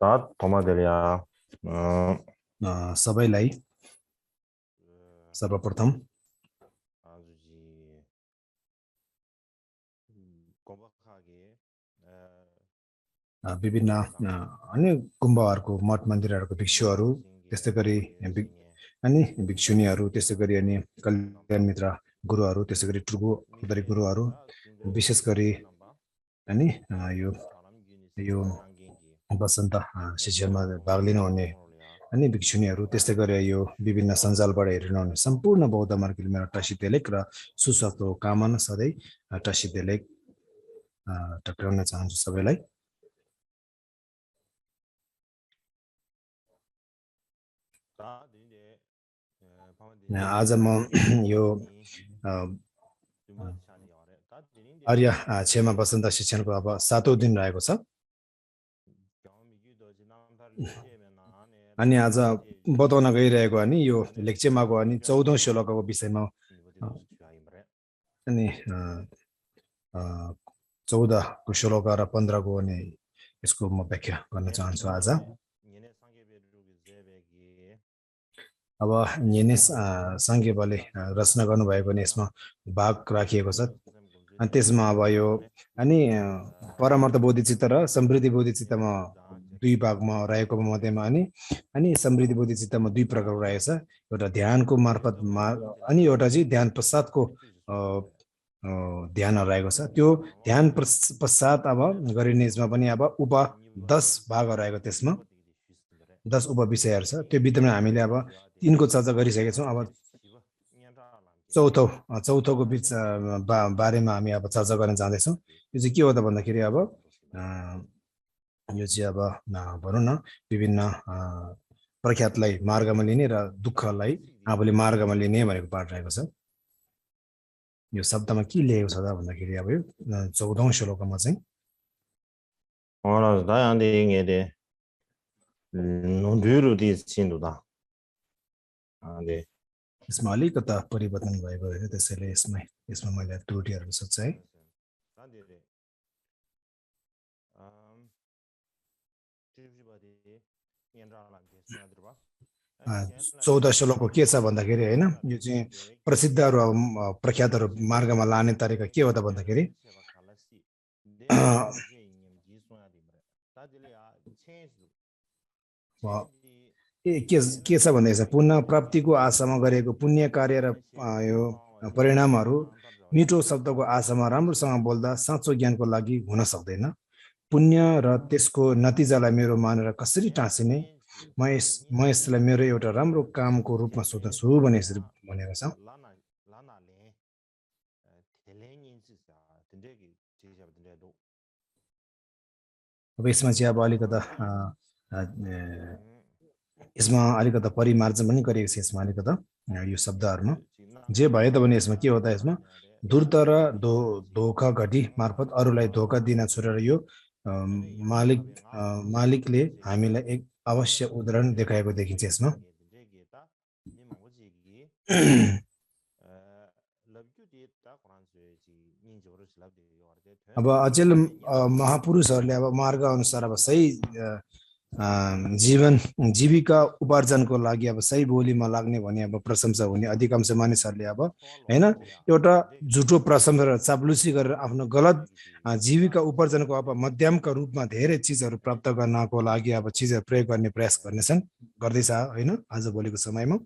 나 도마들이야. सबैलाई सर्वप्रथम 아주지 고박하게 विभिन्न अन्य गुम्बाहरूको मठ मन्दिरहरूको भिक्षुहरू त्यस्तै गरी अनि भिक्षुनीहरू त्यस्तै गरी अनि कल्याण मित्र गुरुहरू त्यस्तै गरी टुगु अन्तरी गुरुहरू विशेष गरी अनि यो यो वसन्त शिक्षणमा भाग लिनुहुने अनि भिक्षुनीहरू त्यस्तै गरी यो विभिन्न सञ्जालबाट हेरिरहने सम्पूर्ण बौद्ध मार्गले मेरो टासिदेलेक र सुस्वास्थ्यको कामना सधैँ टासिदेलेक टक्राउन चाहन्छु सबैलाई। आज म यो आर्य क्षमा वसन्त शिक्षणको अब 7औं दिन रहेको छ अनि आज बताउन गइरहेको अनि यो लेक्चेमाको अनि 14औं श्लोकको विषयमा अनि 14को श्लोक र 15को अनि यसको म व्याख्या गर्न चाहन्छु आज। अब यिनै साङ्गेबले रचना गर्नुभएको नि यसमा भाग राखिएको छ अनि त्यसमा अब यो अनि परमार्थ बोधिचित्त र समृद्धि बोधिचित्तमा दुई भागमा रहेको मध्येमा अनि समृद्धि बोधिचित्तमा दुई प्रकारको रहेको छ। एउटा ध्यानको मार्फत अनि एउटा चाहिँ ध्यान पश्चातको ध्यान रहेको छ। त्यो ध्यान पश्चात अब गरिने यसमा पनि अब 10 भाग रहेको, त्यसमा 10 उपविषयहरू छ। त्यो भित्रमा हामीले अब 3को चर्चा गरिसकेका छौँ। अब चौथोको बिच बारेमा हामी अब चर्चा गर्न जाँदैछौँ। यो चाहिँ के हो त भन्दाखेरि अब यो चाहिँ अब भनौँ न विभिन्न प्रख्यातलाई मार्गमा लिने र दुःखलाई आफूले मार्गमा लिने भनेको पाठ रहेको छ। यो शब्दमा के लेखेको छ त भन्दाखेरि अब यो 14औं श्लोकमा चाहिँ यसमा अलिकता परिवर्तन भएको होइन, त्यसैले यसमा मैले त्रुटिहरू सोचाएँ। 14 श्लोकको के छ भन्दाखेरि होइन, यो चाहिँ प्रसिद्धहरू प्रख्यातहरू मार्गमा लाने तरिका के हो त भन्दाखेरि के छ भन्दाखेरि पुनः प्राप्तिको आशामा गरेको पुण्य कार्य र यो परिणामहरू मिठो शब्दको आशामा राम्रोसँग बोल्दा साँचो ज्ञानको लागि हुन सक्दैन। पुण्य र त्यसको नतिजालाई मेरो मानेर कसरी टाँसिने, म यसलाई मेरो एउटा राम्रो कामको रूपमा सोच्दछु भने यसरी भनेको छ। अब यसमा चाहिँ अब अलिकता यसमा अलिकता परिमार्जन पनि गरिएको छ। यसमा अलिकता यो शब्दहरूमा जे भयो त भने यसमा के हो त, यसमा धूर्त र धोखा घटी मार्फत अरूलाई धोका दिन छोडेर यो मालिकले हामीलाई एक अवश्य उदाहरण देखाएको देखिन्छ यसमा। अब अचेल महापुरुषहरूले अब मार्ग अनुसार अब सही जीविका उपार्जनको लागि अब सही बोलीमा लाग्ने भने अब प्रशंसा हुने अधिकांश मानिसहरूले अब होइन एउटा झुटो प्रशंसा र चाप्लुसी गरेर आफ्नो गलत जीविका उपार्जनको अब मध्यमका रूपमा धेरै चिजहरू प्राप्त गर्नको लागि अब चिजहरू प्रयोग गर्ने प्रयास गर्दैछ होइन आज भोलिको समयमा।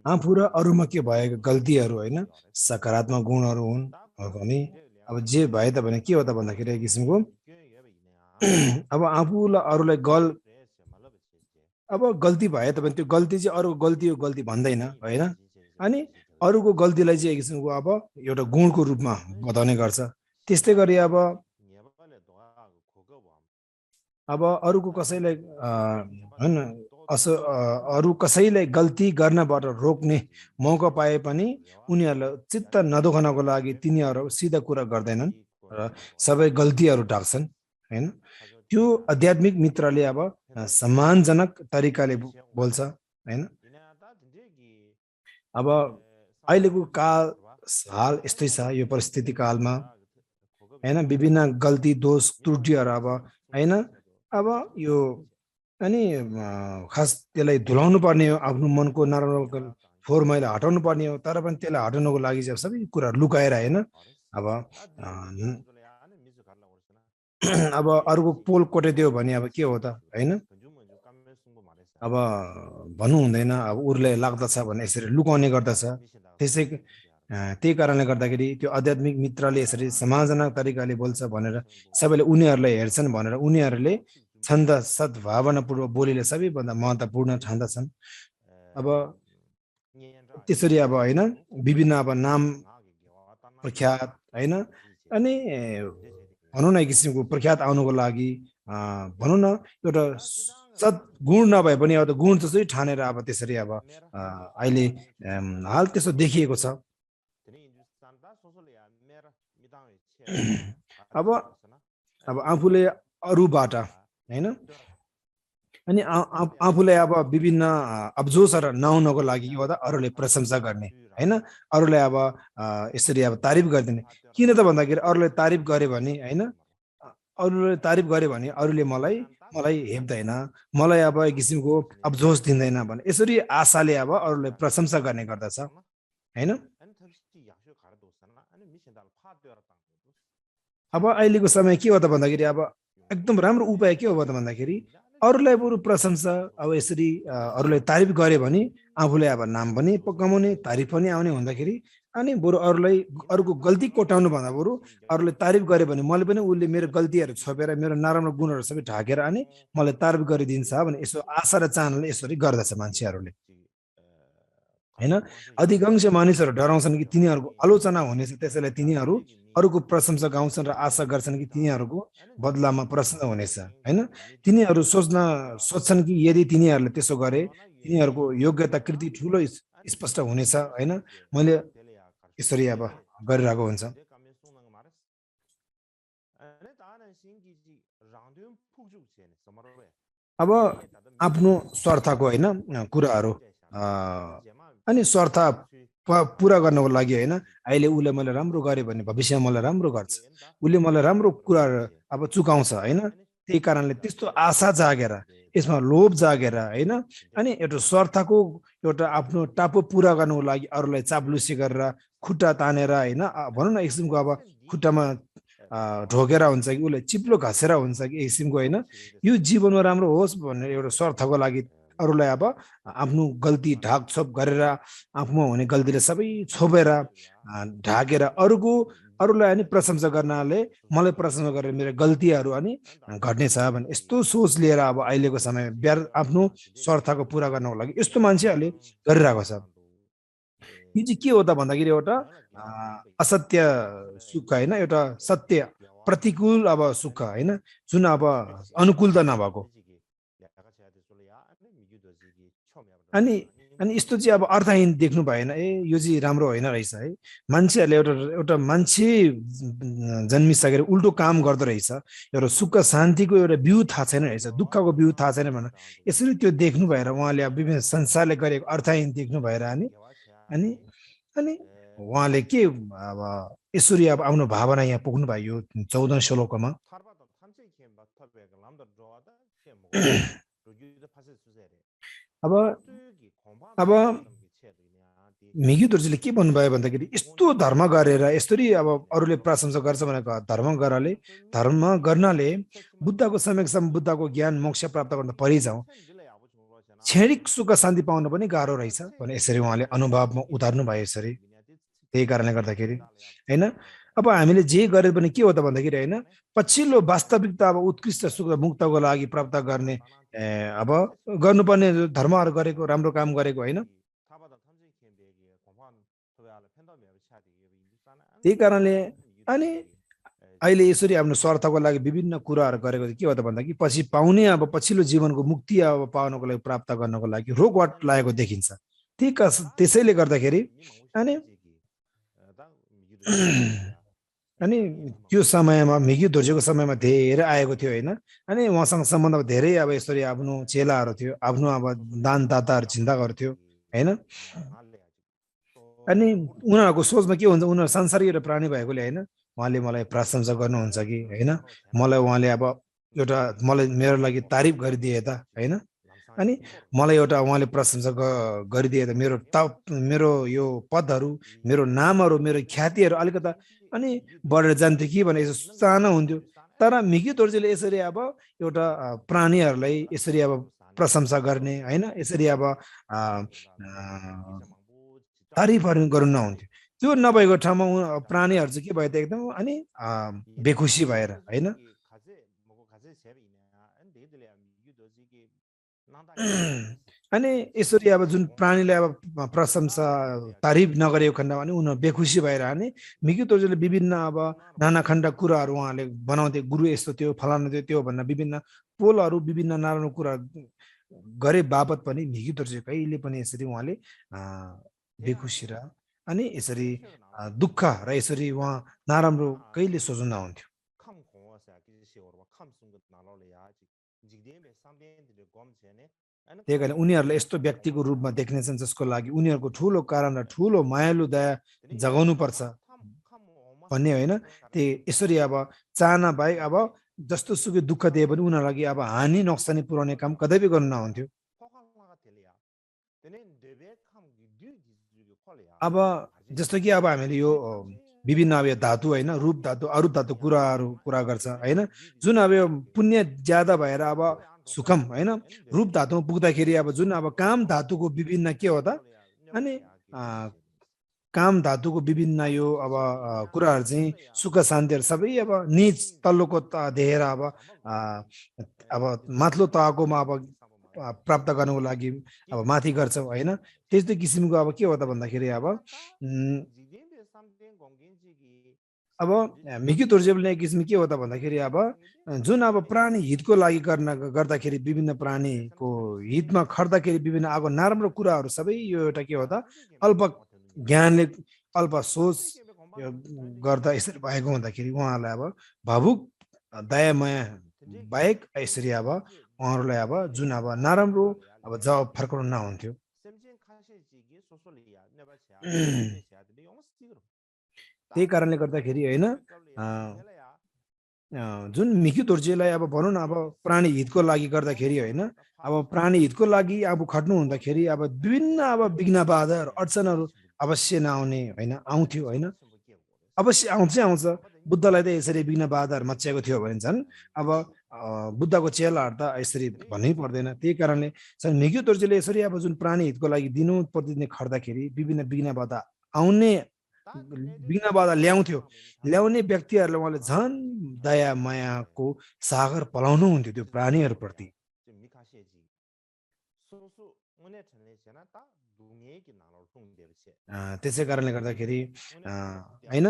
आफू र अरूमा के भएको गल्तीहरू होइन सकारात्मक गुणहरू हुन् भने अब जे भए त भने के हो त भन्दाखेरि एक किसिमको अब आफूलाई अरूलाई अब गल्ती भए त भने त्यो गल्ती चाहिँ अरूको गल्ती भन्दैन होइन, अनि अरूको गल्तीलाई चाहिँ एक किसिमको अब एउटा गुणको रूपमा बताउने गर्छ। त्यस्तै गरी अब अरूको कसैलाई होइन अरू कसैलाई गल्ती गर्नबाट रोक्ने मौका पाए पनि उनीहरूलाई चित्त नदुखाउनको लागि तिनीहरू सिधा कुरा गर्दैनन् र सबै गल्तीहरू ढाक्छन् होइन। त्यो आध्यात्मिक मित्रले अब सम्मानजनक तरिकाले बोल्छ होइन। अब अहिलेको हाल यस्तै छ यो परिस्थिति कालमा होइन, विभिन्न गल्ती दोष त्रुटिहरू अब होइन अब यो अनि खास त्यसलाई धुलाउनु पर्ने हो, आफ्नो मनको नराम्रो फोहोर मैला हटाउनु पर्ने हो, तर पनि त्यसलाई हटाउनको लागि चाहिँ सबै कुराहरू लुकाएर होइन अब अब अर्को पोल कोटाइदियो भने अब के हो त होइन, अब भन्नु हुँदैन, अब उरले लाग्दछ भने यसरी लुकाउने गर्दछ। त्यसै त्यही कारणले गर्दाखेरि त्यो आध्यात्मिक मित्रले यसरी समाजजनक तरिकाले बोल्छ भनेर सबैले उनीहरूलाई हेर्छन् भनेर उनीहरूले छन्द सद्भावनापूर्वक बोलीले सबैभन्दा महत्त्वपूर्ण ठान्दछन्। अब त्यसरी अब होइन विभिन्न अब नाम प्रख्यात होइन अनि भनौँ न एक किसिमको प्रख्यात आउनुको लागि भनौँ न एउटा सद्गुण नभए पनि अब गुण जस्तै ठानेर अब त्यसरी अब अहिले हाल त्यसो देखिएको छ। अब अब आफूले अरूबाट होइन अनि आफूलाई अब विभिन्न अब्जोसहरू नआउनको लागि के हो त अरूले प्रशंसा गर्ने होइन, अरूलाई अब यसरी अब तारिफ गरिदिने। किन त भन्दाखेरि अरूले तारिफ गरे भने होइन, अरूले तारिफ गरे भने अरूले मलाई हेप्दैन, मलाई अब एक किसिमको अब्जोस दिँदैन भने यसरी आशाले अब अरूलाई प्रशंसा गर्ने गर्दछ होइन। अब अहिलेको समय के हो त भन्दाखेरि अब एकदम राम्रो उपाय के हो त भन्दाखेरि अरूलाई बरु प्रशंसा अब यसरी अरूलाई तारिफ गरे भने आफूलाई अब नाम पनि कमाउने तारिफ पनि आउने हुँदाखेरि अनि बरु अरूलाई अरूको गल्ती कोटाउनु भन्दा बरु अरूले तारिफ गरे भने मैले पनि उसले मेरो गल्तीहरू छोपेर मेरो नराम्रो गुणहरू सबै ढाकेर अनि मलाई तारिफ गरिदिन्छ भने यसो आशा र चाहनाले यसरी गर्दछ मान्छेहरूले होइन। अधिकांश मानिसहरू डराउँछन् कि तिनीहरूको आलोचना हुनेछ, त्यसैले तिनीहरू अरूको प्रशंसा गाउँछन् र आशा गर्छन् कि तिनीहरूको बदलामा प्रशंसा हुनेछ होइन। तिनीहरू सोच्छन् कि यदि तिनीहरूले त्यसो गरे तिनीहरूको योग्यता कृति ठुलो स्पष्ट हुनेछ होइन, मैले यसरी अब गरिरहेको हुन्छ। अब आफ्नो स्वार्थको होइन कुराहरू अनि स्वार्थ पुरा गर्नको लागि होइन, अहिले उसले मैले राम्रो गरेँ भने भविष्यमा मलाई राम्रो गर्छ, उसले मलाई राम्रो कुराहरू अब चुकाउँछ होइन। त्यही कारणले त्यस्तो आशा जागेर यसमा लोभ जागेर होइन अनि एउटा स्वार्थको एउटा आफ्नो टापो पुरा गर्नको लागि अरूलाई चाप्लुसी गरेर खुट्टा तानेर होइन भनौँ न एक किसिमको अब खुट्टामा ढोकेर हुन्छ कि उसलाई चिप्लो घसेर हुन्छ कि एक किसिमको होइन, यो जीवनमा राम्रो होस् भनेर एउटा स्वार्थको लागि अरूलाई अब आफ्नो गल्ती ढाकछोप गरेर आफूमा हुने गल्तीले सबै छोपेर ढाकेर अरूलाई अनि प्रशंसा गर्नाले मलाई प्रशंसा गरेर मेरो गल्तीहरू अनि घट्नेछ भने यस्तो सोच लिएर अब अहिलेको समय आफ्नो स्वार्थको पुरा गर्नको लागि यस्तो मान्छेहरूले गरिरहेको छ। यो चाहिँ के हो त भन्दाखेरि एउटा असत्य सुख होइन, एउटा सत्य प्रतिकूल अब सुख होइन, जुन अब अनुकूलता नभएको अनि यस्तो चाहिँ अब अर्थहीन देख्नु भएन। यो चाहिँ राम्रो होइन रहेछ है, मान्छेहरूले एउटा मान्छे जन्मिसकेर उल्टो काम गर्दो रहेछ, एउटा सुख शान्तिको एउटा बिउ थाहा छैन रहेछ, दुःखको बिउ थाहा छैन भनेर यसरी त्यो देख्नु भएर उहाँले अब विभिन्न संसारले गरेको अर्थहीन देख्नु भएर अनि उहाँले के अब यसरी अब आफ्नो भावना यहाँ पुग्नु भयो यो 14 श्लोकमा। अब मिगिदुर्जीले के भन्नुभयो भन्दाखेरि यस्तो धर्म गरेर यसरी अब अरूले प्रशंसा गर्छ भनेको धर्म गर्नाले बुद्धको समयसम्म बुद्धको ज्ञान मोक्ष प्राप्त गर्न परिजाउँ, क्षणिक सुख शान्ति पाउन पनि गाह्रो रहेछ भने यसरी उहाँले अनुभवमा उतार्नु भयो यसरी। त्यही कारणले गर्दाखेरि होइन अब हामीले जे गरे पनि के हो त भन्दाखेरि होइन पछिल्लो वास्तविकता अब उत्कृष्ट सुख मुक्तको लागि प्राप्त गर्ने अब गर्नुपर्ने धर्महरू गरेको राम्रो काम गरेको होइन। त्यही कारणले अनि अहिले यसरी आफ्नो स्वार्थको लागि विभिन्न कुराहरू गरेको के हो त भन्दाखेरि पछि पाउने अब पछिल्लो जीवनको मुक्ति अब पाउनको लागि प्राप्त गर्नको लागि रोगवाट लागेको देखिन्छ। त्यसैले गर्दाखेरि अनि त्यो समयमा मिगिदुर्जीको समयमा धेरै आएको थियो होइन, अनि उहाँसँग सम्बन्ध धेरै अब यसरी आफ्नो चेलाहरू थियो, आफ्नो अब दानदाताहरू चिन्ता गर्थ्यो होइन। अनि उनीहरूको सोचमा के हुन्छ, उनीहरू सांसारिक प्राणी भएकोले होइन उहाँले मलाई प्रशंसा गर्नुहुन्छ कि होइन, मलाई उहाँले अब एउटा मलाई मेरो लागि तारिफ गरिदिए त हैन अनि मलाई एउटा उहाँले प्रशंसा गरिदिए त मेरो यो पदहरू मेरो नामहरू मेरो ख्यातिहरू अलिकता अनि बढेर जान्थ्यो कि भने यसो सानो हुन्थ्यो तर मिकी दोर्जेले यसरी अब एउटा प्राणीहरूलाई यसरी अब प्रशंसा गर्ने हैन यसरी अब तारिफहरू गर्नु नहुन्थ्यो त्यो नभएको ठाउँमा प्राणीहरू चाहिँ के भयो त एकदम अनि बेखुसी भएर हैन अनि यसरी अब जुन प्राणीले अब प्रशंसा तारिफ नगरेको खण्डमा अनि उनीहरू बेखुसी भएर अनि मिकी दोर्जेले विभिन्न अब नाना खण्ड कुराहरू उहाँले बनाउँथे गुरु यस्तो थियो फलाना थियो त्यो भन्ने विभिन्न पोलहरू विभिन्न नराम्रो कुरा गरे बापत पनि मिकी दोर्जे कहिले पनि यसरी उहाँले बेखुसी र अनि यसरी दुःख र यसरी उहाँ नराम्रो कहिले सोच्नु नहुन्थ्यो त्यही कारण उनीहरूलाई यस्तो व्यक्तिको रूपमा देख्नेछन् जसको लागि उनीहरूको ठुलो कारण र ठुलो मायालु दया जगाउनु पर्छ भन्ने होइन त्यही यसरी अब चाहना बाहेक अब जस्तो सुकै दुःख दिए पनि उनीहरूलाई लागि अब हानि नोक्सानी पुर्याउने काम कतै गर्नु नहुन्थ्यो अब जस्तो कि अब हामीले यो विभिन्न अब यो धातु होइन रूप धातु अरूप धातु कुरा गर्छ होइन जुन अब यो पुण्य ज्यादा भएर अब सुखम होइन रूप धातुमा पुग्दाखेरि अब जुन अब काम धातुको विभिन्न के हो त अनि काम धातुको विभिन्न यो अब कुराहरू चाहिँ सुख शान्तिहरू सबै अब निज तल्लोको देखेर अब माथिल्लो तहकोमा अब प्राप्त गर्नको लागि अब माथि गर्छ होइन त्यस्तो किसिमको अब के हो त भन्दाखेरि अब मिकी दोर्जेले एक किसिम के हो त भन्दाखेरि अब जुन अब प्राणी हितको लागि गर्दाखेरि विभिन्न प्राणीको हितमा खट्दाखेरि विभिन्न अब नराम्रो कुराहरू सबै यो एउटा के हो त अल्प ज्ञानले अल्प सोच गर्दा यसरी भएको हुँदाखेरि उहाँहरूलाई अब भावुक दयामय बाहेक यसरी अब उहाँहरूलाई अब जुन अब नराम्रो अब जवाब फर्काउनु नहुन्थ्यो त्यही कारणले गर्दाखेरि होइन जुन मिकी दोर्जेलाई अब भनौँ न अब प्राणी हितको लागि गर्दाखेरि होइन अब प्राणी हितको लागि अब खट्नु हुँदाखेरि अब विभिन्न अब विघ्न बाधाहरू अडचनहरू अवश्य नआउने होइन आउँथ्यो होइन अवश्य आउँछ बुद्धलाई त यसरी विघ्न बाधाहरू मच्याएको थियो भने झन् अब बुद्धको चेलाहरू त यसरी भन्नै पर्दैन त्यही कारणले मिकी दोर्जेले यसरी अब जुन प्राणी हितको लागि दिनु प्रतिदिन खट्दाखेरि विभिन्न विघ्न बाधा आउने विघ्न बाधा ल्याउने व्यक्तिहरूलाई उहाँले झन् दया मायाको सागर पलाउनु हुन्थ्यो त्यो प्राणीहरूप्रति त्यसै कारणले गर्दाखेरि होइन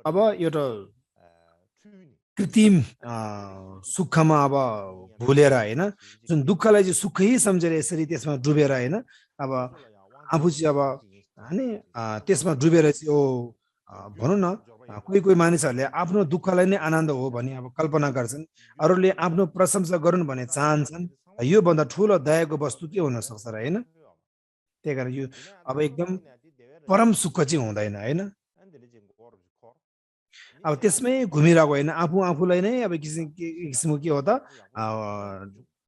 अब एउटा कृत्रिम सुखमा अब भुलेर होइन जुन दुःखलाई चाहिँ सुखै सम्झेर यसरी त्यसमा डुबेर होइन अब आफू चाहिँ अब अनि त्यसमा डुबेर चाहिँ भनौँ न कोही मानिसहरूले आफ्नो दुःखलाई नै आनन्द हो भने अब कल्पना गर्छन् अरूले आफ्नो प्रशंसा गरून् भने चाहन्छन् योभन्दा ठुलो दयाको वस्तु के हुन सक्छ र होइन त्यही कारण यो अब एकदम परम सुख चाहिँ हुँदैन होइन अब त्यसमै घुमिरहेको होइन आफूलाई नै अब किसिमको के हो त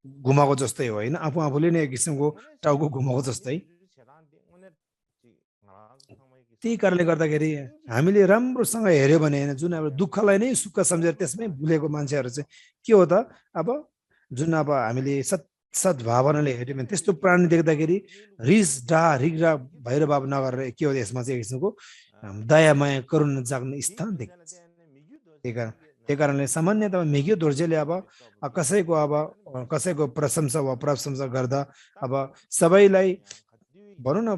घुमाएको जस्तै हो होइन आफूले नै एक किसिमको टाउको घुमाएको जस्तै त्यही कारणले गर्दाखेरि हामीले राम्रोसँग हेऱ्यो भने होइन जुन अब दुःखलाई नै सुख सम्झेर त्यसमै भुलेको मान्छेहरू चाहिँ के हो त अब जुन अब हामीले सद्भावनाले हेऱ्यो भने त्यस्तो प्राणी देख्दाखेरि रिस रिग्रा भैरभाव नगरेर के हो यसमा चाहिँ किसिमको दया माया करुणा जाग्ने स्थान देखिन्छ त्यही कारणले सामान्यतः मिकी दोर्जेले अब कसैको प्रशंसा गर्दा अब सबैलाई भनौँ न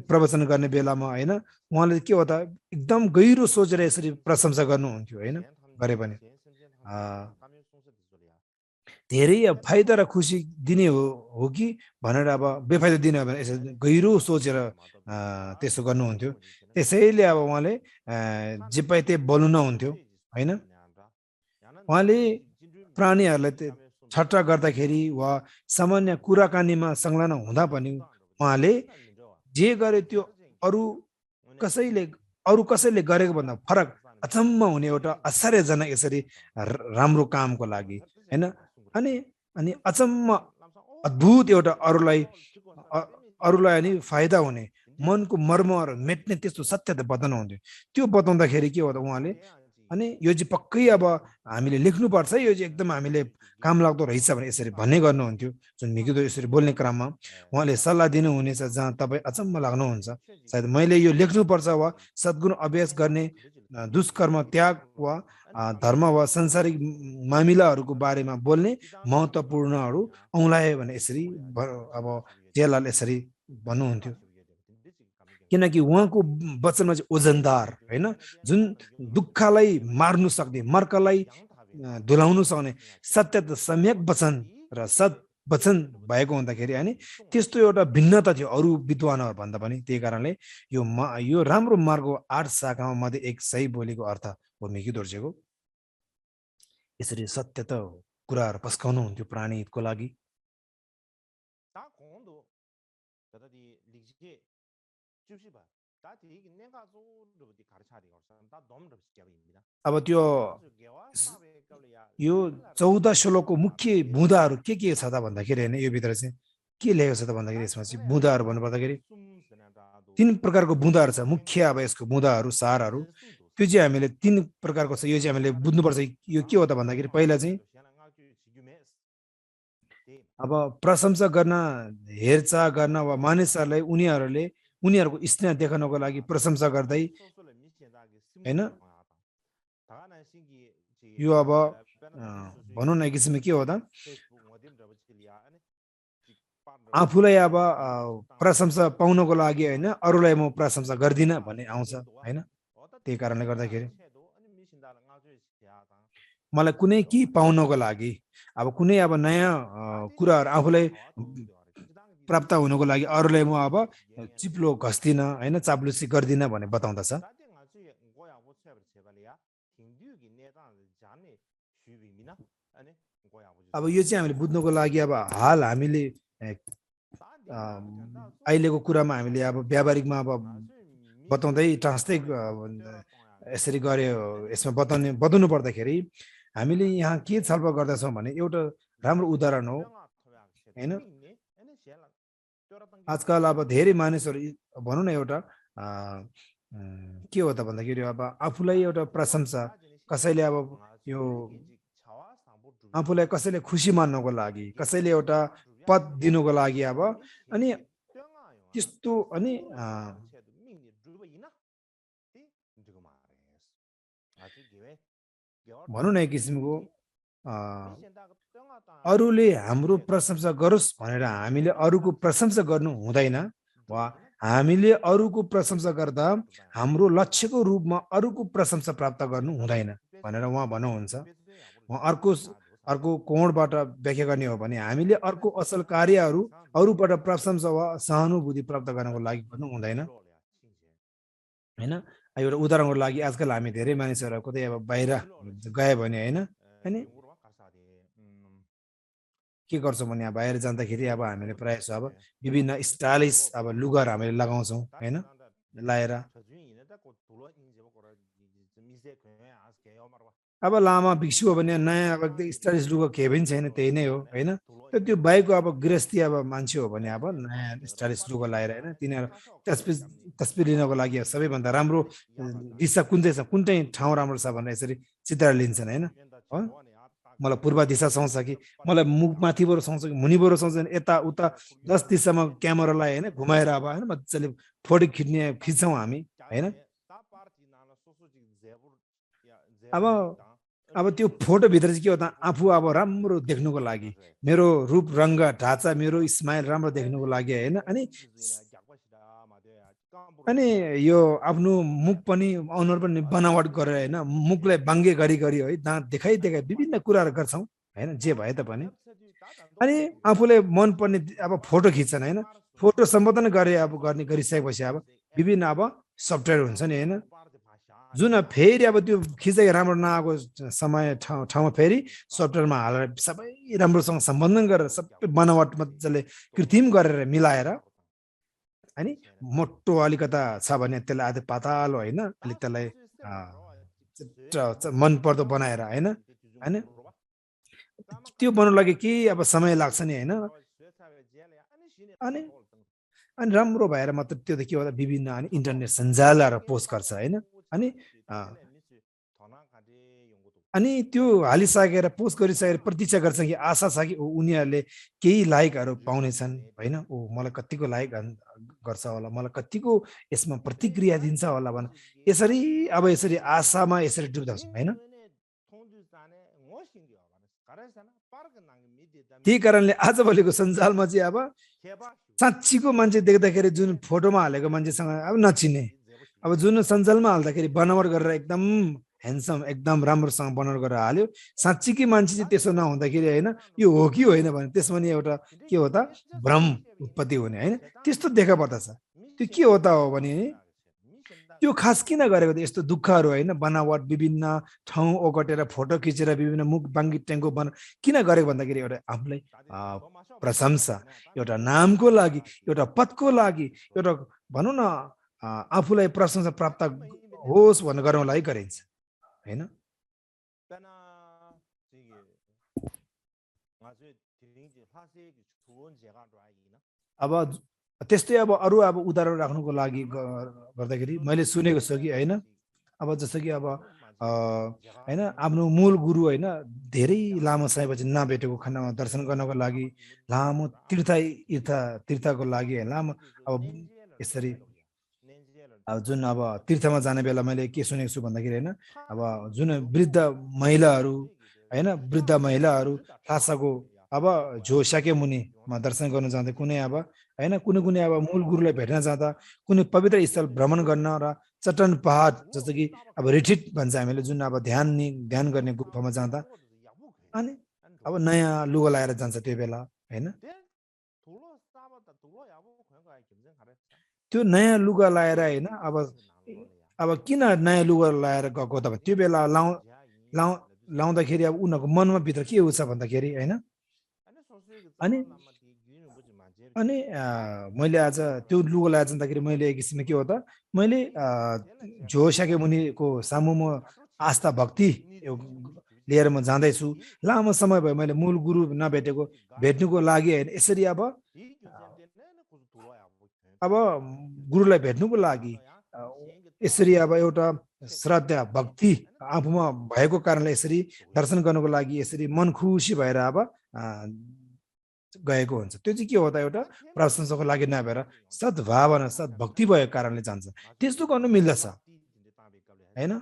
प्रवचन गर्ने बेलामा होइन उहाँले के हो त एकदम गहिरो सोचेर यसरी प्रशंसा गर्नुहुन्थ्यो होइन गरे पनि धेरै फाइदा र खुसी दिने हो कि भनेर अब बेफाइदा दिने हो भने यसरी गहिरो सोचेर त्यसो गर्नुहुन्थ्यो त्यसैले अब उहाँले जे पाए त्यही बोल्नु नहुन्थ्यो होइन उहाँले प्राणीहरूलाई ठट्टा गर्दाखेरि वा सामान्य कुराकानीमा संलग्न हुँदा पनि उहाँले जे गरे त्यो अरू कसैले गरेको भन्दा फरक अचम्म हुने एउटा आश्चर्यजनक यसरी राम्रो कामको लागि हैन अनि अनि अचम्म अद्भुत एउटा अरूलाई अनि फाइदा हुने मनको मर्महरू मेट्ने त्यस्तो सत्यता बताउनु हुन्थ्यो त्यो बताउँदाखेरि के हो त उहाँले अनि यो चाहिँ पक्कै अब हामीले लेख्नुपर्छ यो चाहिँ एकदम हामीले काम लाग्दो रहेछ भने यसरी भन्ने गर्नुहुन्थ्यो जुन मिकिदो यसरी बोल्ने क्रममा उहाँले सल्लाह दिनुहुनेछ जहाँ तपाईँ अचम्म लाग्नुहुन्छ सायद मैले यो लेख्नुपर्छ वा सद्गुण अभ्यास गर्ने दुष्कर्म त्याग वा धर्म वा सांसारिक मामिलाहरूको बारेमा बोल्ने महत्त्वपूर्णहरू औँलाए भने यसरी अब जेलाल यसरी भन्नुहुन्थ्यो किनकि उहाँको वचनमा चाहिँ ओजनदार हैन जुन दुःखलाई मार्नु सक्ने मर्कलाई धुलाउनु सक्ने सत्य सम्यक वचन र सत वचन भएको हुँदाखेरि अनि त्यस्तो एउटा भिन्नता थियो अरू विद्वानहरू भन्दा पनि त्यही कारणले यो राम्रो मार्ग 8 शाखामा मध्ये एक सही बोलीको अर्थ हो मिकी दोर्जेको यसरी सत्य त कुराहरू पस्काउनु हुन्थ्यो प्राणी हितको लागि अब त्यो यो 14 श्लोकको मुख्य बुँदाहरू के छ त भन्दाखेरि हैन यो भित्र चाहिँ के लेखेको छ त भन्दाखेरि यसमा चाहिँ बुँदाहरू भन्नुपर्दाखेरि 3 प्रकारको बुँदाहरू छ मुख्य अब यसको बुँदाहरू सारहरू त्यो चाहिँ हामीले 3 प्रकारको छ यो चाहिँ हामीले बुझ्नुपर्छ यो के हो त भन्दाखेरि पहिला चाहिँ अब प्रशंसा गर्न हेरचाह गर्न वा मानिसहरूलाई उनीहरूको स्नेह देखाउनको लागि प्रशंसा गर्दै हैन यो अब भनौँ न एक किसिमले के हो त आफूलाई अब प्रशंसा पाउनको लागि हैन अरूलाई म प्रशंसा गर्दिन भन्ने आउँछ हैन त्यही कारणले गर्दाखेरि मलाई कुनै के पाउनको लागि अब कुनै अब नयाँ कुराहरू आफूलाई प्राप्त हुनको लागि अरूलाई म अब चिप्लो घस्दिन हैन चाप्लुसी गर्दिन भन्ने बताउँदछ अब यो चाहिँ हामीले बुझ्नको लागि अब हाल हामीले अहिलेको कुरामा हामीले अब व्यावहारिकमा अब बताउँदै ट्रान्सलेट यसरी गरे यसमा बताउनु पर्दाखेरि हामीले यहाँ के छलफल गर्दछौँ भने एउटा राम्रो उदाहरण हो हैन आजकल अब धेरै मानिसहरू भनौँ न एउटा के हो त भन्दाखेरि अब आफूलाई एउटा प्रशंसा कसैले अब यो आफूलाई कसैले खुसी मान्नको लागि कसैले एउटा पद दिनुको लागि अब अनि त्यस्तो अनि भनौँ न एक किसिमको अरूले हाम्रो प्रशंसा गरोस् भनेर हामीले अरूको प्रशंसा गर्नु हुँदैन वा हामीले अरूको प्रशंसा गर्दा हाम्रो लक्ष्यको रूपमा अरूको प्रशंसा प्राप्त गर्नु हुँदैन भनेर उहाँ भन्नुहुन्छ उहाँ अर्को कोणबाट व्याख्या गर्ने हो भने हामीले अर्को असल कार्यहरू अरूबाट प्रशंसा वा सहानुभूति प्राप्त गर्नको लागि गर्नु हुँदैन हैन एउटा उदाहरणको लागि आजकल हामी धेरै मानिसहरू कतै अब बाहिर गयो भने हैन अनि के गर्छौँ भने बाहिर जाँदाखेरि अब हामीले प्रायः जसो अब विभिन्न स्टाइलिस अब लुगाहरू हामीले लगाउँछौँ हैन लाएर अब लामा भिक्षु हो भने नयाँ अब एकदम स्टाइलिस लुगा केही पनि छैन त्यही नै हो हैन त्यो बाइकको अब गृहस्थी अब मान्छे हो भने अब नयाँ स्टाइलिस लुगा लाएर हैन तिनीहरू तस्बिर लिनको लागि सबैभन्दा राम्रो दिशा कुन चाहिँ छ कुन चाहिँ ठाउँ राम्रो छ भनेर यसरी चित्र लिन्छन् हैन मलाई पूर्व दिशा सुहाउँछ कि मलाई मुख माथिबाट सुहाउँछ कि मुनिबाट सुहाउँछ यता उता 10 दिशामा क्यामेरालाई हैन घुमाएर अब हैन मजाले फोटो खिच्छौँ हामी हैन अब त्यो फोटो भित्र चाहिँ के हो त आफू अब राम्रो देख्नुको लागि मेरो रूप रङ्ग ढाँचा मेरो स्माइल राम्रो देख्नुको लागि हैन अनि यो आफ्नो मुख पनि अनुहार पनि बनावट गरेर हैन मुखलाई बाङ्गे गरी है दाँत देखाइ विभिन्न कुराहरू गर्छौँ हैन जे भए तापनि अनि आफूलाई मन पर्ने अब फोटो खिच्छन् हैन फोटो सम्पादन गर्ने गरिसकेपछि अब विभिन्न अब सफ्टवेयर हुन्छ नि हैन जुन फेरि अब त्यो खिचाइ राम्रो नआएको समय ठाउँमा फेरि सफ्टवेयरमा हालेर सबै राम्रोसँग सम्बन्धन गरेर सबै बनावट मजाले कृत्रिम गरेर मिलाएर अनि मोटो अलिकता छ भने त्यसलाई आधा पातलो होइन अलिक त्यसलाई मन पर्दो बनाएर हैन हैन त्यो बनाउन लागि के अब समय लाग्छ नि हैन अनि अनि राम्रो भएर मात्र त्यो त के होला विभिन्न अनि इन्टरनेट सञ्जालहरू पोस्ट गर्छ हैन अनि अनि त्यो हालिसकेर पोस्ट गरिसकेर प्रतीक्षा गर्छ कि आशा छ कि उनीहरूले केही लाइकहरू पाउनेछन् हैन ओ मलाई कतिको लाइक गर्छ होला मलाई कतिको यसमा प्रतिक्रिया दिन्छ होला भन यसरी अब यसरी आशामा यसरी डुब्दा हैन त्यही कारणले आजभोलिको सञ्जालमा चाहिँ अब साँच्चीको मान्छे देख्दाखेरि जुन फोटोमा हालेको मान्छेसँग अब नचिने अब जुन सञ्जालमा हाल्दाखेरि बनावट गरेर एकदम ह्यान्डसम एकदम राम्रोसँग बनावट गरेर हाल्यो साँच्चीकै मान्छे चाहिँ त्यसो नहुँदाखेरि होइन यो हो कि होइन भने त्यसमा नि एउटा के हो त भ्रम उत्पत्ति हुने होइन त्यस्तो देखा पर्दछ त्यो के हो त हो भने त्यो खास किन गरेको त यस्तो दुःखहरू होइन बनावट विभिन्न ठाउँ ओगटेर फोटो खिचेर विभिन्न मुख बाङ्गी टेङ्गो किन गरेको भन्दाखेरि एउटा आफूलाई प्रशंसा एउटा नामको लागि एउटा पदको लागि एउटा भनौँ न आफूलाई प्रशंसा प्राप्त होस् भनेर गराउनको लागि गरिन्छ हैन अब त्यस्तै अब अरू अब उदाहरण राख्नुको लागि गर्दाखेरि मैले सुनेको छु कि होइन अब जस्तो कि अब होइन आफ्नो मूल गुरु होइन धेरै लामो समयपछि नभेटेको खण्डमा दर्शन गर्नको लागि लामो तीर्थको लागि लामो अब यसरी अब जुन अब तीर्थमा जाने बेला मैले के सुनेको छु भन्दाखेरि होइन अब जुन वृद्ध महिलाहरू लासाको अब जो शाक्य मुनिमा दर्शन गर्न जाँदा कुनै अब होइन कुनै अब मूल गुरुलाई भेट्न जाँदा कुनै पवित्र स्थल भ्रमण गर्न र चट्टान पहाड जस्तो कि अब रिट्रिट भन्छ हामीले जुन अब ध्यान गर्ने गुफामा जाँदा अनि अब नयाँ लुगा लगाएर जान्छ त्यो बेला होइन त्यो नयाँ लुगा लगाएर होइन अब किन नयाँ लुगा लगाएर गएको त त्यो बेला लाउँदाखेरि अब उनीहरूको मनमा भित्र के हुन्छ भन्दाखेरि होइन अनि अनि मैले आज त्यो लुगा लगाएर जाँदाखेरि मैले एक किसिमले के हो त मैले जो शाक्य मुनिको सामु म आस्था भक्ति लिएर म जाँदैछु लामो समय भयो मैले मूल गुरु भेट्नुको लागि होइन यसरी अब गुरुलाई भेट्नुको लागि यसरी अब एउटा श्रद्धा भक्ति आफूमा भएको कारणले यसरी दर्शन गर्नको लागि यसरी मन खुसी भएर अब गएको हुन्छ त्यो चाहिँ के हो त एउटा प्रशंसाको लागि नभएर सद्भावना सद्भक्ति भएको कारणले जान्छ त्यस्तो गर्नु मिल्दछ होइन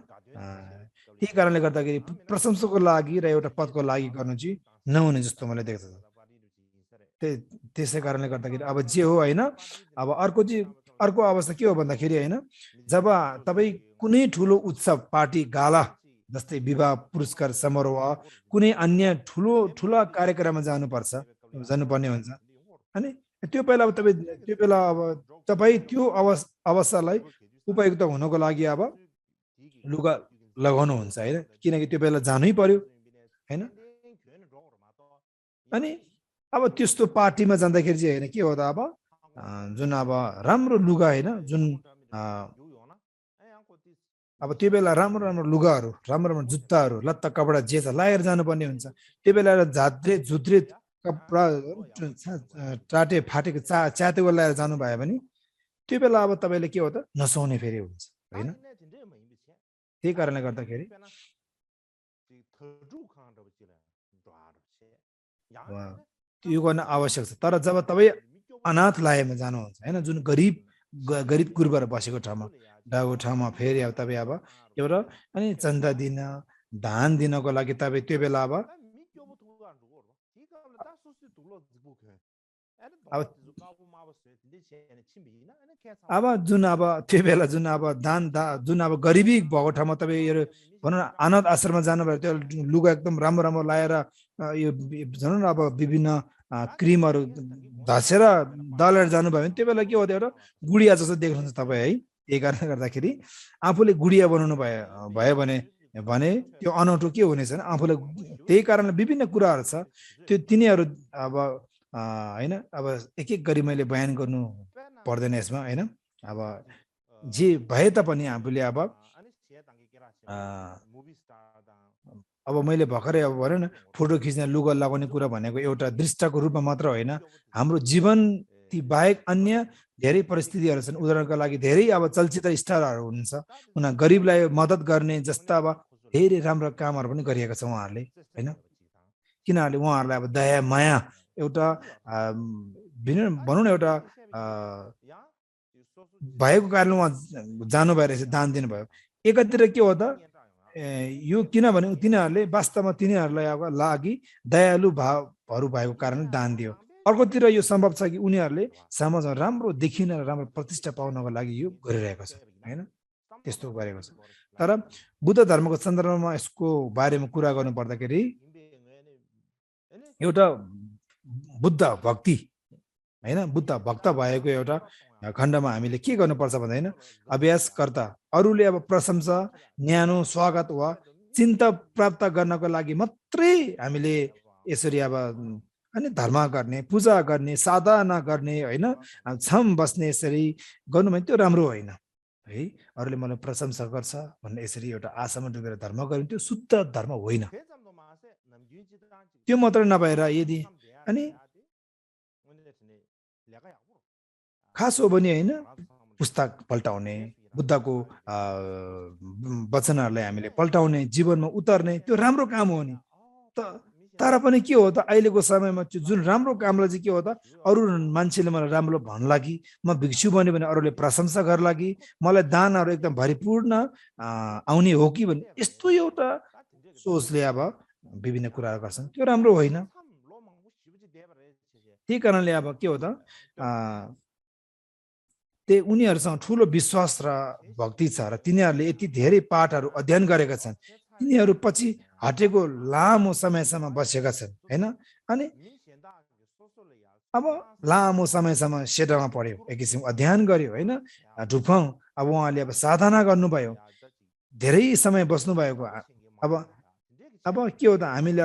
त्यही कारणले गर्दाखेरि प्रशंसाको लागि र एउटा पदको लागि गर्नु चाहिँ नहुने जस्तो मलाई देख्छ त्यसै कारणले गर्दाखेरि अब जे हो होइन अब अर्को अवस्था के हो भन्दाखेरि होइन जब तपाईँ कुनै ठुलो उत्सव पार्टी गाला जस्तै विवाह पुरस्कार समारोह कुनै अन्य ठुला कार्यक्रममा जानुपर्ने हुन्छ अनि त्यो बेला अब तपाईँ त्यो अवस्थालाई उपयुक्त हुनको लागि अब लुगा लगाउनु हुन्छ होइन किनकि त्यो बेला जानै पर्यो होइन अनि अब त्यस्तो पार्टीमा जाँदाखेरि चाहिँ होइन के हो त अब जुन अब राम्रो लुगा होइन जुन अब त्यो बेला राम्रो लुगाहरू राम्रो जुत्ताहरू लत्ता कपडा जे छ लगाएर जानुपर्ने हुन्छ त्यो बेला झुत्रे कपडा टाटे फाटेको च्यातेको लगाएर जानु भयो भने त्यो बेला अब तपाईँले के हो त नसुहाउने फेरि हुन्छ होइन त्यही कारणले गर्दाखेरि यो गर्न आवश्यक छ तर जब तपाईँ अनाथालयमा जानुहुन्छ होइन जुन गरिब गुरुबार बसेको ठाउँमा फेरि अब तपाईँ अब एउटा अनि चन्दा दिन दान दिनको लागि तपाईँ त्यो बेला अब जुन अब त्यो बेला जुन अब जुन अब गरिबी भएको ठाउँमा तपाईँ भनौँ न अनाथ आश्रममा जानुभयो त्यो लुगा एकदम राम्रो लगाएर यो भनौँ न अब विभिन्न क्रिमहरू धसेर दलेर जानुभयो भने त्यो बेला के हो त एउटा गुडिया जस्तो देख्नुहुन्छ तपाईँ है त्यही कारणले गर्दाखेरि आफूले गुडिया बनाउनु भयो भने त्यो अनौठो के हुनेछ भने आफूलाई त्यही कारणले विभिन्न कुराहरू छ त्यो तिनीहरू अब होइन अब एक गरी मैले बयान गर्नु पर्दैन यसमा होइन अब जे भए तापनि आफूले अब अब मैले भर्खरै अब भने न फोटो खिच्ने लुगा लगाउने कुरा भनेको एउटा दृष्टको रूपमा मात्र होइन, हाम्रो जीवन ती बाहेक अन्य धेरै परिस्थितिहरू छन्। उदाहरणको लागि धेरै अब चलचित्र स्टारहरू हुनुहुन्छ, उनीहरू गरिबलाई मद्दत गर्ने जस्ता अब धेरै राम्रो कामहरू पनि गरिएका छ उहाँहरूले, होइन? किनभने उहाँहरूलाई अब दया माया एउटा भनौँ न एउटा भएको कारण उहाँ जानुभयो रहेछ, दान दिनुभयो। एकातिर के हो त, यो किनभने तिनीहरूले वास्तवमा तिनीहरूलाई अब लागि दयालु भावहरू भएको कारण दान दियो। अर्कोतिर यो सम्भव छ कि उनीहरूले समाजमा राम्रो देखिन र राम्रो प्रतिष्ठा पाउनको लागि यो गरिरहेको छ, होइन? त्यस्तो गरेको छ। तर बुद्ध धर्मको सन्दर्भमा यसको बारेमा कुरा गर्नु पर्दाखेरि एउटा बुद्ध भक्ति, होइन, बुद्ध भक्त भएको एउटा खण्डमा हामीले के गर्नुपर्छ भन्दैन, अभ्यासकर्ता अरूले अब प्रशंसा, न्यानो, स्वागत वा चिन्ता प्राप्त गर्नको लागि मात्रै हामीले यसरी अब अनि धर्म गर्ने, पूजा गर्ने, साधना गर्ने, होइन, छम बस्ने यसरी गर्नु भने त्यो राम्रो होइन है। अरूले मलाई प्रशंसा गर्छ भन्ने यसरी एउटा आशामा डुबेर धर्म गर्ने त्यो शुद्ध धर्म होइन। त्यो मात्र नभएर यदि अनि खास हो भने, होइन, पुस्तक पल्टाउने, बुद्धको वचनहरूलाई हामीले पल्टाउने, जीवनमा उतार्ने त्यो राम्रो काम हो नि। तर पनि के हो त, अहिलेको समयमा त्यो जुन राम्रो कामलाई चाहिँ के हो त, अरू मान्छेले मलाई राम्रो भन्ला कि म भिक्षु बन्यो भने अरूले प्रशंसा गर्ला कि मलाई दानहरू एकदम भरिपूर्ण आउने हो कि भन्ने यस्तो एउटा सोचले अब विभिन्न कुराहरू गर्छन्, त्यो राम्रो होइन। त्यही कारणले अब के हो त, त्यही उनीहरूसँग ठुलो विश्वास र भक्ति छ र तिनीहरूले यति धेरै पाठहरू अध्ययन गरेका छन्, तिनीहरू पछि हटेको लामो समयसम्म बसेका छन्, होइन? अनि अब लामो समयसम्म सेटमा पढ्यो, एक किसिमको अध्ययन गर्यो, होइन, ढुफाउँ। अब उहाँले अब साधना गर्नुभयो, धेरै समय बस्नुभएको। अब के हो त, हामीले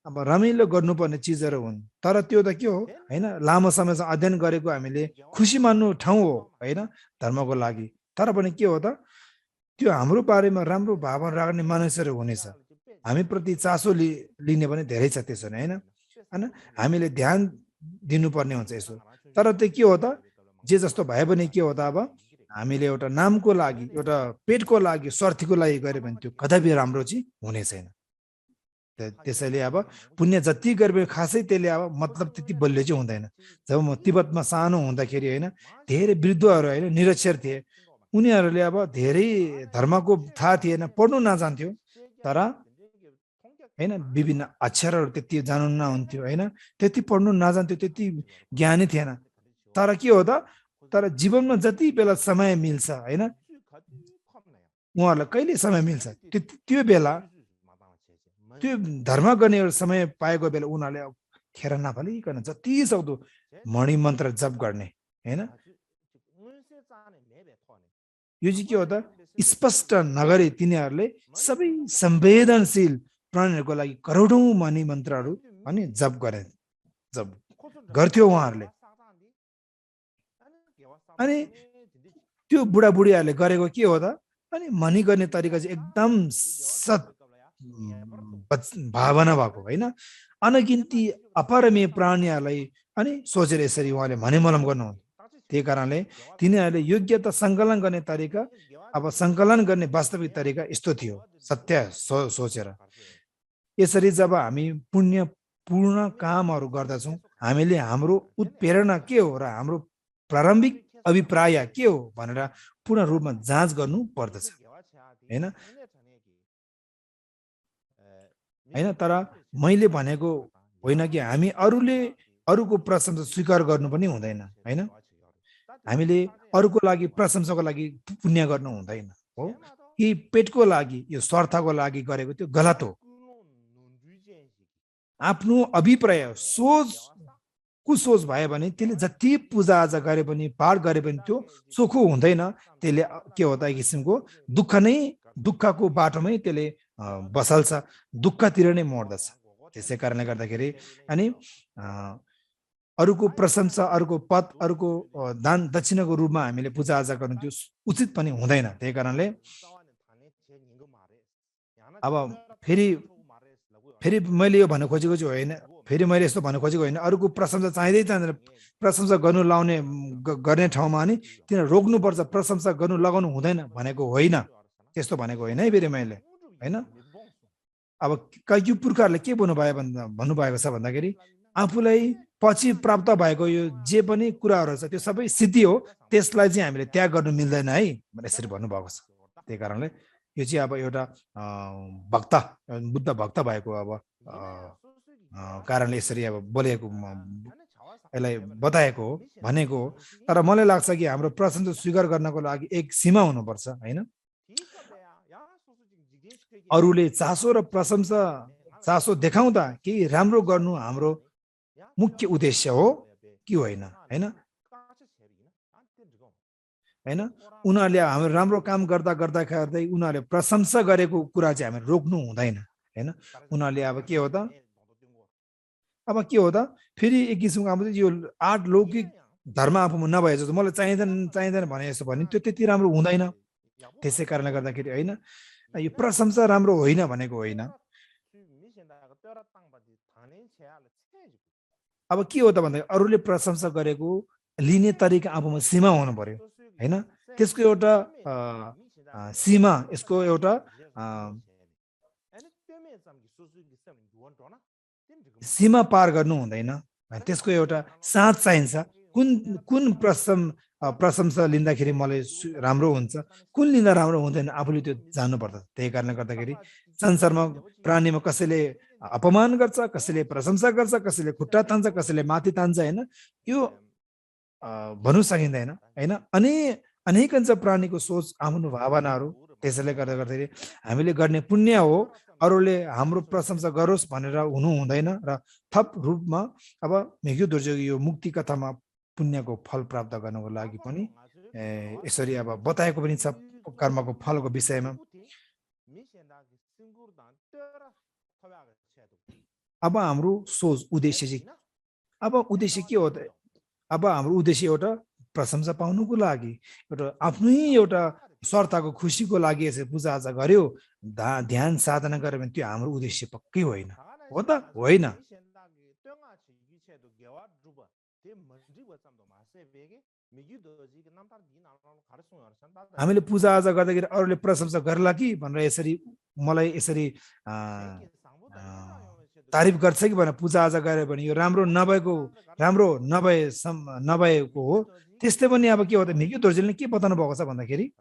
अब रमाइलो गर्नुपर्ने चिजहरू हुन्, तर त्यो त के हो, होइन, लामो समयसम्म अध्ययन गरेको हामीले खुसी मान्नु ठाउँ हो, होइन, धर्मको लागि। तर पनि के हो त, त्यो हाम्रो बारेमा राम्रो भावना राख्ने मानिसहरू हुनेछ, हामीप्रति चासो लिने पनि धेरै छ त्यसो नै, होइन? हामीले ध्यान दिनुपर्ने हुन्छ यसो। तर त्यो के हो त, जे जस्तो भए पनि के हो त, अब हामीले एउटा नामको लागि, एउटा पेटको लागि, स्वार्थीको लागि गऱ्यो भने त्यो कदापि राम्रो चाहिँ हुने छैन। त्यसैले अब पुण्य जति गरे खासै त्यसले अब मतलब त्यति बलियो चाहिँ हुँदैन। जब म तिब्बतमा सानो हुँदाखेरि, होइन, धेरै वृद्धहरू, होइन, निरक्षर थिए, उनीहरूले अब धेरै धर्मको थाहा थिएन, पढ्नु नजान्थ्यो, तर होइन विभिन्न अक्षरहरू त्यति जानु नहुन्थ्यो, होइन, त्यति पढ्नु नजान्थ्यो, त्यति ज्ञानै थिएन। तर के हो त, तर जीवनमा जति बेला समय मिल्छ, होइन, उहाँहरूलाई कहिले समय मिल्छ त्यो बेला, त्यो धर्म गर्ने एउटा समय पाएको बेला उनीहरूले खेर नफालिकन जति सक्दो मणि मन्त्र जप गर्ने, होइन? यो चाहिँ के हो त, स्पष्ट नगरी तिनीहरूले सबै संवेदनशील प्राणीहरूको लागि करोडौँ मणि मन्त्रहरू अनि जप गर्थ्यो उहाँहरूले। अनि त्यो बुढाबुढीहरूले गरेको के हो त, अनि मनी गर्ने तरिका चाहिँ एकदम सत भावना भएको, होइन, अनगिन्ती अपरमेय प्राणीहरूलाई अनि सोचेर यसरी उहाँले मनिमलम गर्नुहुन्थ्यो। त्यही कारणले तिनीहरूले योग्यता सङ्कलन गर्ने तरिका, अब सङ्कलन गर्ने वास्तविक तरिका यस्तो थियो, सत्य सोचेर। यसरी जब हामी पुण्यपूर्ण कामहरू गर्दछौँ, हामीले हाम्रो उत्प्रेरणा के हो र हाम्रो प्रारम्भिक अभिप्राय के हो भनेर पूर्ण रूपमा जाँच गर्नु पर्दछ, होइन? तर मैले भनेको होइन कि हामी अरूको प्रशंसा स्वीकार गर्नु पनि हुँदैन, होइन? हामीले अरूको लागि प्रशंसाको लागि पुण्य गर्नु हुँदैन हो, कि पेटको लागि, यो स्वार्थको लागि गरेको त्यो गलत हो। आफ्नो अभिप्राय सोच कुसोच भयो भने त्यसले जति पूजाआजा गरे पनि, पाठ गरे पनि त्यो सोखो हुँदैन। त्यसले के हो त, एक किसिमको दुःखको बाटोमै त्यसले बसल्छ, दुःखतिर नै मोड्दछ। त्यसै कारणले गर्दाखेरि अनि अरूको प्रशंसा, अरूको पद, अरूको दान दक्षिणाको रूपमा हामीले पूजाआजा गर्नु त्यो उचित पनि हुँदैन। त्यही कारणले अब फेरि फेरि मैले यो भन्न खोजेको चाहिँ होइन, फेरि मैले यस्तो भन्न खोजेको होइन, अरूको प्रशंसा चाहिँदैन, प्रशंसा गर्नु लाउने गर्ने ठाउँमा नि तिनीहरू रोक्नुपर्छ, प्रशंसा गर्नु लगाउनु हुँदैन भनेको होइन, त्यस्तो भनेको होइन है फेरि मैले, होइन। अब यो पुर्खाहरूले के भन्नुभएको छ भन्दाखेरि आफूलाई पछि प्राप्त भएको यो जे पनि कुराहरू छ त्यो सबै सिद्धि हो, त्यसलाई चाहिँ हामीले त्याग गर्नु मिल्दैन है भनेर यसरी भन्नुभएको छ। त्यही कारणले यो चाहिँ अब एउटा भक्त, बुद्ध भक्त भएको अब कारणले यसरी अब बोलेको, यसलाई बताएको हो, भनेको हो। तर मलाई लाग्छ कि हाम्रो प्रशंसा स्वीकार गर्नको लागि एक सीमा हुनुपर्छ, होइन। अरूले चासो र प्रशंसा चासो देखाउँदा केही राम्रो गर्नु हाम्रो मुख्य उद्देश्य हो कि होइन, होइन। होइन, उनीहरूले हाम्रो राम्रो काम गर्दा गर्दै उनीहरूले प्रशंसा गरेको कुरा चाहिँ हामीले रोक्नु हुँदैन, होइन। उनीहरूले अब के हो त फेरि एक किसिमको अब यो आठ लौकिक धर्म आफूमा नभए जस्तो मलाई चाहिँदैन भने जस्तो भने त्यो त्यति राम्रो हुँदैन। त्यसै कारणले गर्दाखेरि होइन, यो प्रशंसा राम्रो होइन भनेको होइन। अब के हो त भन्दा अरूले प्रशंसा गरेको लिने तरिका आफूमा सीमा हुनु पर्यो, होइन। त्यसको एउटा सीमा, यसको एउटा सीमा पार गर्नु हुँदैन, त्यसको एउटा साँच चाहिन्छ। कुन प्रशंसा लिँदाखेरि मलाई राम्रो हुन्छ, कुन लिँदा राम्रो हुँदैन, आफूले त्यो जान्नुपर्छ। त्यही कारणले गर्दाखेरि संसारमा प्राणीमा कसैले अपमान गर्छ, कसैले प्रशंसा गर्छ, कसैले खुट्टा तान्छ, कसैले माथि तान्छ, होइन। यो भन्नु सकिँदैन, होइन। अनेकन्छ प्राणीको सोच, आफ्नो भावनाहरू। त्यसैले गर्दाखेरि हामीले गर्ने पुण्य हो, अरूले हाम्रो प्रशंसा गरोस् भनेर हुनु हुँदैन। र थप रूपमा अब मिग्यू दुर्जोगी यो मुक्ति कथामा पुण्यको फल प्राप्त गर्नको लागि पनि यसरी अब बताएको पनि छ कर्मको फलको विषयमा। अब हाम्रो सोच उद्देश्य चाहिँ, अब उद्देश्य के हो त? अब हाम्रो उद्देश्य एउटा प्रशंसा पाउनुको लागि, एउटा आफ्नै एउटा स्वार्थको खुसीको लागि यसरी पूजाआजा गर्यो, ध्यान साधना गर्यो भने त्यो हाम्रो उद्देश्य पक्कै होइन, हो त होइन। हामीले पूजाआजा गर्दाखेरि अरूले प्रशंसा गर्ला कि भनेर यसरी मलाई यसरी तारिफ गर्छ कि भनेर पूजाआजा गऱ्यो भने यो राम्रो नभएको हो। त्यस्तै पनि अब के हो त, मिग्यू दोर्जेले के बताउनु भएको छ भन्दाखेरि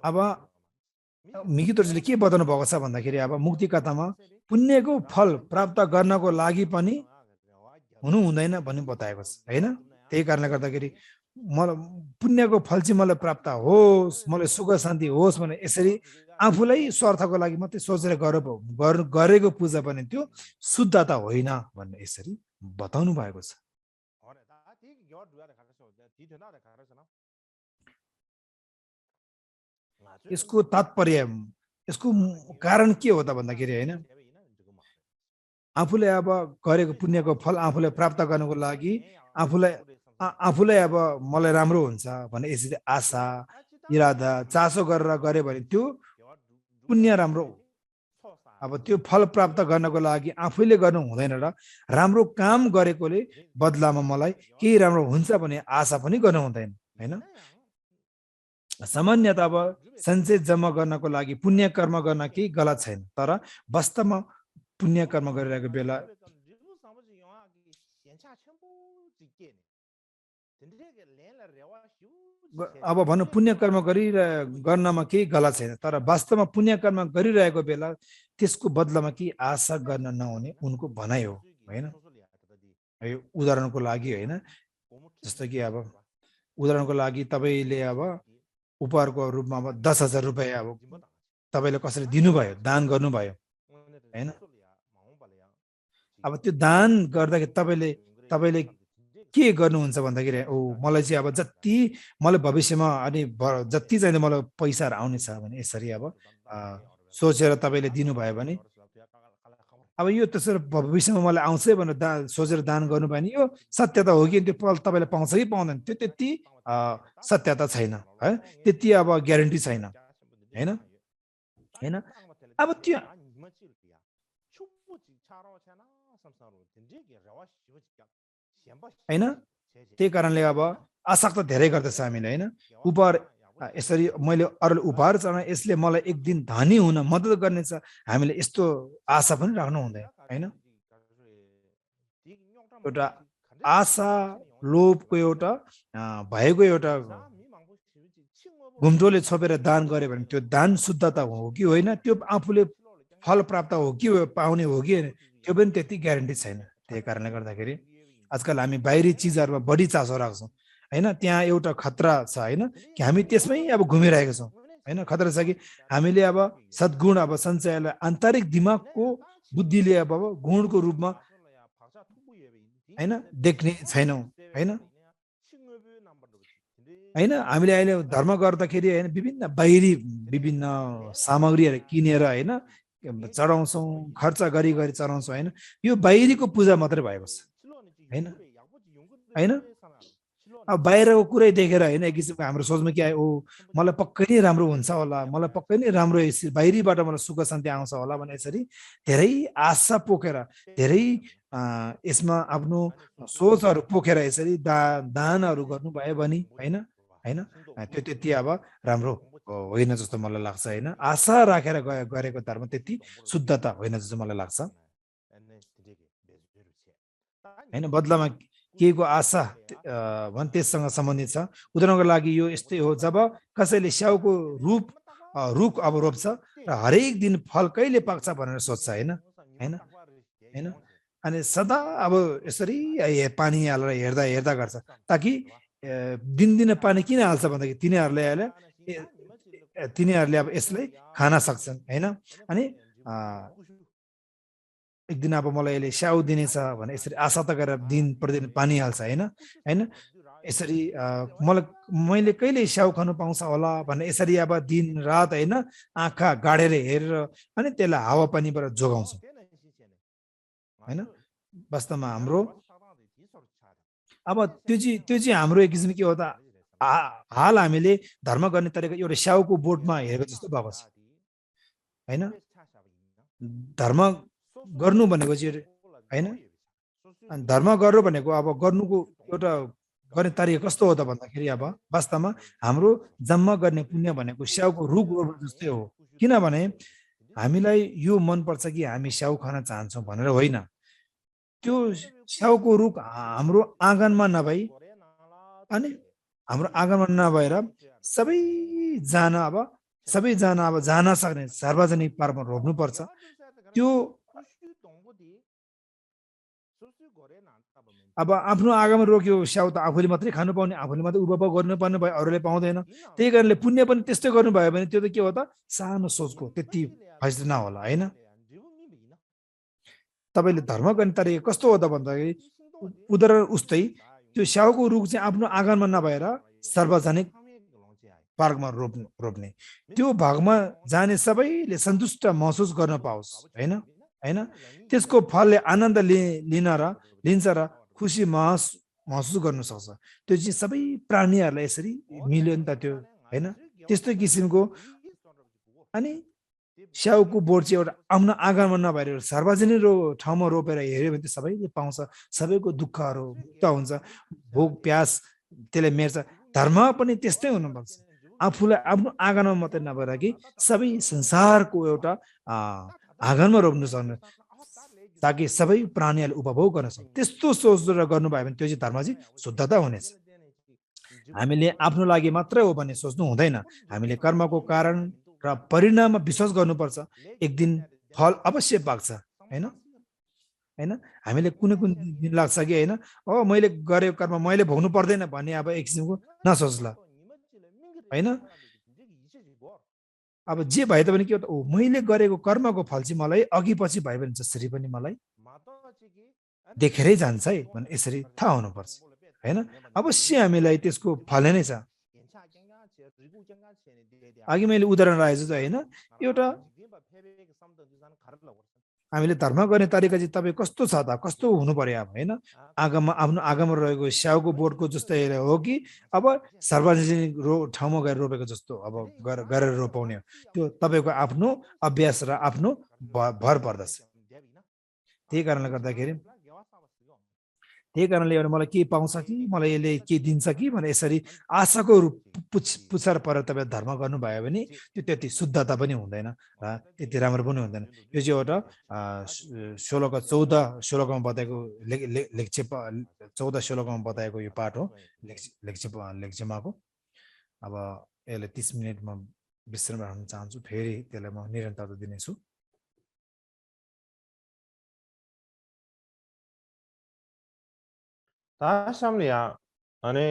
अब मिग्यू दोर्जेले के बताउनु भएको छ भन्दाखेरि अब मुक्ति कथामा पुण्यको फल प्राप्त गर्नको लागि पनि हुनु हुँदैन भन्ने बताएको छ, होइन। त्यही कारणले गर्दाखेरि मलाई पुण्यको फल चाहिँ मलाई प्राप्त होस्, मलाई सुख शान्ति होस् भने यसरी आफूलाई स्वार्थको लागि मात्रै सोचेर गरेको पूजा पनि त्यो शुद्धता होइन भन्ने यसरी बताउनु भएको छ। यसको तात्पर्य, यसको कारण के हो त भन्दाखेरि होइन, आफूले अब गरेको पुण्यको फल आफूलाई प्राप्त गर्नको लागि आफूलाई अब मलाई राम्रो हुन्छ भने यसरी आशा, इरादा, चासो गरेर गऱ्यो भने त्यो पुण्य राम्रो, अब त्यो फल प्राप्त गर्नको लागि आफैले गर्नु हुँदैन र राम्रो काम गरेकोले बदलामा मलाई केही राम्रो हुन्छ भने आशा पनि गर्नु हुँदैन, होइन। सामान्यतः अब सञ्चय जम्मा गर्नको लागि पुण्य कर्म गर्न केही गलत छैन, तर वास्तवमा पुण्य कर्म गरिरहेको बेला अब भनौँ पुण्य कर्म गर्नमा केही गलत छैन, तर वास्तवमा पुण्य कर्म गरिरहेको बेला त्यसको बदलामा केही आशा गर्न नहुने उनको भनाइ हो, होइन। यो उदाहरणको लागि, होइन, जस्तो कि अब उदाहरणको लागि तपाईँले अब उपहारको रूपमा अब 10,000 रुपियाँ अब तपाईँले कसरी दिनुभयो, दान गर्नुभयो, होइन। अब त्यो दान गर्दाखेरि तपाईँले के गर्नुहुन्छ भन्दाखेरि मलाई चाहिँ अब जति मलाई भविष्यमा अनि जति चाहिँ मलाई पैसाहरू आउने छ भने यसरी अब सोचेर तपाईँले दिनुभयो भने अब यो त्यसरी भविष्यमा मलाई आउँछ भनेर सोचेर दान गर्नु भयो भने यो सत्यता हो कि त्यो फल तपाईँले पाउँछ कि पाउँदैन त्यो त्यति सत्यता छैन है, त्यति अब ग्यारेन्टी छैन हैन हैन। अब त्यो हैन, त्यही कारणले अब आशा त धेरै गर्दछ हामीले हैन। उपहार यसरी मैले अरूले उपहार चढाएँ यसले मलाई एक दिन धनी हुन मद्दत गर्नेछ, हामीले यस्तो आशा पनि राख्नु हुँदैन हैन। एउटा आशा लोभको एउटा भएको एउटा घुम्टोले छोपेर दान गरे भने त्यो दान शुद्धता हो कि होइन, त्यो आफूले फल प्राप्त हो कि पाउने हो कि त्यो पनि त्यति ग्यारेन्टी छैन। त्यही कारणले गर्दाखेरि आजकल हामी बाहिरी चिजहरूमा बढी चासो राख्छौँ हैन, त्यहाँ एउटा खतरा छ हैन कि हामी त्यसमै अब घुमिरहेका छौँ हैन। खतरा छ कि हामीले अब सद्गुण अब सञ्चयलाई आन्तरिक दिमागको बुद्धिले अब गुणको रूपमा हैन देख्ने छैनौँ हैन हैन। हामीले अहिले धर्म गर्दाखेरि हैन विभिन्न बाहिरी विभिन्न सामग्रीहरू किनेर हैन चढाउँछौँ, खर्च गरी गरी चढाउँछौँ हैन। यो बाहिरीको पूजा मात्रै भएको छ हैन हैन। अब बाहिरको कुरै देखेर होइन एक किसिमको हाम्रो सोचमा के आयो, ओ मलाई पक्कै नै राम्रो हुन्छ होला, मलाई पक्कै नै राम्रो बाहिरीबाट मलाई सुख शान्ति आउँछ होला भने यसरी धेरै आशा पोखेर धेरै यसमा आफ्नो सोचहरू पोखेर यसरी दानहरू गर्नुभयो भने होइन होइन त्यो त्यति अब राम्रो होइन जस्तो मलाई लाग्छ होइन। आशा राखेर गरेको धर्म त्यति शुद्धता होइन जस्तो मलाई लाग्छ होइन। बदलामा केहीको आशा भने त्यससँग सम्बन्धित छ। उदाहरणको लागि यो यस्तै हो, जब कसैले स्याउको रुख अब रोप्छ र हरेक दिन फल कहिले पाक्छ भनेर सोध्छ होइन होइन होइन। अनि सदा अब यसरी पानी हालेर हेर्दा हेर्दा गर्छ, ताकि दिनदिन पानी किन हाल्छ भन्दाखेरि तिनीहरूले अब यसलाई खान सक्छन् होइन। अनि एक दिन अब मलाई यसले स्याउ दिनेछ भने यसरी आशा त गरेर दिन प्रतिदिन पानी हाल्छ होइन होइन। यसरी मैले कहिले स्याउ खानु पाउँछ होला भन्ने यसरी अब दिन रात होइन आँखा गाडेर हेरेर अनि त्यसलाई हावापानीबाट जोगाउँछ होइन। वास्तवमा हाम्रो अब त्यो चाहिँ हाम्रो एक किसिम के हो त, हाल हामीले धर्म गर्ने तरिका एउटा स्याउको बोटमा हेरेको जस्तो भएको छ होइन। धर्म गर्नु भनेको चाहिँ होइन, धर्म गर्नु भनेको अब गर्नुको एउटा गर्ने तरिका कस्तो हो त भन्दाखेरि अब वास्तवमा हाम्रो जम्मा गर्ने पुण्य भनेको स्याउको रुख रोप्नु जस्तै हो। किनभने हामीलाई यो मनपर्छ कि हामी स्याउ खान चाहन्छौँ भनेर होइन, त्यो स्याउको रुख हाम्रो आँगनमा नभई अनि हाम्रो आँगनमा नभएर सबैजना अब जान सक्ने सार्वजनिक पार्कमा रोप्नुपर्छ। त्यो अब आफ्नो आँगनमा रोक्यो स्याउ त आफूले मात्रै खानु पाउने, आफूले मात्रै उपभोग गर्नुपर्ने भयो, अरूले पाउँदैन। त्यही कारणले पुण्य पनि त्यस्तै गर्नुभयो भने त्यो त के हो त, सानो सोचको त्यति फैसला नहोला होइन। तपाईँले धर्म गर्ने तरिका कस्तो हो त भन्दाखेरि उदाहरण उस्तै त्यो स्याउको रुख चाहिँ आफ्नो आँगनमा नभएर सार्वजनिक पार्कमा रोप्ने, त्यो भागमा जाने सबैले सन्तुष्ट महसुस गर्न पाओस् होइन होइन। त्यसको फलले आनन्द लिन्छ र खुसी महसुस गर्नु सक्छ। त्यो चाहिँ सबै प्राणीहरूलाई यसरी मिल्यो नि त त्यो होइन, त्यस्तो किसिमको। अनि स्याउको बोट चाहिँ एउटा आफ्नो आँगनमा नभएर सार्वजनिक ठाउँमा रोपेर हेऱ्यो भने त्यो सबैले पाउँछ, सबैको दुःखहरू मुक्त हुन्छ, भोक प्यास त्यसले मेर्छ। धर्म पनि त्यस्तै हुनुपर्छ, आफूलाई आफ्नो आँगनमा मात्रै नभएर कि सबै संसारको एउटा आँगनमा रोप्नु सक्ने, ताकि सबै प्राणीहरूले उपभोग गर्न सक्छ। त्यस्तो सोचेर गर्नुभयो भने त्यो चाहिँ धर्म चाहिँ शुद्धता हुनेछ। हामीले आफ्नो लागि मात्रै हो भन्ने सोच्नु हुँदैन, हामीले कर्मको कारण र परिणाममा विश्वास गर्नुपर्छ। एक दिन फल अवश्य पाक्छ होइन होइन। हामीले कुनै दिन लाग्छ कि होइन मैले गरेको कर्म मैले भोग्नु पर्दैन भन्ने अब एक किसिमको नसोच्ला होइन। अब जे भए तापनि के हो त, मैले गरेको कर्मको फल चाहिँ मलाई अघि पछि भयो भने जसरी पनि मलाई देखेरै जान्छ है भने यसरी थाहा हुनुपर्छ होइन। अवश्य हामीलाई त्यसको फल नै छ। अघि मैले उदाहरण राखेको छु होइन, एउटा हामीले धर्म गर्ने तरिका चाहिँ तपाईँ कस्तो छ त, कस्तो हुनु पर्यो अब होइन, आगोमा आफ्नो आगोमा रहेको स्याउको बोटको जस्तो हो कि अब सार्वजनिक ठाउँमा गएर रोपेको जस्तो अब गरेर रोपाउने हो, त्यो तपाईँको आफ्नो अभ्यास र आफ्नो भर पर्दछ। त्यही कारणले गर्दाखेरि त्यही कारणले एउटा मलाई के पाउँछ कि, मलाई यसले के दिन्छ कि भनेर यसरी आशाको रूप पुछार परेर तपाईँ धर्म गर्नुभयो भने त्यो त्यति शुद्धता पनि हुँदैन र त्यति राम्रो पनि हुँदैन। यो चाहिँ एउटा 16 श्लोकमा बताएको लेक्चेपा 14 श्लोकमा बताएको यो पाठ हो लेक्चेमाको। अब यसले 30 मिनटमा विश्राम राख्न चाहन्छु, फेरि त्यसलाई म निरन्तरता दिनेछु। 다시합니다. 안에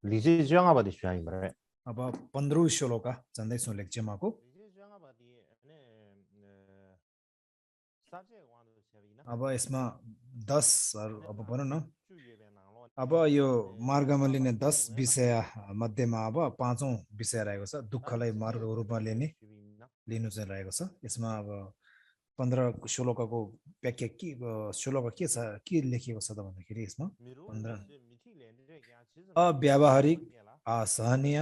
리지 주양아바디 주양이bre. अब 15 श्लोक जान्दैछौँ लेक्चेमाको। अब यसमा 10 अब भनौँ न, अब यो मार्गमा लिने 10 विषय मध्येमा अब 5औं विषय रहेको छ, दुःखलाई मार्गको रूपमा लिनु चाहिँ रहेको छ। यसमा अब 15 श्लोकको व्याख्या के श्लोक के छ, के लेखिएको छ त भन्दाखेरि यसमा 15 अव्यावहारिक, असहनीय,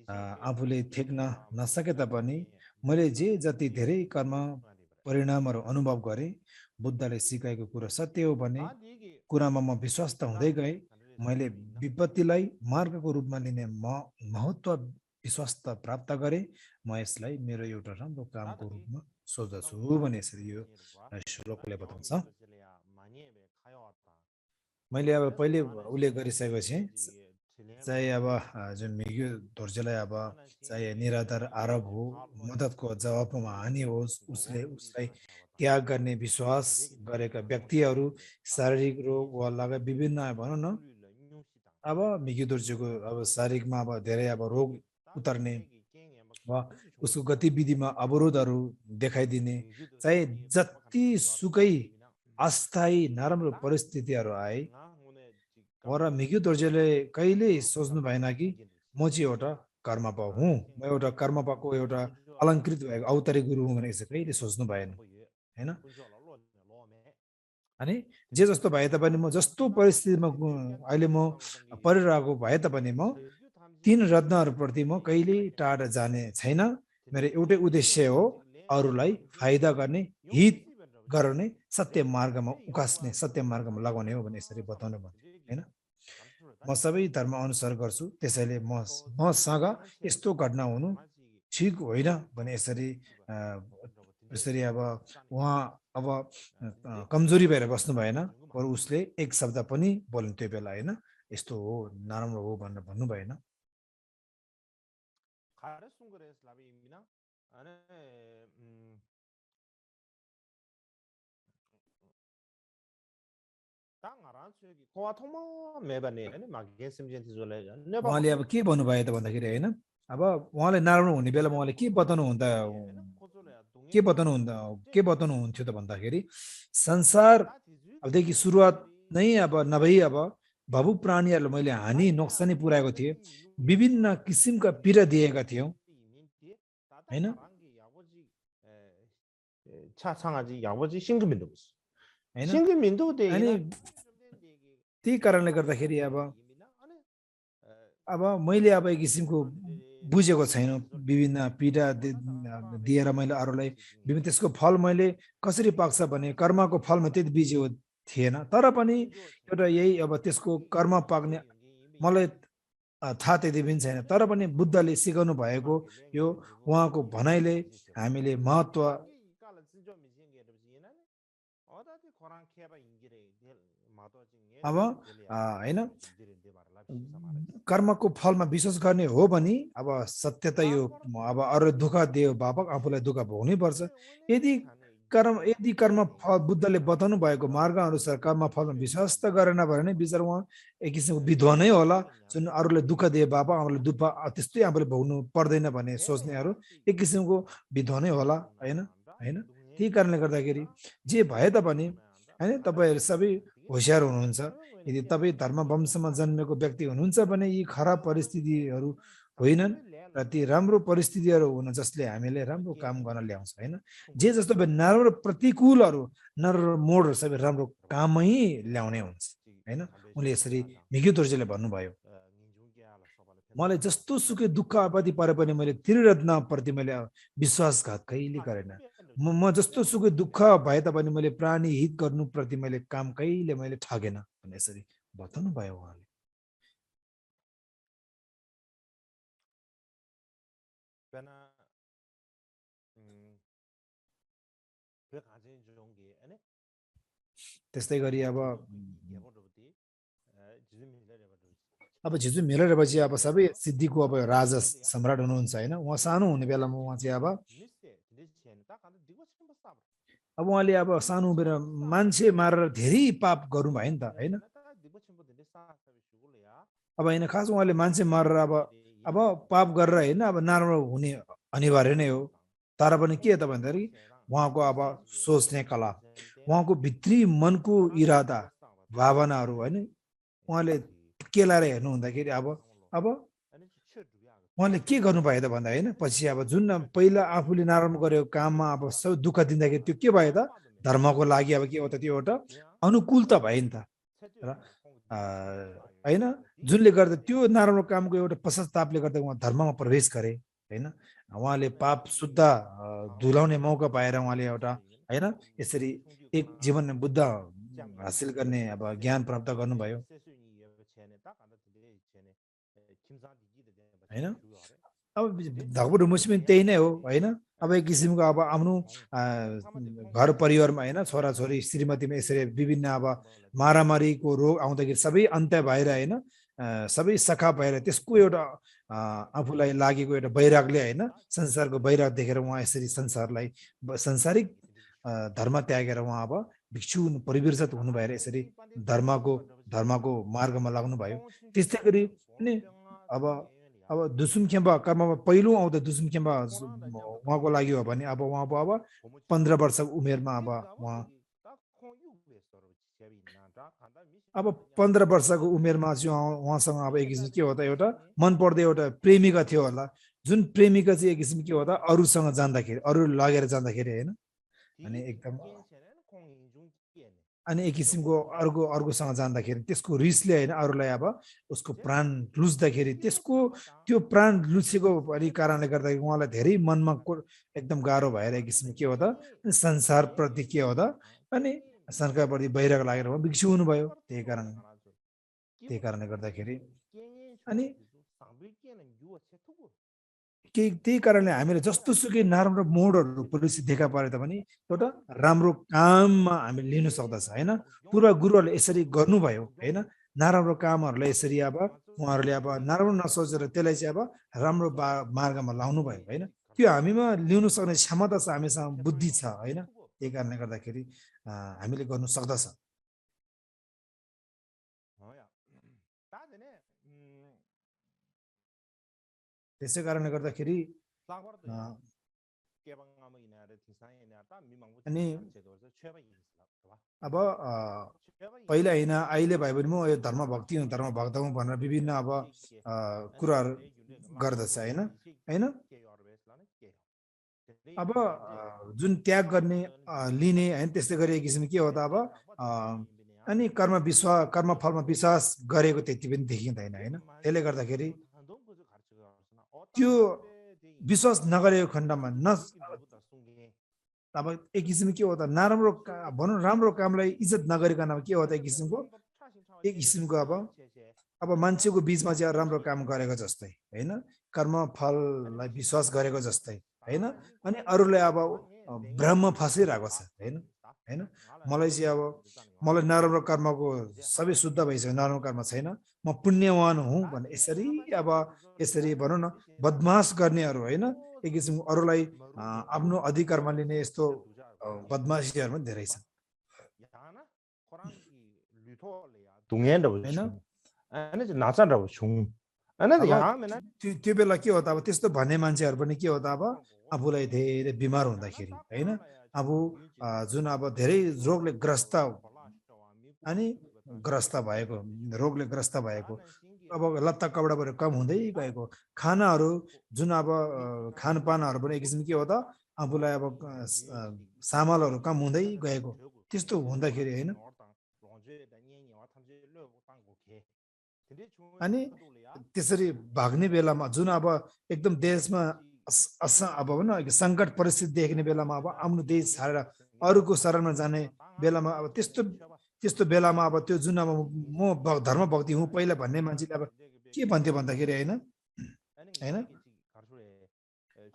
आफूले ठेक्न नसके तापनि मैले जे जति धेरै कर्म परिणामहरू अनुभव गरेँ, बुद्धले सिकाएको कुरा सत्य हो भने कुरामा म विश्वास त हुँदै गएँ। मैले विपत्तिलाई मार्गको रूपमा लिने महत्त्व विश्वास त प्राप्त गरेँ। म यसलाई मेरो एउटा राम्रो कामको रूपमा सोच्दछु भने यसरी यो श्लोकले बताउँछ। मैले अब पहिले उल्लेख गरिसकेको छु, चाहे अब जुन मिग्यू दोर्जेलाई अब चाहे निराधार आरोप हो, मद्दतको जवाबमा हानि होस्, उसलाई त्याग गर्ने विश्वास गरेका व्यक्तिहरू शारीरिक रोग वा लगायत विभिन्न भनौँ न, अब मिग्यू दोर्जेको अब शारीरिकमा अब धेरै अब रोग उतर्ने वा उसको गतिविधिमा अवरोधहरू देखाइदिने, चाहे जति सुकै अस्थायी नराम्रो परिस्थितिहरू आए, र मिग्यू दोर्जेले कहिले सोच्नु भएन कि म चाहिँ एउटा कर्मपा हुँ, म एउटा कर्मपाको एउटा अलङ्कृत भएको अवतारी गुरु हुँ भनेर चाहिँ कहिले सोच्नु भएन होइन। अनि जे जस्तो भए तापनि म जस्तो परिस्थितिमा अहिले म परिरहेको भए तापनि म 3 रत्नहरूप्रति म कहिले टाढा जाने छैन। मेरो एउटै उद्देश्य हो, अरूलाई फाइदा गर्ने, हित गराउने, सत्य मार्गमा उकास्ने, सत्य मार्गमा लगाउने हो भने यसरी बताउनु भयो होइन। म सबै धर्म अनुसार गर्छु, त्यसैले मसँग यस्तो घटना हुनु ठिक होइन भने यसरी अब उहाँ अब कमजोरी भएर बस्नु भएन, बरु उसले एक शब्द पनि बोल्नु त्यो बेला होइन, यस्तो हो नराम्रो हो भनेर भन्नु भएन। उहाँले अब के भन्नुभयो त भन्दाखेरि होइन, अब उहाँले नराम्रो हुने बेलामा उहाँले के बताउनु हुन्थ्यो त भन्दाखेरि संसार अबदेखि सुरुवात नै अब नभई अब भवु प्राणीहरूलाई मैले हानि नोक्सानी पुर्याएको थिएँ, विभिन्न किसिमका पीडा दिएका थियौँ होइन। त्यही कारणले गर्दाखेरि अब मैले अब एक किसिमको बुझेको छैन, विभिन्न पीडा दिएर मैले अरूलाई विभिन्न त्यसको फल मैले कसरी पाक्छ भने कर्मको फलमा त्यति बिजेको थिएन। तर पनि एउटा यही अब त्यसको कर्म पाक्ने मलाई थाहा त्यति पनि छैन। तर पनि बुद्धले सिकाउनु भएको यो उहाँको भनाइले हामीले महत्त्व अब होइन, कर्मको फलमा विश्वास गर्ने हो भने अब सत्य त यो अब अरू दुःख दियो बापक आफूलाई दुःख भोग्नै पर्छ। यदि कर्म फल बुद्धले बताउनु भएको मार्ग अनुसार कर्म फलमा विश्वास त गरेन भने बिचरा उहाँ एक किसिमको विद्वानै होला, जुन अरूलाई दुःख दिए बापक आफूलाई दुःख त्यस्तै आफूले भोग्नु पर्दैन भने सोच्नेहरू एक किसिमको विद्वानै होला होइन। त्यही कारणले गर्दाखेरि जे भए तापनि होइन, तपाईँहरू सबै होसियार हुनुहुन्छ। यदि तपाईँ धर्म वंशमा जन्मेको व्यक्ति हुनुहुन्छ भने यी खराब परिस्थितिहरू होइनन् र ती राम्रो परिस्थितिहरू हुन जसले हामीले राम्रो काम गर्न ल्याउँछ हैन जे जस्तो नराम्रो प्रतिकूलहरू नराम्रो मोडहरू सबै राम्रो कामै ल्याउने हुन्छ हैन उनले यसरी मिग्यु तोर्जेले भन्नुभयो मलाई जस्तो सुकै दुःख आपत्ति परे पनि मैले त्रिरत्नप्रति मैले विश्वासघात कहिले गरेन म जस्तो सुकै दुःख भए तापनि मैले प्राणी हित गर्नुप्रति मैले काम कहिले मैले ठगेन भने यसरी बताउनु भयो उहाँले त्यस्तै गरी अब झिजु मिलेपछि अब सबै सिद्धिको अब राजा सम्राट हुनुहुन्छ हैन उहाँ सानो हुने बेलामा उहाँ चाहिँ अब उहाँले अब सानो उमेर मान्छे मारेर धेरै पाप गर्नु भयो नि त हैन अब हैन खास उहाँले मान्छे मारेर अब पाप गरेर हैन अब नराम्रो हुने अनिवार्य नै हो तर पनि के त भन्दाखेरि उहाँको अब सोच्ने कला उहाँको भित्री मनको इरादा भावनाहरू हैन उहाँले केलाएर हेर्नु हुँदाखेरि अब उहाँले के गर्नुभयो त भन्दा हैन पछि अब जुन पहिला आफूले नराम्रो गरेको काममा अब सब दुःख दिँदाखेरि त्यो के भयो त धर्मको लागि अब के हो त त्यो एउटा अनुकूलता भयो नि त र हैन जुनले गर्दा त्यो नराम्रो कामको एउटा पश्चातापले गर्दा उहाँ धर्ममा प्रवेश गरे हैन उहाँले पाप शुद्ध धुलाउने मौका पाएर उहाँले एउटा हैन यसरी एक जीवन बुद्ध हासिल गर्ने अब ज्ञान प्राप्त गर्नुभयो हैन अब धगबुढो मुस्लिम त्यही नै हो हैन अब एक किसिमको अब आफ्नो घर परिवारमा हैन छोराछोरी श्रीमतीमा यसरी विभिन्न अब मारामारीको रोग आउँदाखेरि सबै अन्त्य भएर हैन सबै सखा भएर त्यसको एउटा आफूलाई लागेको एउटा वैरागले हैन संसारको वैराग देखेर उहाँ यसरी संसारलाई संसारिक धर्म त्यागेर उहाँ अब भिक्षु परिवर्तित हुनु भएर यसरी धर्मको मार्गमा लाग्नु भयो त्यस्तै गरी नि अब दुसुम खेम्बा कर्ममा पहिलो आउँदा दुसुम खेम्बा उहाँको लागि हो भने अब उहाँ अब 15 वर्षको उमेरमा अब 15 वर्षको उमेरमा चाहिँ उहाँसँग अब एक किसिम के हो त एउटा मन पर्दै एउटा प्रेमिका थियो होला जुन प्रेमिका चाहिँ एक किसिम के हो त अरूसँग जाँदाखेरि अरू लगेर जाँदाखेरि हैन अनि एकदम अनि एक किसिमको अर्कोसँग जाँदाखेरि त्यसको रिसले हैन अरूलाई अब उसको प्राण लुच्दाखेरि त्यसको त्यो प्राण लुचेको कारणले गर्दा उहाँलाई धेरै मनमा एकदम गाह्रो भएर एक किसिम के हो त संसार प्रति के हो त अनि संसारप्रति वैराग लागेर भिक्षु हुनुभयो त्यही कारणले गर्दाखेरि अनि त्यही कारणले हामीले जस्तो सुकै नराम्रो मोडहरू परिस्थिति देखा परे तापनि एउटा राम्रो काममा हामीले लिन सक्दछ हैन पूर्व गुरुहरूले यसरी गर्नुभयो हैन नराम्रो कामहरूलाई यसरी अब उहाँहरूले अब नराम्रो नसोचेर त्यसलाई चाहिँ अब राम्रो मार्गमा लाउनु भयो हैन त्यो हामीमा ल्याउन सक्ने क्षमता छ हामीसँग बुद्धि छ हैन त्यही कारणले गर्दाखेरि हामीले गर्नु सक्दछ त्यसै कारणले गर्दाखेरि अनि अब पहिला हैन अहिले भए पनि म यो धर्म भक्ति भनेर विभिन्न अब कुराहरू गर्दछ हैन अब जुन त्याग गर्ने लिने हैन त्यस्तै गरी एक किसिम के हो त अब अनि कर्मफलमा विश्वास गरेको त्यति पनि देखिँदैन हैन त्यसले गर्दाखेरि त्यो विश्वास नगरेको खण्डमा अब एक किसिम के हो त नराम्रो भनौँ राम्रो कामलाई इज्जत नगरिकन के हो त एक किसिमको अब मान्छेको बीचमा चाहिँ राम्रो काम गरेको जस्तै हैन कर्म फललाई विश्वास गरेको जस्तै हैन अनि अरूलाई अब भ्रममा फसिरहेको छ हैन मलाई चाहिँ अब मलाई नराम्रो कर्मको सबै शुद्ध भइसक्यो नराम्रो कर्म छैन म पुण्यवान हुँ भने यसरी भनौँ न बदमास गर्नेहरू हैन एक किसिम अरूलाई आफ्नो अधिकारमा लिने यस्तो बदमासीहरू पनि धेरै छन् त्यो बेला के हो त अब त्यस्तो भन्ने मान्छेहरू पनि के हो त अब आफूलाई धेरै बिमार हुँदाखेरि हैन अब जुन अब धेरै रोगले ग्रस्त भएको अब लत्ता कपडाहरू कम हुँदै गएको, खानाहरू जुन अब खानपानहरू पनि एक किसिम के हो त आफूलाई अब सामालहरू कम हुँदै गएको, त्यस्तो हुँदाखेरि होइन। अनि त्यसरी भाग्ने बेलामा जुन अब एकदम देशमा अब भनौँ न सङ्कट परिस्थिति देख्ने बेलामा अब आफ्नो देश छाडेर अरूको शरणमा जाने बेलामा अब त्यस्तो बेलामा अब त्यो जुन अब म धर्मभक्ति हुँ पहिला भन्ने मान्छेले अब के भन्थ्यो भन्दाखेरि होइन होइन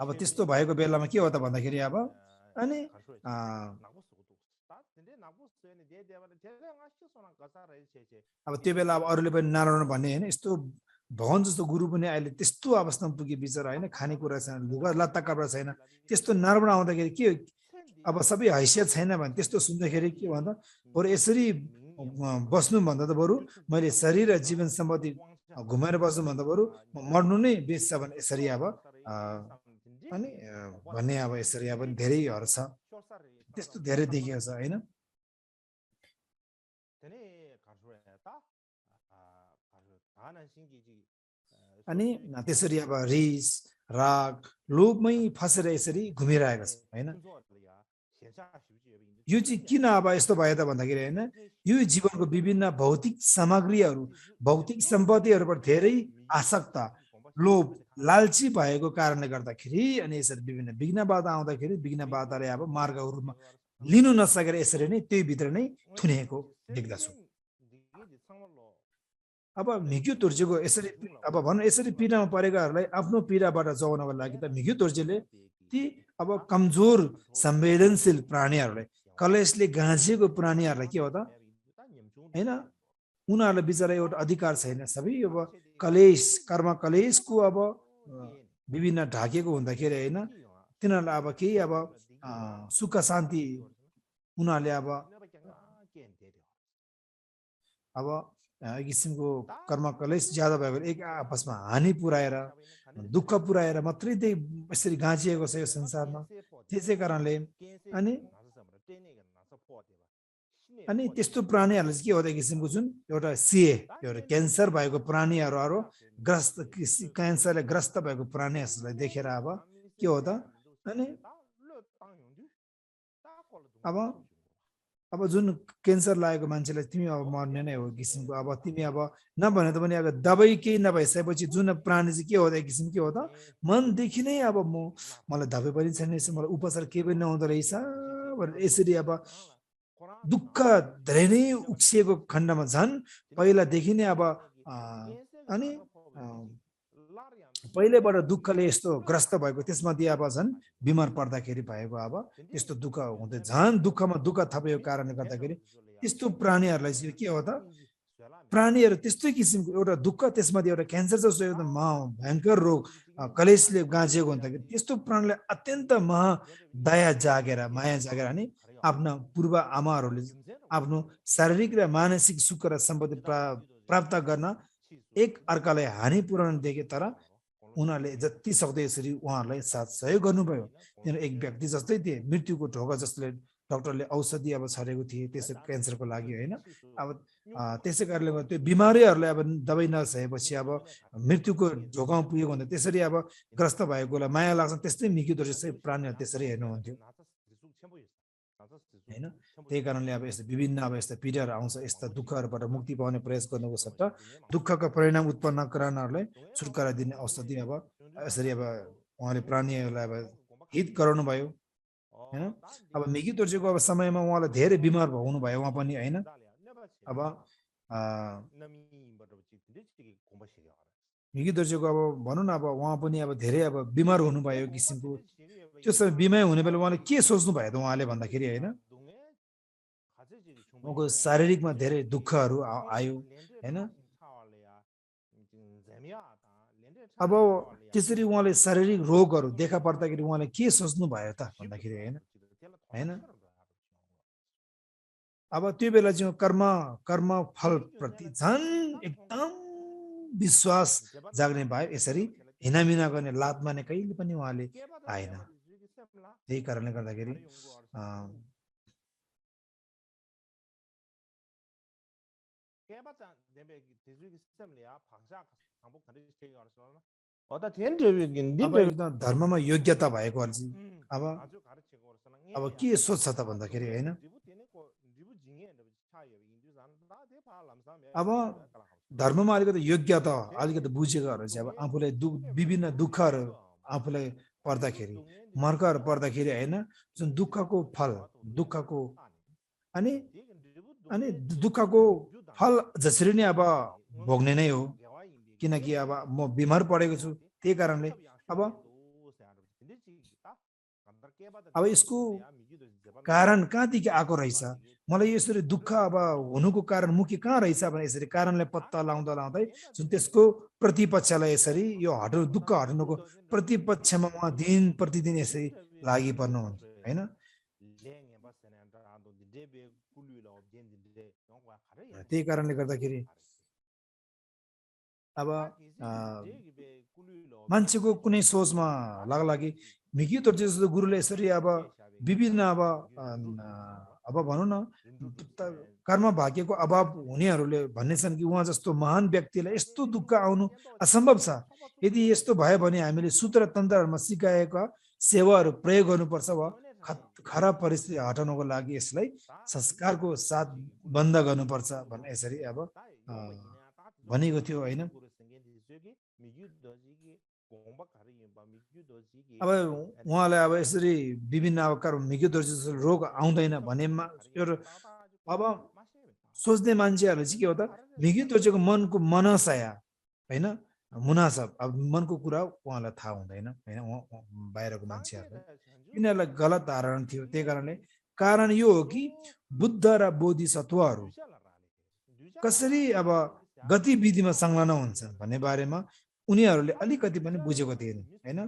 अब त्यस्तो भएको बेलामा के हो त भन्दाखेरि अब अनि अब त्यो बेला अब अरूले पनि नराम्रो भन्ने होइन, यस्तो भगवान जस्तो गुरु पनि अहिले त्यस्तो अवस्थामा पुगे बिचरा होइन, खानेकुरा छैन, लुगा लत्ता कपडा छैन, त्यस्तो नराम्रो आउँदाखेरि के अब सबै हैसियत छैन भने त्यस्तो सुन्दाखेरि के भन्दा बरु यसरी बस्नुभन्दा त बरु मैले शरीर र जीवन सम्बन्धी घुमाएर बस्नुभन्दा बरु मर्नु नै बेच्छ भने यसरी अब अनि भन्ने अब यसरी अब धेरैहरू छ, त्यस्तो धेरै देखिएको छ होइन। अनि त्यसरी अब रिस राग लोभमै फसेर यसरी घुमिरहेको छ होइन। यो चाहिँ किन अब यस्तो भयो त भन्दाखेरि होइन, यो जीवनको विभिन्न भौतिक सामग्रीहरू भौतिक सम्पत्तिहरूबाट धेरै आसक्त लोभ लालची भएको कारणले गर्दाखेरि अनि यसरी विभिन्न विघ्न बाधा आउँदाखेरि विघ्न बाधाले अब मार्गहरूमा लिनु नसकेर यसरी नै त्यही भित्र नै थुनेको देख्दछु। अब मिग्यु तुर्जेको यसरी अब भनौँ यसरी पीडामा परेकाहरूलाई आफ्नो पीडाबाट जोगाउनको लागि त मिग्यु तुर्जेले ती अब कमजोर संवेदनशील प्राणीहरूलाई कलेशले गाँसिएको प्राणीहरूलाई के हो त होइन, उनीहरूलाई बिचरा एउटा अधिकार छैन, सबै अब कलेश कर्म कलेशको अब विभिन्न ढाकेको हुँदाखेरि होइन तिनीहरूलाई अब केही अब सुख शान्ति उनीहरूले अब एक किसिमको कर्म कलेश ज्यादा भयो भने एक आपसमा हानि पुर्याएर दुःख पुर्याएर मात्रै त्यही यसरी गाँचिएको छ यो संसारमा। त्यसै कारणले अनि त्यस्तो प्राणीहरूलाई चाहिँ के हो त एक किसिमको जुन एउटा सिए एउटा क्यान्सर भएको प्राणीहरू ग्रस्त क्यान्सरले ग्रस्त भएको प्राणीहरूलाई देखेर अब के हो त अनि अब जुन क्यान्सर लागेको मान्छेलाई तिमी अब मर्ने नै हो किसिमको, अब तिमी अब नभने त पनि अब दबाई केही नभइसकेपछि जुन प्राणी चाहिँ के हो त एक किसिम के हो त मनदेखि नै अब मलाई दबाई पनि छैन रहेछ, मलाई उपचार केही पनि नहुँदो रहेछ भनेर यसरी अब दुःख धेरै नै उक्सिएको खण्डमा झन् पहिलादेखि नै अब अनि पहिलेबाट दुःखले यस्तो ग्रस्त भएको त्यसमध्ये अब झन् बिमार पर्दाखेरि भएको अब त्यस्तो दुःख हुँदै झन् दुःखमा दुःख थपेको कारणले गर्दाखेरि त्यस्तो प्राणीहरूलाई चाहिँ के हो त प्राणीहरू त्यस्तै किसिमको एउटा दुःख त्यसमध्ये एउटा क्यान्सर जस्तो एकदम भयङ्कर रोग कलेशले गाँचिएको हुँदाखेरि त्यस्तो प्राणीलाई अत्यन्त दया जागेर माया जागेर अनि आफ्ना पूर्व आमाहरूले आफ्नो शारीरिक र मानसिक सुख र सम्पत्ति प्राप्त गर्न एक अर्कालाई हानि पुर्याउन देखे, तर उनीहरूले जति सक्दो यसरी उहाँहरूलाई साथ सहयोग गर्नुभयो। तिनीहरू एक व्यक्ति जस्तै थिए, मृत्युको ढोका जसले डक्टरले औषधि अब छरेको थिए त्यसै क्यान्सरको लागि होइन। अब त्यसै कारणले गर्दा त्यो बिमारीहरूलाई अब दबाई नसकेपछि अब मृत्युको ढोकामा पुगेको हुँदा त्यसरी अब ग्रस्त भएकोलाई माया लाग्छ, त्यस्तै मिकिदो जस्तै प्राणीहरू त्यसरी हेर्नुहुन्थ्यो होइन। त्यही कारणले अब यस्तो विभिन्न अब यस्ता पीडाहरू आउँछ, यस्ता दुःखहरूबाट मुक्ति पाउने प्रयास गर्नुको सट्टा दुःखका परिणाम उत्पन्न गराउनहरूलाई छुटकारा दिने औषधि अब यसरी अब उहाँले प्राणीहरूलाई अब हित गराउनु भयो होइन। अब मिकी तोर्जेको अब समयमा उहाँलाई धेरै बिमार हुनुभयो उहाँ पनि होइन। अब मिकी तोर्जेको अब भनौँ न अब उहाँ पनि अब धेरै अब बिमार हुनुभयो किसिमको, त्यो समय बिमार हुने बेला उहाँले के सोच्नु भयो त उहाँले भन्दाखेरि होइन उहाँको शारीरिकमा धेरै दुःखहरू आयो होइन। अब त्यसरी उहाँले शारीरिक रोगहरू देखा पर्दाखेरि उहाँले के सोच्नु भयो त भन्दाखेरि होइन। अब त्यो बेला चाहिँ कर्म फल प्रति झन् एकदम विश्वास जाग्ने भयो, यसरी हिनामिना गर्ने लात माने कहिले पनि उहाँले आएन। त्यही कारणले गर्दाखेरि अब एकदम धर्ममा योग्यता भएकोहरू चाहिँ अब के सोच छ त भन्दाखेरि हैन अब धर्ममा अलिकति योग्यता अलिकति बुझेकोहरू चाहिँ अब आफूलाई विभिन्न दुःखहरू आफूलाई पर्दाखेरि मर्काहरू पर्दाखेरि हैन जुन दुःखको फल दुःखको अनि अनि दुःखको फल जसरी नै अब भोग्ने नै हो किनकि अब म बिमार परेको छु त्यही कारणले अब यसको कारण कहाँदेखि आएको रहेछ मलाई यसरी दुःख अब हुनुको कारण मुख्य कहाँ रहेछ भने यसरी कारणलाई पत्ता लाउँदा लाउँदै जुन त्यसको प्रतिपक्षलाई यसरी यो हटाउनु दुःख हटाउनुको प्रतिपक्षमा उहाँ दिन प्रतिदिन यसरी लागि पर्नुहुन्छ हैन त्यही कारणले गर्दाखेरि अब मान्छेको कुनै सोचमा लाग्ला कि मिकितो जस्तो गुरुले यसरी अब विभिन्न अब भनौँ न कर्म भाग्यको अभाव हुनेहरूले भन्ने छन् कि उहाँ जस्तो महान व्यक्तिलाई यस्तो दुःख आउनु असम्भव छ यदि यस्तो भयो भने हामीले सूत्र तन्त्रहरूमा सिकाएका सेवाहरू प्रयोग गर्नुपर्छ वा खराब परिस्थिति हटाउनको लागि यसलाई संस्कारको साथ बन्द गर्नुपर्छ भन्ने यसरी अब भनेको थियो हैन अब उहाँलाई अब यसरी विभिन्न अब मिग्युदोर्जी जस्तो रोग आउँदैन भनेमा अब सोच्ने मान्छेहरूले चाहिँ के हो त मिग्युदोर्जीको मनको मनसाया हैन मुनासब अब मनको कुरा उहाँलाई थाहा हुँदैन हैन बाहिरको मान्छेहरूलाई यिनीहरूलाई गलत धारणा थियो त्यही कारणले कारण यो हो कि बुद्ध र बोधिसत्वहरू कसरी अब गतिविधिमा संलग्न हुन्छन् भन्ने बारेमा उनीहरूले अलिकति पनि बुझेको थिएन हैन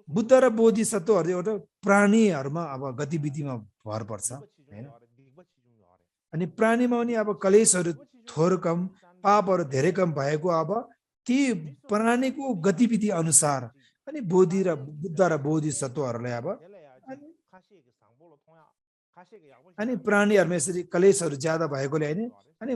बुद्ध र बोधिसत्वहरू एउटा प्राणीहरूमा अब गतिविधिमा भर पर्छ हैन अनि प्राणीमा पनि अब कलेशहरू थोर कम पापहरू धेरै कम भएको अब ती प्राणीको गतिविधि अनुसार अनि बोधि र बुद्ध र बोधिसत्वहरूलाई अब अनि प्राणीहरूमा यसरी कलेशहरू ज्यादा भएकोले हैन अनि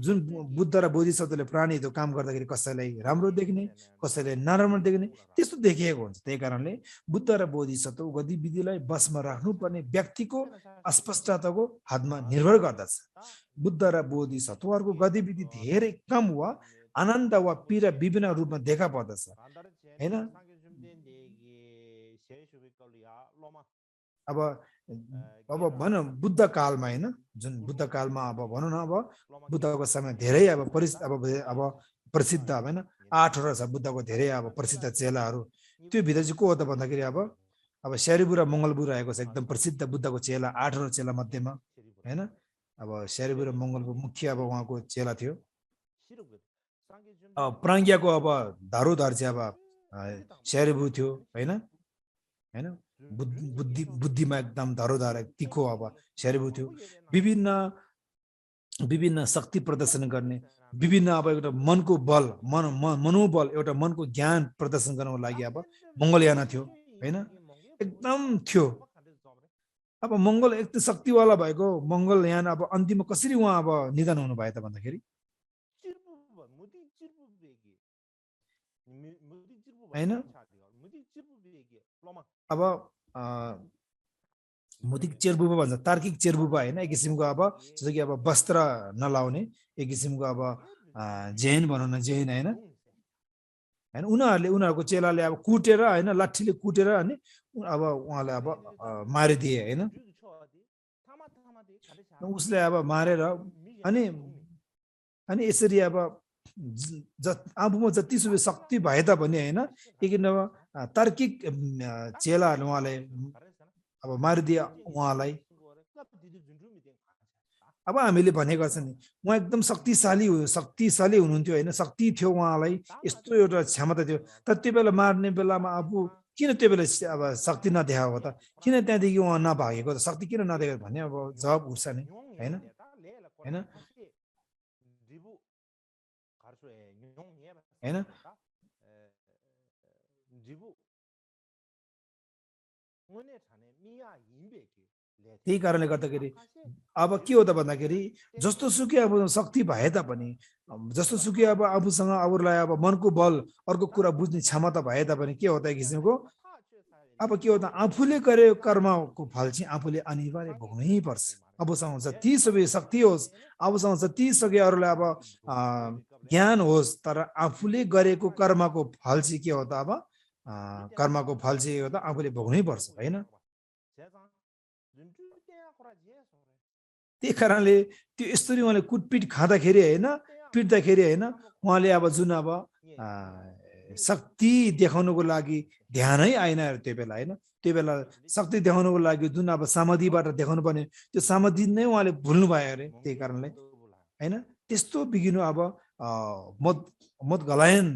जुन बुद्ध र बोधिसत्वले प्राणीहरू काम गर्दाखेरि कसैलाई राम्रो देख्ने कसैलाई नराम्रो देख्ने त्यस्तो देखिएको हुन्छ त्यही कारणले बुद्ध र बोधिसत्व गतिविधिलाई बसमा राख्नुपर्ने व्यक्तिको अस्पष्टताको हातमा निर्भर गर्दछ बुद्ध र बोधिसत्वहरूको गतिविधि धेरै कम वा आनन्द वा पीडा विभिन्न रूपमा देखा पर्दछ हैन अब भनौँ बुद्ध कालमा हैन जुन बुद्ध कालमा अब भनौँ न अब बुद्धको समय धेरै अब प्रसिद्ध हैन 8 छ बुद्धको धेरै अब प्रसिद्ध चेलाहरू त्यो भित्र चाहिँ को हो त भन्दाखेरि अब स्यारिबु र मङ्गलबु रहेको छ एकदम प्रसिद्ध बुद्धको चेला 8 चेला मध्येमा हैन अब स्यारिबु र मङ्गलबु मुख्य अब उहाँको चेला थियो प्राज्ञाको अब धारोधार चाहिँ अब स्यारिबु थियो हैन हैन बुद्धिमा एकदम धरोधार तिखो अब स्यारिबु थियो विभिन्न शक्ति प्रदर्शन गर्ने विभिन्न अब एउटा मनको बल मनोबल एउटा मनको ज्ञान प्रदर्शन गर्नको लागि अब मङ्गलयाना थियो हैन एकदम थियो अब मङ्गल एकदम शक्तिवाला भएको मङ्गलयान अब अन्तिममा कसरी उहाँ अब निधन हुनु भयो त भन्दाखेरि हैन अब मुदिक चेरबुबा भन्छ तार्किक चेरबुबा हैन एक किसिमको अब जस्तो कि अब वस्त्र नलाउने एक किसिमको अब जैन भनौँ न जैन हैन हैन उनीहरूको चेलाले अब कुटेर हैन लाठीले कुटेर अनि अब उहाँले अब मारिदिए हैन उसले अब मारेर अनि यसरी अब आफूमा जतिसुकै शक्ति भए तापनि हैन किन तार्किक चेलाहरूले उहाँले अब मारिदिए उहाँलाई अब हामीले भनेको छ नि उहाँ एकदम शक्तिशाली हुनुहुन्थ्यो हैन शक्ति थियो उहाँलाई यस्तो एउटा क्षमता थियो तर त्यो बेला मार्ने बेलामा आफू किन त्यो बेला अब शक्ति नदेखाएको त किन त्यहाँदेखि उहाँ नभागेको त शक्ति किन नदेखाएको भन्ने अब जवाब उठ्छ नि हैन हैन हैन त्यही कारणले गर्दाखेरि अब के हो त भन्दाखेरि जस्तो सुकै अब शक्ति भए तापनि जस्तो सुकै अब आफूसँग अरूलाई अब मनको बल अर्को कुरा बुझ्ने क्षमता भए तापनि के हो त एक किसिमको अब के हो त आफूले गरेको कर्मको फल चाहिँ आफूले अनिवार्य भोग्नै पर्छ। आफूसँग जति सबै शक्ति होस् आफूसँग जति सके अरूलाई अब ज्ञान होस् तर आफूले गरेको कर्मको फल चाहिँ के हो त अब कर्मको फल चाहिँ हो त आफूले भोग्नै पर्छ होइन। त्यही कारणले त्यो यस्तरी उहाँले कुटपिट खाँदाखेरि होइन पिट्दाखेरि होइन उहाँले अब जुन अब शक्ति देखाउनुको लागि ध्यानै आएन त्यो बेला होइन। त्यो बेला शक्ति देखाउनुको लागि जुन अब समाधिबाट देखाउनु पर्ने त्यो समाधि नै उहाँले भुल्नु भयो अरे। त्यही कारणले होइन त्यस्तो बिगिनु अब मत मत गलायन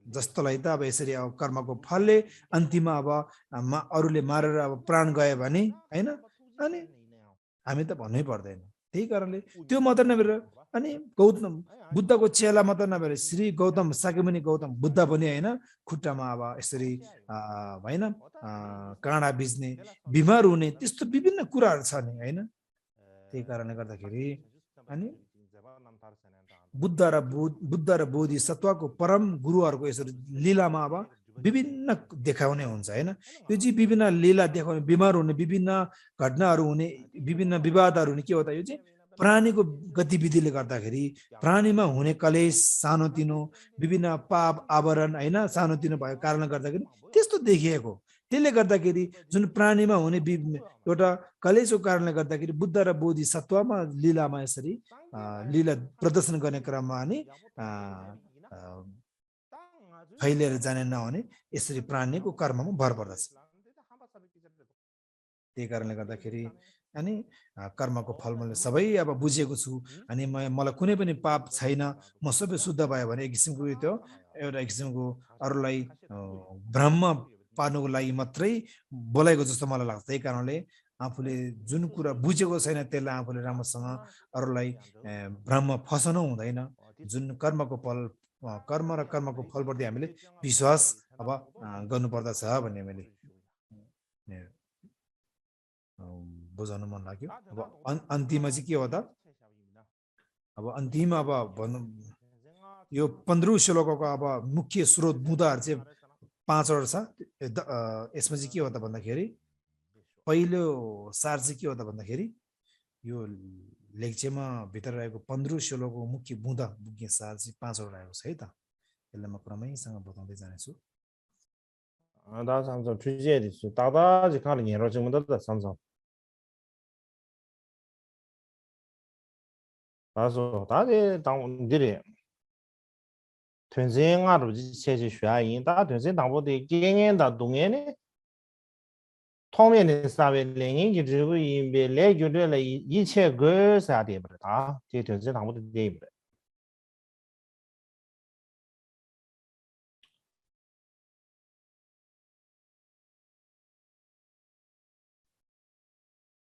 जस्तोलाई त अब यसरी अब कर्मको फलले अन्तिममा अब अरूले मारेर अब प्राण गयो भने होइन अनि हामी त भन्नै पर्दैन। त्यही कारणले त्यो मात्र नभएर अनि गौतम बुद्धको चेला मात्र नभएर श्री गौतम शाक्यमुनि गौतम बुद्ध पनि होइन खुट्टामा अब यसरी होइन काँडा बिज्ने बिमार हुने त्यस्तो विभिन्न कुराहरू छ नि होइन। त्यही कारणले गर्दाखेरि अनि बुद्ध र बोधिसत्वको परम गुरुहरूको यसरी लीलामा अब विभिन्न देखाउने हुन्छ होइन। यो चाहिँ विभिन्न लीला देखाउने बिमार हुने विभिन्न घटनाहरू हुने विभिन्न विवादहरू हुने के हो त यो चाहिँ प्राणीको गतिविधिले गर्दाखेरि प्राणीमा हुने कलेश सानोतिनो विभिन्न पाप आवरण होइन सानोतिनो भएको कारणले गर्दाखेरि त्यस्तो देखिएको। त्यसले गर्दाखेरि जुन प्राणीमा हुने एउटा कलेशको कारणले गर्दाखेरि बुद्ध र बोधिसत्वमा लीलामा यसरी लीला प्रदर्शन गर्ने क्रममा अनि फैलिएर जाने नहुने यसरी प्राणीको कर्ममा भर पर्दछ। त्यही कारणले गर्दाखेरि अनि कर्मको फल मैले सबै अब बुझेको छु अनि मलाई कुनै पनि पाप छैन म सबै शुद्ध भयो भने एक किसिमको त्यो एउटा एक किसिमको अरूलाई ब्रह्म पार्नुको लागि मात्रै बोलाएको जस्तो मलाई लाग्छ। त्यही कारणले आफूले जुन कुरा बुझेको छैन त्यसलाई आफूले राम्रोसँग अरूलाई ब्रह्म फसाउनु हुँदैन। जुन कर्मको फल कर्म र कर्मको फलप्रति हामीले विश्वास अब गर्नुपर्दछ भन्ने मैले बुझाउनु मन लाग्यो। अब अन्तिममा चाहिँ के हो त अब अन्तिम अब भनौँ यो 15 श्लोकको अब मुख्य स्रोत मुद्दाहरू चाहिँ 5वटा छ। यसमा चाहिँ के हो त भन्दाखेरि पहिलो सार चाहिँ के हो त भन्दाखेरि यो लेक्चरमा भित्र रहेको 15 श्लोकको मुख्य मुद्दा मुख्य सार चाहिँ 5वटा रहेको छ है त। यसलाई म क्रमैसँग बताउँदै जानेछु। 다 상점 취재에 있어. 다다지 가는 여러 정도다 상점. 다소 다지 당들이 전생아로 지체지 쉐인 다 전생 당보대 경연다 동에네 통면의 사회랭이 기르고 이베 레규를 이체 걸 사야 돼 버다. 제 전생 당보대 돼 버다.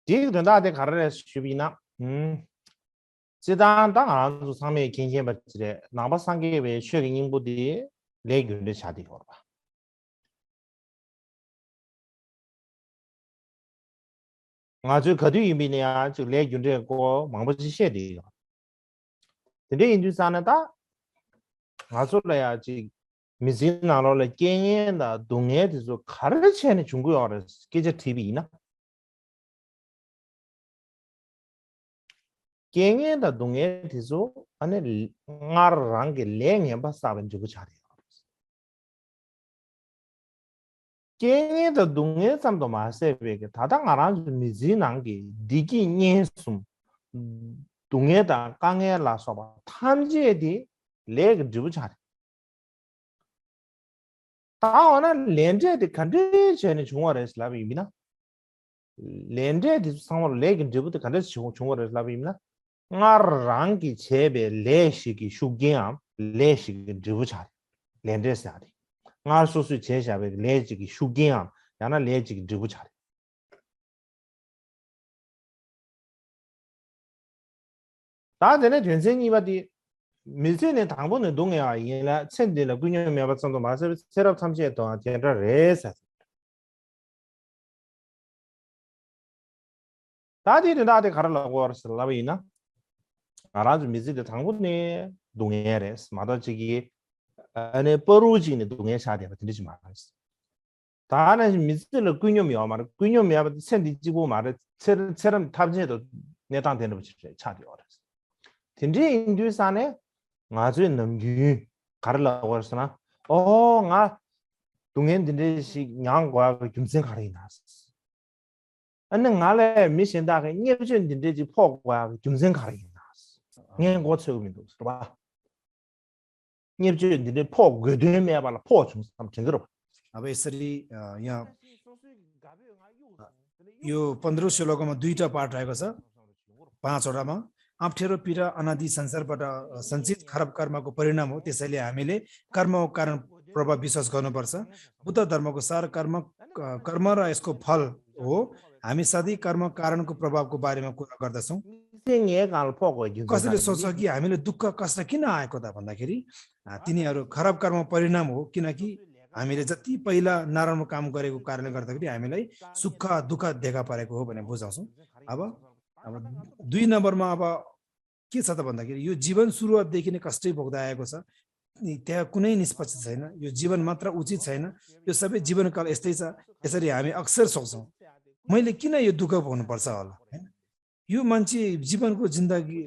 지금 나한테 가르쳐 주비나 지단 당안 주 상面긴限받지래 나바 상계 왜血인부디 레귤을 샤디 거 봐. 아주 거두 의미냐 저 레귤을 고 망버지 셰디. 근데 인주산에다 아솔래야지 미진나로래 게임다 동해에서 가르치는 중국어를 깨져 TV나 게임에다 동해에서 안에 나랑 게 랭에 봤다면 주고 잘해요. 게임에다 동해 삼도 마세베게 다당 알아주 미진한 게 디기 녀숨 동해다 강에라서 봐 탐지에디 leg 주고 잘해. 다원은 렌즈에디 컨디션이 중요하다 라비미나 렌즈에디 상으로 leg 주부터 컨디션 중요하다 라비미나 나랑기 제베 레시기 슈기암 레시기 주부 잘해. 렌즈에서 잘해. 나 소수 제샤베 레지기 슈기암 야나 레지기 주부 잘해. 다전에 전생이바디 밀세네 당분은 동해와 이라 챈데라 군요 매바선도 마서 세랍 참시했던 제라 레사 다디는 나한테 가르라고 알았어. 라비나. 아라주 미지의 당분에 동해레스. 마다지기 안에 뻐루지는 동해 사대가 들리지 말았어. 다는 미지를 균념이야 말아. 균념이야 센디지고 말아. 처럼 탑진해도 내당 되는 거지. 차디 알았어. 딘지 인듀산에 아주 넘기 가르라고 했으나 나 동행 딘지 양과 김생 가르이 나왔어. 안는 알에 미신다게 녀준 딘지 포과 김생 가르이 나왔어. 녀 고쳐음이도 봐. 녀준 딘지 포 그되면 봐라 포 좀 징그러. अब यसरी यहाँ यो 15 श्लोकमा दुईटा पाठ रहेको छ 5 वटामा अप्ठ्यारो पीडा अनादि संसारबाट सञ्चित खराब कर्मको परिणाम हो त्यसैले हामीले कर्मको कारण प्रभाव विश्वास गर्नुपर्छ बुद्ध धर्मको सार कर्म र यसको फल हो हामी सधैँ कर्म कारणको प्रभावको बारेमा कुरा गर्दछौँ कसैले सोच्छ कि हामीले दुःख कष्ट किन आएको त भन्दाखेरि तिनीहरू खराब कर्म परिणाम हो किनकि हामीले जति पहिला नराम्रो काम गरेको कारणले गर्दाखेरि हामीलाई सुख दुःख देखा परेको हो भनेर बुझाउँछौँ अब 2 नम्बरमा अब के छ त भन्दाखेरि यो जीवन सुरुवातदेखि नै कष्टै भोग्दै आएको छ त्यहाँ कुनै निष्पक्ष छैन यो जीवन मात्र उचित छैन यो सबै जीवनकाल यस्तै छ यसरी हामी अक्सर सोच्छौँ मैले किन यो दुःख भोग्नु पर्छ होला हैन यो मान्छे जीवनको जिन्दगी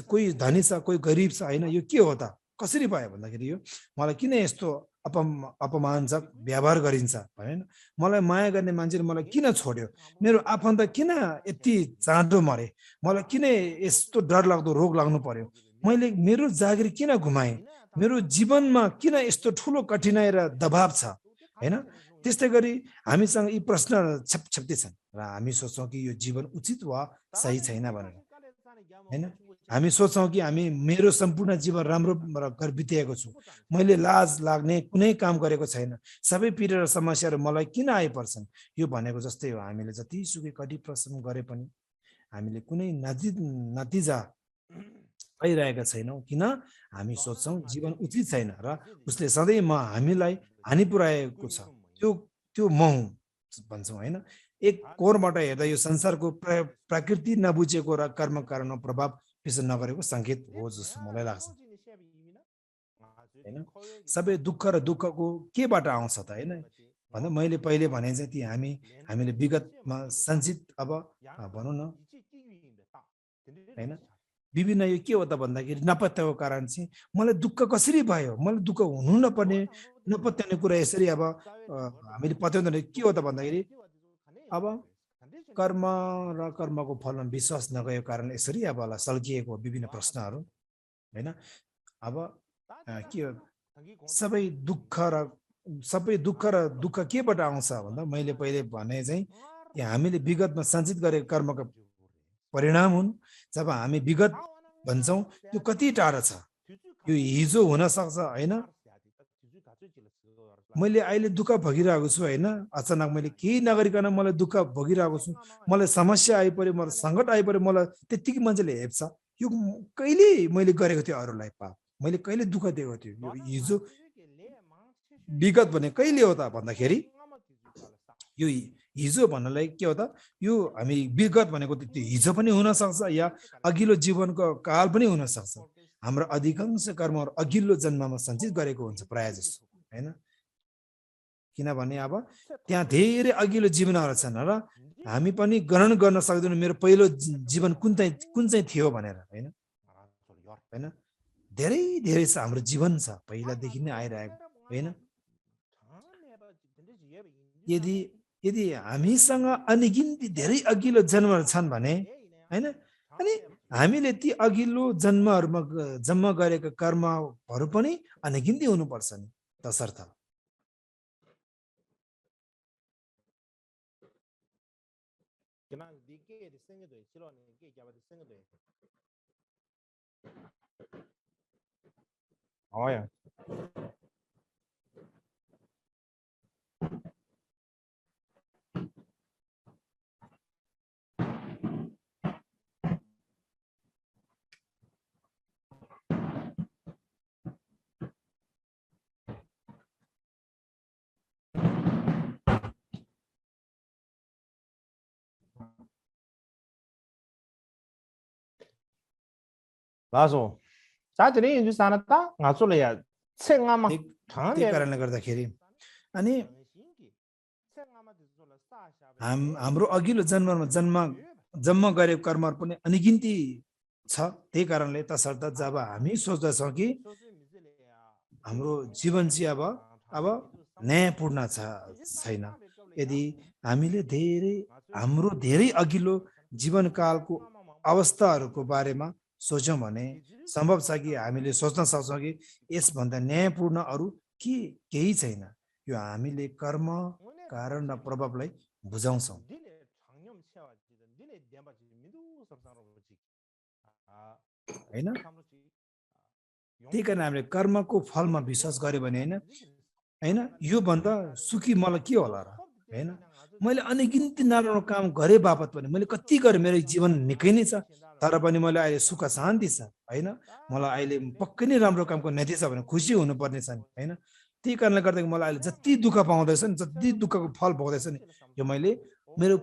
कोही धनी छ कोही गरिब छ हैन यो के हो त कसरी भयो भन्दाखेरि यो मलाई किन यस्तो अपमानजनक व्यवहार गरिन्छ हैन मलाई माया गर्ने मान्छेले मलाई किन छोड्यो मेरो आफन्त किन यति चाँडो मरे मलाई किन यस्तो डर लाग्दो रोग लाग्नु पर्यो मैले मेरो जागिर किन गुमाएँ मेरो जीवनमा किन यस्तो ठुलो कठिनाइ र दबाव छ हैन त्यस्तै गरी हामीसँग यी प्रश्न छपछप्ती छन् र हामी सोच्छौँ कि यो जीवन उचित वा सही छैन भनेर हैन हामी सोच्छौँ कि मेरो सम्पूर्ण जीवन राम्रो कर बितेको छु मैले लाज लाग्ने कुनै काम गरेको छैन सबै पीडा र समस्याहरू मलाई किन आइपर्छन् यो भनेको जस्तै हो हामीले जति सुकै कठिन परिश्रम गरे पनि हामीले कुनै नतिजा पाइरहेका छैनौँ किन हामी सोच्छौँ जीवन उचित छैन र उसले सधैँ हामीलाई हानि पुर्याएको छ त्यो म हुँ भन्छौँ हैन एक कोणबाट हेर्दा यो संसारको प्रकृति नबुझेको र कर्म कारणको प्रभाव विश्लेषण नगरेको संकेत हो जस्तो मलाई लाग्छ हैन सबै दुःख र दुःखको केबाट आउँछ त हैन भन्दा मैले पहिले भने चाहिँ ती हामीले विगतमा सञ्चित अब भनौँ न हैन विभिन्न यो के हो त भन्दाखेरि नपत्याएको कारण चाहिँ मलाई दुःख कसरी भयो मलाई दुःख हुनु नपत्याउने कुरा यसरी अब हामीले पत्याउँदैन के हो त भन्दाखेरि अब कर्म र कर्मको फलमा विश्वास नगएको कारण यसरी अब सल्किएको विभिन्न प्रश्नहरू हैन अब के हो सबै दुःख र दुःख केबाट आउँछ भन्दा मैले पहिले भने चाहिँ हामीले विगतमा सञ्चित गरेको कर्मको परिणाम हुन् जब हामी विगत भन्छौँ त्यो कति टाढा छ यो हिजो हुन सक्छ हैन मैले अहिले दुःख भोगिरहेको छु हैन अचानक मैले केही नगरिकन मलाई दुःख भोगिरहेको छु मलाई समस्या आइपर्यो मलाई सङ्कट आइपर्यो मलाई त्यतिकै मान्छेले हेप्छ यो कहिले मैले गरेको थिएँ अरूलाई पाप मैले कहिले दुःख दिएको थिएँ यो हिजो विगत भने कहिले हो त भन्दाखेरि यो हिजो भन्नलाई के हो त यो हामी विगत भनेको त्यो हिजो पनि हुन सक्छ या अघिल्लो जीवनको काल पनि हुन सक्छ हाम्रो अधिकांश कर्महरू अघिल्लो जन्ममा सञ्चित गरेको हुन्छ प्राय जस्तो हैन किनभने अब त्यहाँ धेरै अघिल्लो जीवनहरू छन् र हामी पनि ग्रहण गर्न सक्दैनौँ मेरो पहिलो जीवन कुन चाहिँ थियो भनेर हैन धेरै छ हाम्रो जीवन छ पहिलादेखि नै आइरहेको हैन यदि हामीसँग अनगिन्ती धेरै अघिल्लो जन्महरू छन् भने हैन अनि हामीले ती अघिल्लो जन्महरूमा जम्मा गरेका कर्महरू पनि अनगिन्ती हुनुपर्छ नि तसर्थ Oh yeah. 맞아. 자들이 이제 사놨다. 가솔이야. 책아마 त्यही कारणले गर्दाखेरि अनि हाम्रो अघिल्लो जन्म गरेको कर्महरू पनि अनिगिन्ती छ। त्यही कारणले तसर्थ जब हामी सोच्दछौँ कि हाम्रो जीवन चाहिँ अब न्यायपूर्ण छैन, यदि हामीले हाम्रो धेरै अघिल्लो जीवनकालको अवस्थाहरूको बारेमा सोच्यौँ भने सम्भव छ कि हामीले सोच्न सक्छौँ कि यसभन्दा न्यायपूर्ण अरू केही छैन। यो हामीले कर्म, कारण र प्रभावलाई बुझाउँछौँ हैन। त्यही कारण हामीले कर्मको फलमा विश्वास गर्यो भने हैन, यो भन्दा सुखी मलाई के होला र हैन। मैले अनगिन्ती नराम्रो काम गरे बापत पनि मैले कति गरेँ, मेरो जीवन निकै नै छ, तर पनि मैले अहिले सुख शान्ति छ हैन। मलाई अहिले पक्कै नै राम्रो कामको नतिजा भने खुसी हुनुपर्ने छ नि हैन। त्यही कारणले गर्दा मलाई अहिले जति दुःख पाउँदैछ नि, जति दुःखको फल पाउँदैछ नि, यो मैले मेरो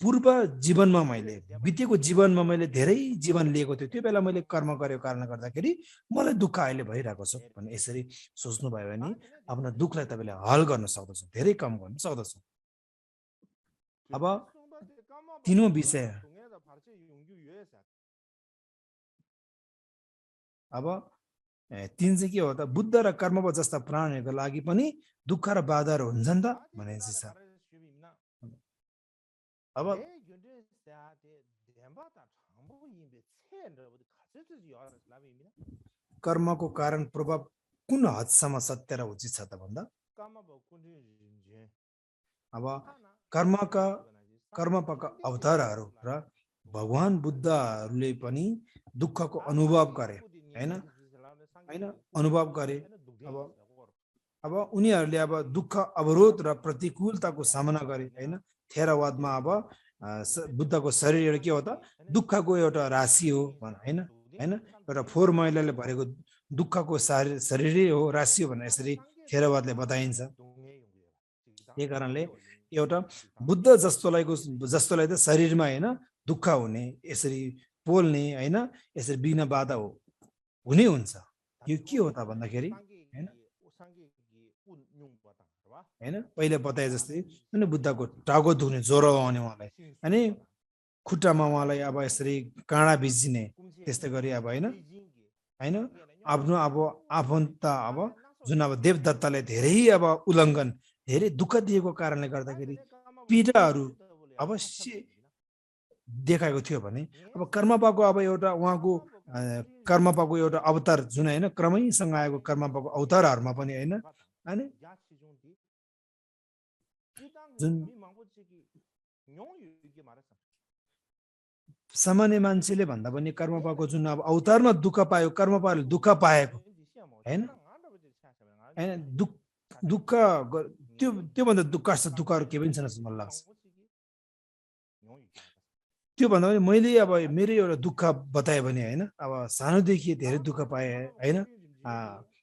पूर्व जीवनमा बितेको जीवनमा मैले धेरै जीवन लिएको थियो, त्यो बेला मैले कर्म गरेको कारणले गर्दाखेरि मलाई दुःख अहिले भइरहेको छ भने यसरी सोच्नु भयो भने आफ्नो दुःखलाई तपाईँले हल गर्न सक्दछ, धेरै कम गर्न सक्दछ। अब तीनौं विषय, अब तीन चाहिँ के हो त, बुद्ध र कर्मपा जस्ता प्राणीहरूको लागि पनि दुःख र बाधाहरू हुन्छन् त भनेपछि छ। अब कर्मको कारण प्रभाव कुन हदसम्म सत्य र उचित छ त भन्दा, अब कर्मका अवतारहरू र भगवान बुद्धहरूले पनि दुःखको अनुभव गरे हैन, अनुभव गरे। अब उनीहरूले अब दुःख, अवरोध र प्रतिकूलताको सामना गरे हैन। थेरवादमा अब बुद्धको शरीर एउटा के हो त, दुःखको एउटा राशि हो हैन, एउटा फोहोर मैलाले भरेको दुःखको शरीरै हो, राशि हो भनेर यसरी थेरवादले बताइन्छ। त्यही कारणले एउटा बुद्ध जस्तोलाई त शरीरमा हैन दुःख हुने, यसरी पोल्ने हैन, यसरी बिना बाधा हुने हुन्छ। यो के हो त भन्दाखेरि हैन, पहिले बताए जस्तै बुद्धको टाउको दुख्ने, ज्वरो आउने उहाँलाई, अनि खुट्टामा उहाँलाई अब यसरी काँडा भिजिने, त्यस्तै गरी अब हैन, आफ्नो अब आफन्त अब जुन अब देवदत्तले धेरै अब उल्लङ्घन, धेरै दुःख दिएको कारणले गर्दाखेरि पीडाहरू अवश्य देखाएको थियो भने अब कर्मपाको अब एउटा उहाँको कर्मपाको एउटा अवतार जुन हैन, क्रमैसँग आएको कर्मपाको अवतारहरूमा पनि हैन, अनि जुन सामान्य मान्छेले भन्दा पनि कर्मपाको जुन अब अवतारमा दुःख पायो, कर्मपाले दुःख पाएको हैन, दुःख त्योभन्दा दुःखहरू के पनि छैन जस्तो मलाई लाग्छ। त्यो भन्दा पनि मैले अब मेरो एउटा दुःख बताएँ भने हैन, अब सानोदेखि धेरै दुःख पाएँ हैन,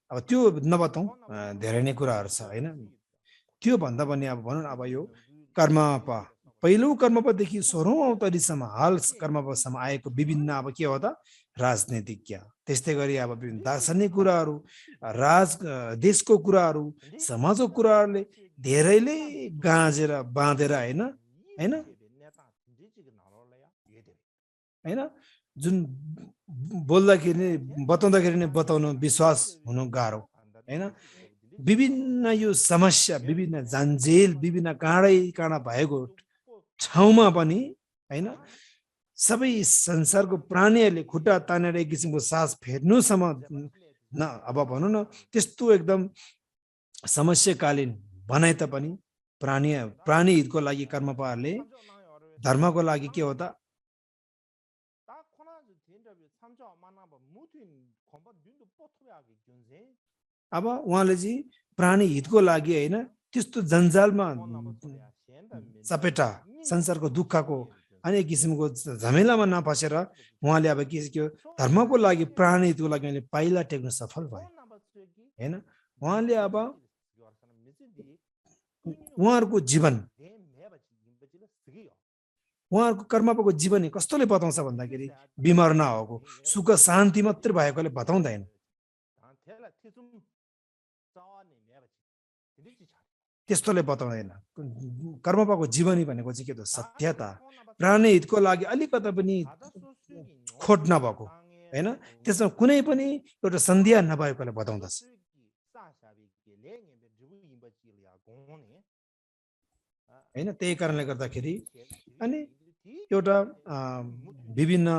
अब त्यो नबताउँ, धेरै नै कुराहरू छ हैन। त्यो भन्दा पनि अब भनौँ अब यो कर्मपा, पहिलो कर्मपादेखि 16औं अवतारीसम्म हाल कर्मपासम्म आएको विभिन्न अब के हो त, राजनीतिज्ञ, त्यस्तै गरी अब विभिन्न दार्शनिक कुराहरू, देशको कुराहरू, समाजको कुराहरूले धेरैले गाँजेर बाँधेर हैन, जुन बोल्दाखेरि बताउँदाखेरि नै बताउनु विश्वास हुनु गाह्रो हैन। विभिन्न यो समस्या, विभिन्न जन्जेल, विभिन्न काँडा भएको ठाउँमा पनि हैन, सबै संसारको प्राणीहरूले खुट्टा तानेर एक किसिमको सास फेर्नुसम्म न, अब भनौँ न त्यस्तो एकदम समस्याकालीन बनाए तापनि प्राणी हितको लागि कर्मपाहरूले, धर्मको लागि के हो त, अब उहाँले चाहिँ प्राणी हितको लागि हैन, त्यस्तो जन्जालमा चपेटा संसारको दुःखको अनि एक किसिमको झमेलामा नफसेर उहाँले अब के धर्मको लागि, प्राणी हितको लागि उहाँले पाइला टेक्न सफल भयो हैन। उहाँले अब उहाँहरूको जीवन, उहाँहरूको कर्मको जीवनी कस्तोले बताउँछ भन्दाखेरि बिमार नहोको सुख शान्ति मात्र भएकोले बताउँदैन त्यस्तोले बताउँदैन कर्मको जीवनी भनेको चाहिँ के त सत्यता प्राणी हितको लागि अलिकति पनि खोट नभएको हैन त्यसमा कुनै पनि एउटा सन्देह नभएकोले बताउँदछ हैन त्यही कारणले गर्दाखेरि अनि एउटा विभिन्न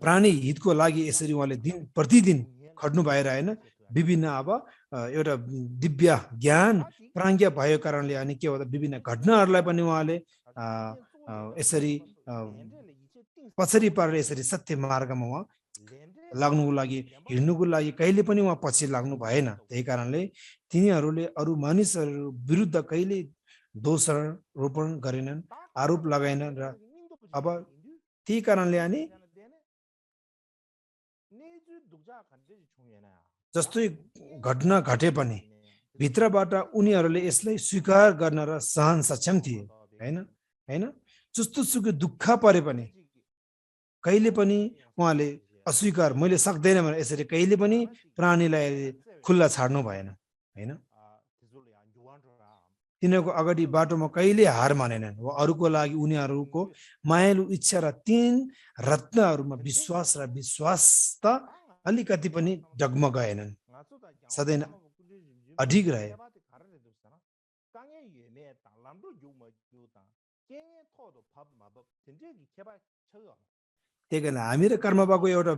प्राणी हितको लागि यसरी उहाँले दिन प्रतिदिन खट्नु भएर हैन विभिन्न अब एउटा दिव्य ज्ञान प्राज्ञ भएको कारणले अनि के हो त विभिन्न घटनाहरूलाई पनि उहाँले यसरी पछाडि पारेर यसरी सत्य मार्गमा उहाँ लाग्नुको लागि हिँड्नुको लागि कहिले पनि उहाँ पछि लाग्नु भएन त्यही कारणले तिनीहरूले अरू मानिसहरू विरुद्ध कहिले दोषारोपण गरेनन् आरोप लगाएनन् र अब त्यही कारणले अनि जस्तै घटना घटे पनि भित्रबाट उनीहरूले यसलाई स्वीकार गर्न र सहन सक्षम थिए हैन हैन जस्तो सुकै दुःख परे पनि कहिले पनि उहाँले अस्वीकार मैले सक्दैन भनेर यसरी कहिले पनि प्राणीलाई खुल्ला छाड्नु भएन हैन तिनीहरूको अगाडि बाटोमा कहिले हार मानेनन् वा अरूको लागि उनीहरूको मायालु इच्छा र तीन रत्नहरूमा विश्वास र विश्वासता अलिकति पनि डगमगाएनन् सधैँ अडिग रहे त्यही कारण हामी र कर्मबाको एउटा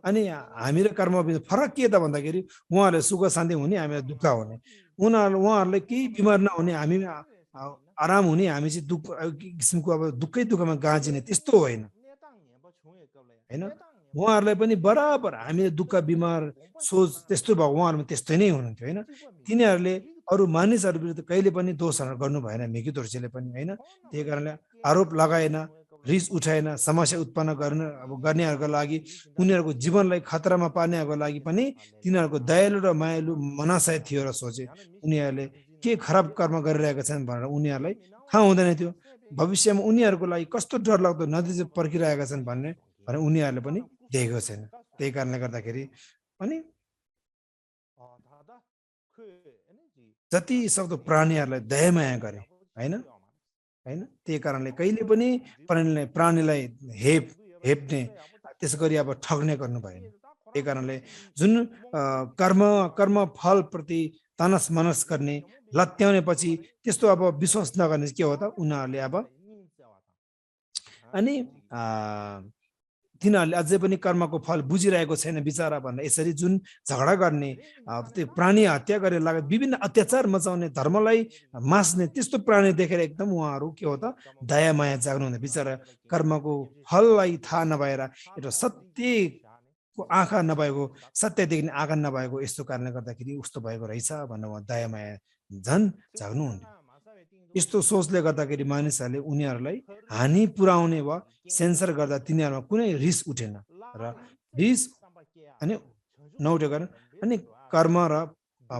अनि हामी र कर्म फरक के त भन्दाखेरि उहाँहरूले सुख शान्ति हुने हामीलाई दुःख हुने उहाँहरूलाई केही बिमार नहुने हामी आराम हुने हामी चाहिँ दुःख किसिमको अब दुःखमा गाँजिने त्यस्तो होइन हैन उहाँहरूलाई पनि बराबर हामीले दुःख बिमार सोच त्यस्तो भयो उहाँहरूमा त्यस्तै नै हुनुहुन्थ्यो हैन तिनीहरूले अरू मानिसहरू विरुद्ध कहिले पनि दोषारोप गर्नु भएन मेकी दोर्जेले पनि हैन त्यही कारणले आरोप लगाएन रिस उठाएन समस्या उत्पन्न गर्नेहरूको लागि उनीहरूको जीवनलाई खतरामा पार्नेहरूको लागि पनि तिनीहरूको दयालु र मायालु मनाशय थियो र सोचे उनीहरूले के खराब कर्म गरिरहेका छन् भनेर उनीहरूलाई थाहा हुँदैन थियो भविष्यमा उनीहरूको लागि कस्तो डरलाग्दो नतिजा पर्खिरहेका छन् भनेर उनीहरूले पनि देखेको छैन त्यही कारणले गर्दाखेरि अनि जति सक्दो प्राणीहरूलाई दयामाया गरे हैन हैन त्यही कारणले कहिले पनि प्राणीलाई हेप्ने त्यसै गरी अब ठग्ने गर्नु भएन त्यही कारणले जुन कर्म फल प्रति तनस मनस गर्ने लत्याउने पछि त्यस्तो अब विश्वास नगर्ने के हो त उनीहरूले अब अनि तिनीहरूले अझै पनि कर्मको फल बुझिरहेको छैन बिचारा भनेर यसरी जुन झगडा गर्ने त्यो प्राणी हत्या गरेर लगायत विभिन्न अत्याचार मचाउने धर्मलाई मास्ने त्यस्तो प्राणी देखेर एकदम उहाँहरू के हो त दया माया जाग्नुहुने बिचारा कर्मको फललाई थाहा नभएर एउटा सत्यको आँखा नभएको सत्य देख्ने आँखा नभएको यस्तो कारणले गर्दाखेरि उस्तो भएको रहेछ भनेर उहाँ दया माया झन् जाग्नुहुन्थ्यो यस्तो सोचले गर्दाखेरि मानिसहरूले उनीहरूलाई हानि पुर्याउने वा सेन्सर गर्दा तिनीहरूमा कुनै रिस उठेन र रिस अनि नउठेको कारण अनि कर्म र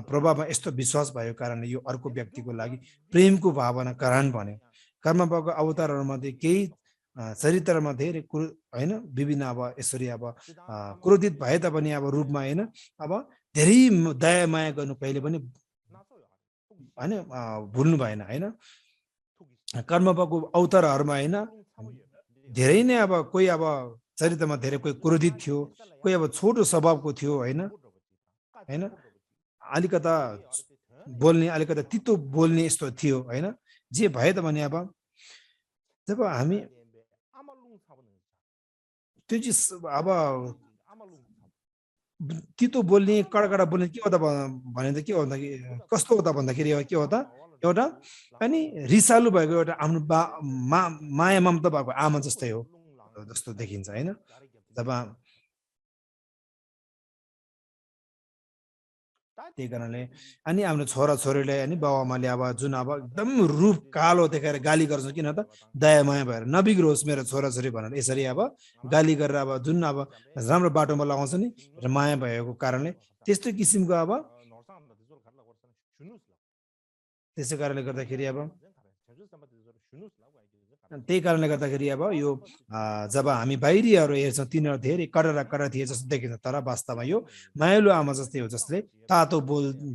प्रभावमा यस्तो विश्वास भएको कारणले यो अर्को व्यक्तिको लागि प्रेमको भावना कारण बन्यो कर्म भएको अवतारहरूमध्ये केही चरित्रमा धेरै होइन विभिन्न अब यसरी अब क्रोधित भए तापनि अब रूपमा होइन अब धेरै दया माया गर्नु कहिले पनि हैन भुल्नु भएन हैन कर्मको अवतारहरूमा हैन धेरै नै अब कोही अब चरित्रमा धेरै कोही क्रोधित थियो कोही अब छोटो स्वभावको थियो हैन हैन अलिकता बोल्ने अलिकता तितो बोल्ने यस्तो थियो हैन जे भए त भने अब जब हामी त्यो चाहिँ अब तितो बोल्ने कडा बोल्ने के हो त भने त के हो भन्दाखेरि कस्तो हो त भन्दाखेरि के हो त एउटा अनि रिसालु भएको एउटा आफ्नो माया ममता भएको आमा जस्तै हो जस्तो देखिन्छ हैन जब त्यही कारणले अनि हाम्रो छोरा छोरीलाई अनि बाबुआमाले अब जुन अब एकदम रूप कालो देखाएर गाली गर्छ किन त दया माया भएर नबिग्रोस् मेरो छोरा छोरी भनेर यसरी अब गाली गरेर अब जुन अब राम्रो बाटोमा लगाउँछ नि र माया भएको कारणले त्यस्तो किसिमको अब त्यसै कारणले गर्दाखेरि अब त्यही कारणले गर्दाखेरि अब यो जब हामी बाहिरीहरू हेर्छौँ तिनीहरू धेरै कडा थिए जस्तो देखिन्छ तर वास्तवमा यो मायालु आमा जस्तै हो जसले तातो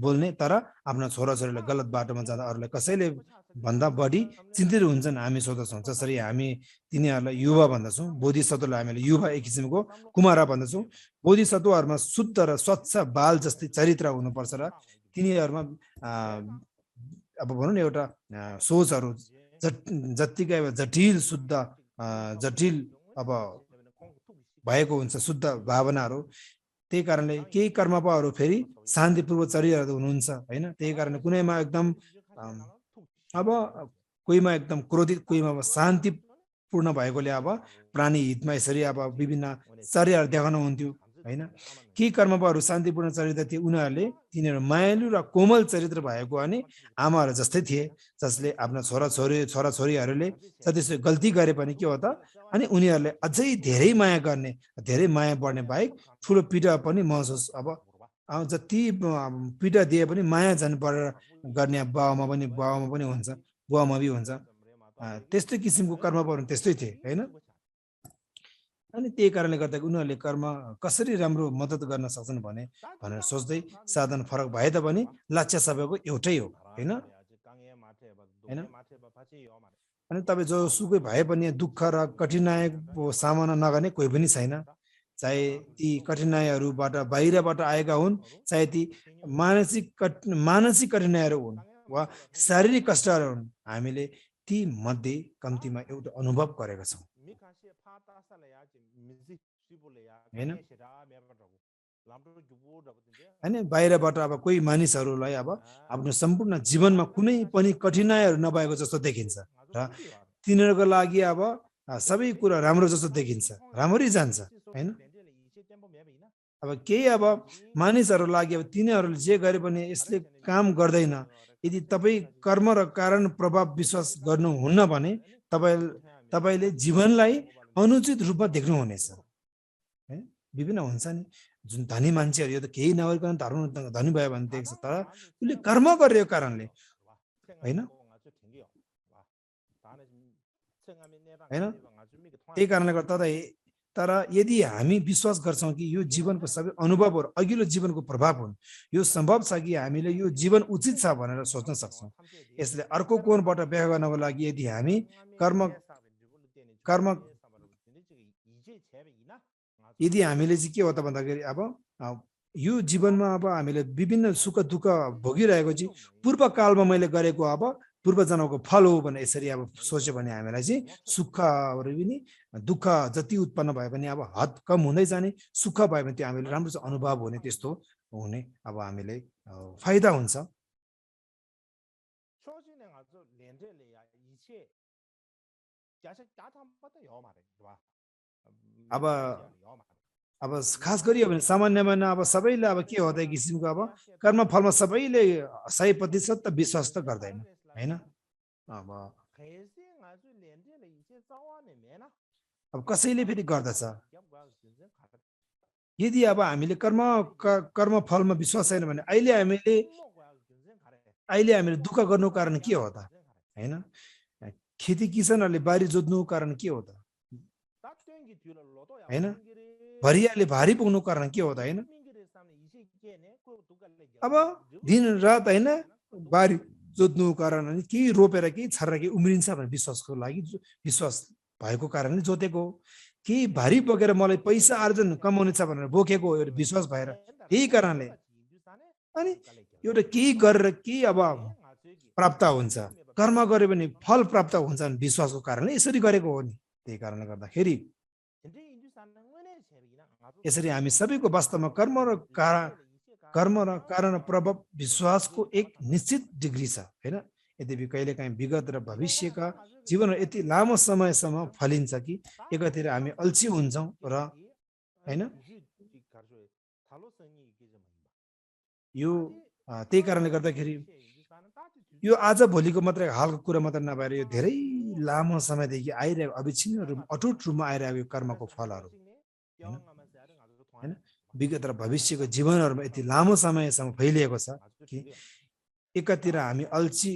बोल्ने तर आफ्नो छोराछोरीलाई गलत बाटोमा जाँदा अरूलाई कसैले भन्दा बढी चिन्तित हुन्छन् हामी सोध्छौँ जसरी हामी तिनीहरूलाई युवा भन्दछौँ बोधिसत्वलाई हामीले युवा एक किसिमको कुमारा भन्दछौँ बोधिसत्वहरूमा शुद्ध र स्वच्छ बाल जस्तै चरित्र हुनुपर्छ र तिनीहरूमा अब भनौँ न एउटा सोचहरू जत्तिकै जटिल शुद्ध जटिल अब भएको हुन्छ शुद्ध भावनाहरू त्यही कारणले केही कर्मपाहरू फेरि शान्तिपूर्वक चरिरहेको हुनुहुन्छ हैन त्यही कारणले कुनैमा एकदम अब कोहीमा एकदम क्रोधित कोहीमा शान्तिपूर्ण भएकोले अब प्राणी हितमा यसरी अब विभिन्न चर्याहरू देखाउनु हुन्थ्यो हैन केही कर्मपाहरू शान्तिपूर्ण चरित्र थिए उनीहरूले तिनीहरू मायालु र कोमल चरित्र भएको अनि आमाहरू जस्तै थिए जसले आफ्ना छोराछोरीहरूले जतिसुकै गल्ती गरे पनि के हो त अनि उनीहरूले अझै धेरै माया गर्ने धेरै माया बढ्ने बाहेक ठुलो पीडा पनि महसुस अब जति पीडा दिए पनि माया झन् बढेर गर्ने बाउमा पनि हुन्छ बुवामा पनि हुन्छ त्यस्तै किसिमको कर्मपाहरू त्यस्तै थिए हैन अनि त्यही कारणले गर्दा उनीहरूले कर्म कसरी राम्रो मद्दत गर्न सक्छन् भनेर सोच्दै साधन फरक भए तापनि लक्ष्य सबैको एउटै हो हैन अनि तपाईँ जो सुकै भए पनि दुःख र कठिनाइको सामना नगर्ने कोही पनि छैन चाहे ती कठिनाइहरूबाट बाहिरबाट आएका हुन् चाहे ती मानसिक कठिनाइहरू हुन् वा शारीरिक कष्टहरू हुन् हामीले ती मध्ये कम्तीमा एउटा अनुभव गरेका छौँ हैन हैन बाहिरबाट अब कोही मानिसहरूलाई अब आफ्नो सम्पूर्ण जीवनमा कुनै पनि कठिनाइहरू नभएको जस्तो देखिन्छ र तिनीहरूको लागि अब सबै कुरा राम्रो जस्तो देखिन्छ राम्रै जान्छ हैन अब केही अब मानिसहरूको लागि अब तिनीहरूले जे गरे पनि यसले काम गर्दैन यदि तपाईँ कर्म र कारण प्रभाव विश्वास गर्नुहुन्न भने तपाईले जीवनलाई अनुचित रूपमा देख्नुहुनेछ है विभिन्न हुन्छ नि जुन धनी मान्छेहरू यो त केही नगरिकन धनी भयो भने देख्छ तर उसले कर्म गरेको कारणले हैन त्यही कारणले गर्दा तर यदि हामी विश्वास गर्छौँ कि यो जीवनको सबै अनुभवहरू अघिल्लो जीवनको प्रभाव हुन् यो सम्भव छ कि हामीले यो जीवन उचित छ भनेर सोच्न सक्छौँ यसले अर्को कोणबाट व्याख्या गर्नको लागि यदि हामी कर्म यदि हामीले चाहिँ के हो त भन्दाखेरि अब यो जीवनमा अब हामीले विभिन्न सुख दुःख भोगिरहेको चाहिँ पूर्वकालमा मैले गरेको अब पूर्व जन्मको फल हो भने यसरी अब सोच्यो भने हामीलाई चाहिँ सुखहरू पनि दुःख जति उत्पन्न भयो भने अब हद कम हुँदै जाने सुख भयो भने त्यो हामीले राम्रो अनुभव हुने त्यस्तो हुने अब हामीले फाइदा हुन्छ अब खास गरी भने सामान्यमा अब सबैले अब के हो त किसिमको अब कर्म फलमा सबैले 100% त विश्वास त गर्दैन हैन अब कसैले फेरि गर्दछ यदि अब हामीले कर्म फलमा विश्वास छैन भने अहिले हामीले दुःख गर्नुको कारण के हो त हैन खेती किसानहरूले बारी जोत्नुको कारण के हो त हैन भरियाले भारी पुग्नुको कारण के हो त हैन अब दिन रात हैन बारी जोत्नुको कारण अनि केही रोपेर केही छरेर केही उम्रिन्छ भने विश्वासको लागि विश्वास भएको कारणले जोतेको केही भारी बोकेर मलाई पैसा आर्जन कमाउने छ भनेर बोकेको एउटा विश्वास भएर त्यही कारणले अनि एउटा केही गरेर केही अब प्राप्त हुन्छ कर्म गरे भने फल प्राप्त हुन्छ भने विश्वासको कारणले यसरी गरेको हो नि त्यही कारणले गर्दाखेरि यसरी हामी सबैको वास्तवमा कर्म र कारण प्रभाव विश्वासको एक निश्चित डिग्री छ हैन यद्यपि कहिलेकाहीँ विगत र भविष्यका जीवन यति लामो समयसम्म फलिन्छ कि एकतिर हामी अल्छी हुन्छौँ र हैन यो त्यही कारणले गर्दाखेरि यो आज भोलिको मात्रै हालको कुरा मात्र नभएर यो धेरै लामो समयदेखि आइरहेको अविच्छिन्न रूपमा अटुट रूपमा आइरहेको कर्मको फलहरू हैन विगत र भविष्यको जीवनहरूमा यति लामो समयसम्म फैलिएको छ कि एकतिर हामी अल्छी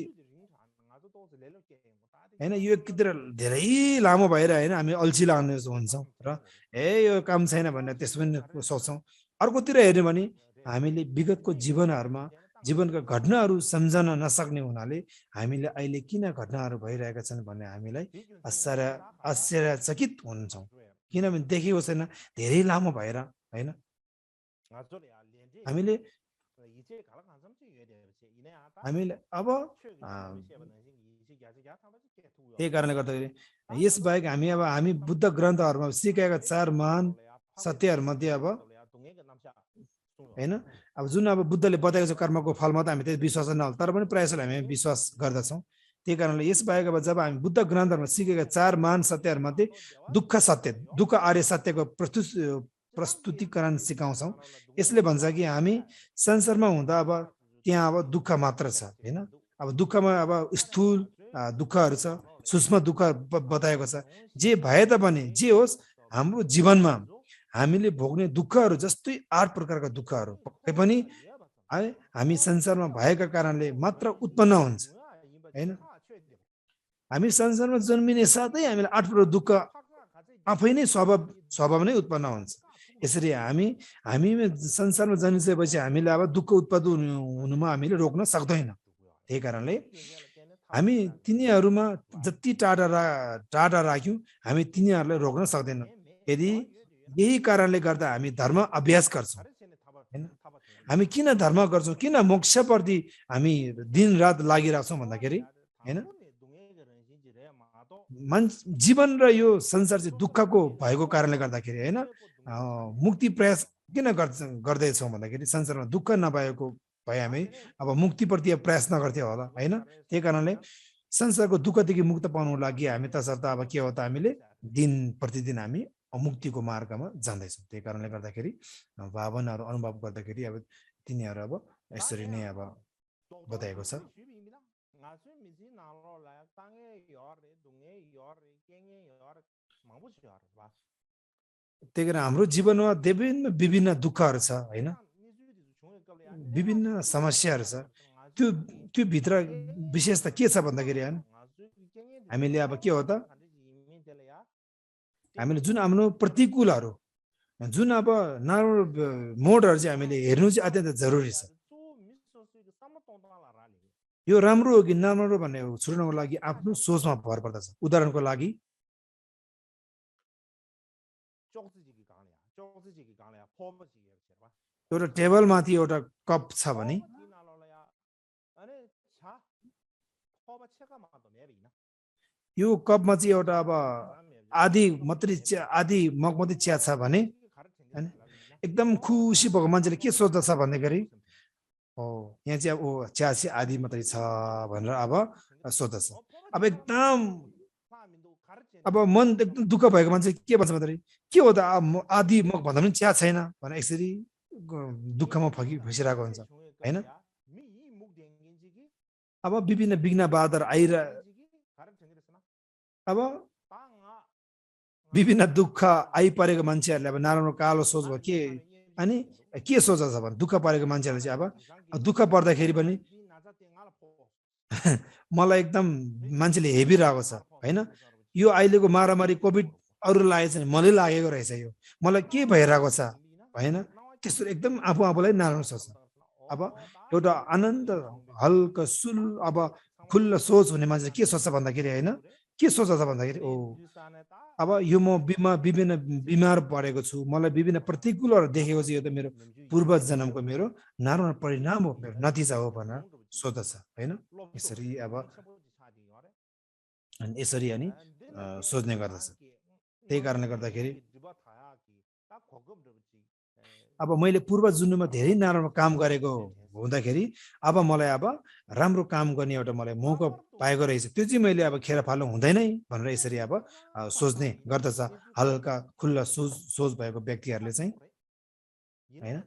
हैन यो एकतिर धेरै लामो भएर हैन हामी अल्छी लाग्ने हुन्छौँ र यो काम छैन भनेर त्यसो पनि सोच्छौँ। अर्कोतिर हेर्ने भने हामीले विगतको जीवनहरुमा जीवनका घटनाहरू सम्झन नसक्ने हुनाले हामीले अहिले किन घटनाहरू भइरहेका छन् भन्ने हामीलाई आश्चर्यचकित हुन्छौँ। किनभने देखेको छैन धेरै लामो भएर हैन हामीले हामीले अब त्यही कारणले गर्दाखेरि यस बाहेक हामी बुद्ध ग्रन्थहरुमा सिकेका 4 महान सत्यहरुमध्ये अब हैन अब जुन अब बुद्धले बताएको छ कर्मको फलमा त हामी त्यही विश्वास नहोला तर पनि प्रायः हामी विश्वास गर्दछौँ। त्यही कारणले यस बाहेक अब जब हामी बुद्ध ग्रन्थहरुमा सिकेका 4 महान सत्यहरुमध्ये दुःख आर्य सत्यको प्रस्तुतिकरण सिकाउँछौँ। यसले भन्छ कि हामी संसारमा हुँदा अब त्यहाँ अब दुःख मात्र छ हैन। अब दुःखमा अब स्थूल दुःखहरु छ, सूक्ष्म दुःख बताएको छ। जे भए तापनि जे होस् हाम्रो जीवनमा हामीले भोग्ने दुःखहरु जस्तै 8 प्रकारका दुःखहरु पक्कै पनि हामी संसारमा भएका कारणले मात्र उत्पन्न हुन्छ हैन। हामी संसारमा जन्मिने साथै हामीले 8 प्रकार दुःख आफै नै स्वभाव नै उत्पन्न हुन्छ। यसरी हामी संसारमा जन्मिसकेपछि हामीले अब दुःख उत्पन्न हुनुमा हामीले रोक्न सक्दैन। त्यही कारणले हामी तिनीहरुमा जति टाढा राख्यौं हामी तिनीहरुलाई रोक्न सक्दैनौं। यदि यही कारणले गर्दा हामी धर्म अभ्यास गर्छौं हैन। हामी किन धर्म गर्छौं, किन मोक्षप्रति हामी दिन रात लागिरहेछौं भन्दाखेरि हैन जीवन र यो संसार चाहिँ दुःखको भएको कारणले गर्दाखेरि हैन मुक्ति प्रयास किन गर्दैछौं भन्दाखेरि संसारमा दुःख नभएको भए हामी अब मुक्तिप्रति प्रयास नगर्थ्यो होला हैन। त्यही कारणले संसारको दुःखदेखि मुक्त पाउनको लागि हामी तसर्थ अब के हो त हामीले दिन प्रतिदिन हामी मुक्तिको मार्गमा जाँदैछौँ। त्यही कारणले गर्दाखेरि भावनाहरू अनुभव गर्दाखेरि अब तिनीहरू अब यसरी नै अब बताएको छ। त्यही कारण हाम्रो जीवनमा विभिन्न दुःखहरू छ हैन, विभिन्न समस्याहरू छ। त्यो भित्र विशेषता के छ भन्दाखेरि हामीले अब के हो त हामीले जुन हाम्रो प्रतिकूलहरू जुन अब नराम्रो मोडहरू चाहिँ हामीले हेर्नु चाहिँ अत्यन्त जरुरी छ। यो राम्रो हो कि नराम्रो भन्ने छुट्याउनको लागि आफ्नो सोचमा भर पर्दछ। उदाहरणको लागि एउटा टेबलमाथि एउटा कप छ भने यो कपमा चाहिँ एउटा अब आधी मग मात्रै चिया छ भने एकदम खुसी भएको मान्छेले के सोच्दछ भन्दाखेरि यहाँ चाहिँ अब चिया चाहिँ आधी मात्रै छ भनेर अब सोच्दछ। अब एकदम अब मन एकदम दुःख भएको मान्छे के भन्छ भन्दाखेरि के हो त आधी मग भन्दा पनि चिया छैन भनेर यसरी दुःखमा फसिरहेको हुन्छ हैन। अब विभिन्न विघ्न बाधाहरू अब विभिन्न दुःख आइपरेको मान्छेहरूले अब नराम्रो कालो सोच भयो के अनि के सोच्छ भने दुःख परेको मान्छेहरूले चाहिँ अब दुःख पर्दाखेरि पनि मलाई एकदम मान्छेले हेबिरहेको छ हैन। यो अहिलेको मारामारी कोभिड अरू लागेको छ मलाई लागेको रहेछ, यो मलाई के भइरहेको छ हैन। त्यस्तो एकदम आफूलाई नराम्रो सोच्छ। अब एउटा आनन्द हल्का अब खुल्ला सोच हुने मान्छे के सोच्छ भन्दाखेरि हैन, के सोच्छ भन्दाखेरि अब यो म विभिन्न बिमार परेको छु, मलाई विभिन्न प्रतिकूलहरू देखेको छु, यो त मेरो पूर्व जन्मको मेरो नराम्रो परिणाम हो, मेरो नतिजा हो भनेर सोच्दछ हैन। यसरी अब यसरी अनि सोच्ने गर्दछ। त्यही कारणले गर्दाखेरि अब मैले पूर्व जन्ममा धेरै नराम्रो काम गरेको हुँदाखेरि अब मलाई अब राम्रो काम गर्ने एउटा मलाई मौका पाएको रहेछ, त्यो चाहिँ मैले अब खेर फाल्नु हुँदैन भनेर यसरी अब सोच्ने गर्दछ हल्का खुल्ला सोच भएको व्यक्तिहरूले चाहिँ हैन।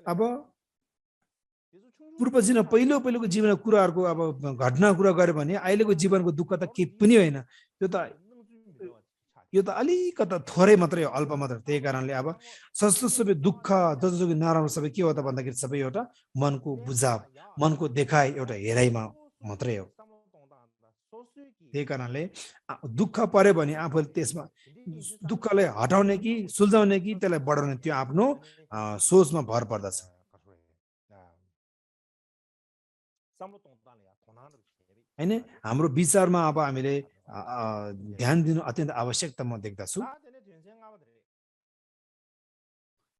अब पूर्व जीवन पहिलोको जीवनको कुराहरूको अब घटना कुरा गर्यो भने अहिलेको जीवनको दुःख त केही पनि होइन। त्यो त यो त अलिकता थोरै मात्रै हो, अल्प मात्रै। त्यही कारणले अब सस्तो सबै दुःख जसोसुकै नराम्रो सबै के हो त भन्दाखेरि सबै एउटा मनको बुझाव, मनको देखाइ, एउटा हेराइमा मात्रै हो। त्यही कारणले दुःख पर्यो भने आफूले त्यसमा दुःखलाई हटाउने कि सुल्झाउने कि त्यसलाई बढाउने, त्यो आफ्नो सोचमा भर पर्दछ। हैन, हाम्रो विचारमा अब हामीले ध्यान दिनु अत्यन्त आवश्यकता म देख्दछु।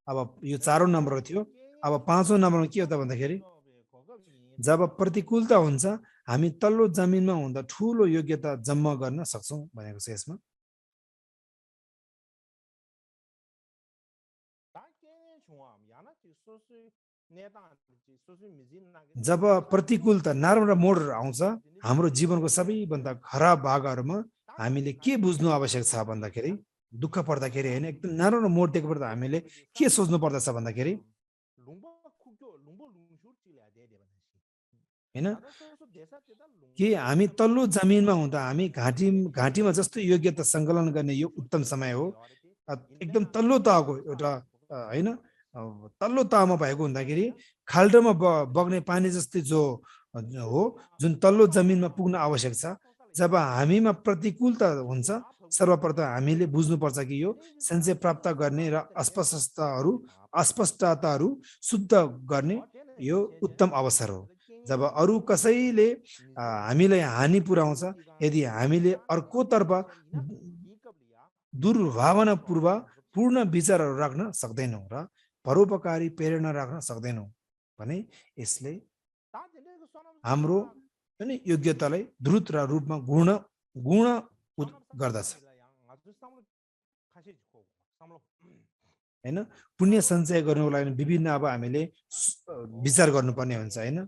अब यो 4औं नम्बर थियो। अब 5औं नम्बरमा के हो त भन्दाखेरि जब प्रतिकूलता हुन्छ हामी तल्लो जमिनमा हुँदा ठूलो योग्यता जम्मा गर्न सक्छौं भनेको छ यसमा। जब प्रतिकूलता नराम्रो मोडहरू आउँछ हाम्रो जीवनको सबैभन्दा खराब भागहरूमा हामीले के बुझ्नु आवश्यक छ भन्दाखेरि, दुःख पर्दाखेरि हैन, एकदम नराम्रो मोड देख्नु पर्दा हामीले के सोच्नु पर्दछ भन्दाखेरि हैन, कि हामी तल्लो जमिनमा हुँदा हामी घाँटीमा जस्तो योग्यता सङ्कलन गर्ने यो उत्तम समय हो। एकदम तल्लो तहको एउटा हैन, तल्लो तहमा भएको हुँदाखेरि खाल्डोमा बग्ने पानी जस्तै जो हो, जुन तल्लो जमिनमा पुग्न आवश्यक छ। जब हामीमा प्रतिकूलता हुन्छ सर्वप्रथम हामीले बुझ्नुपर्छ कि यो सञ्चय प्राप्त गर्ने र अस्पष्टताहरू शुद्ध गर्ने यो उत्तम अवसर हो। जब अरू कसैले हामीलाई हानि पुर्याउँछ, यदि हामीले अर्कोतर्फ दुर्भावनापूर्ण विचारहरू राख्न सक्दैनौँ र परोपकारी प्रेरणा राख्न सक्दैनौँ भने यसले हाम्रो योग्यतालाई द्रुत रूपमा गुण गर्दछ हैन। पुण्य सञ्चय गर्नुको लागि विभिन्न अब हामीले विचार गर्नुपर्ने हुन्छ हैन।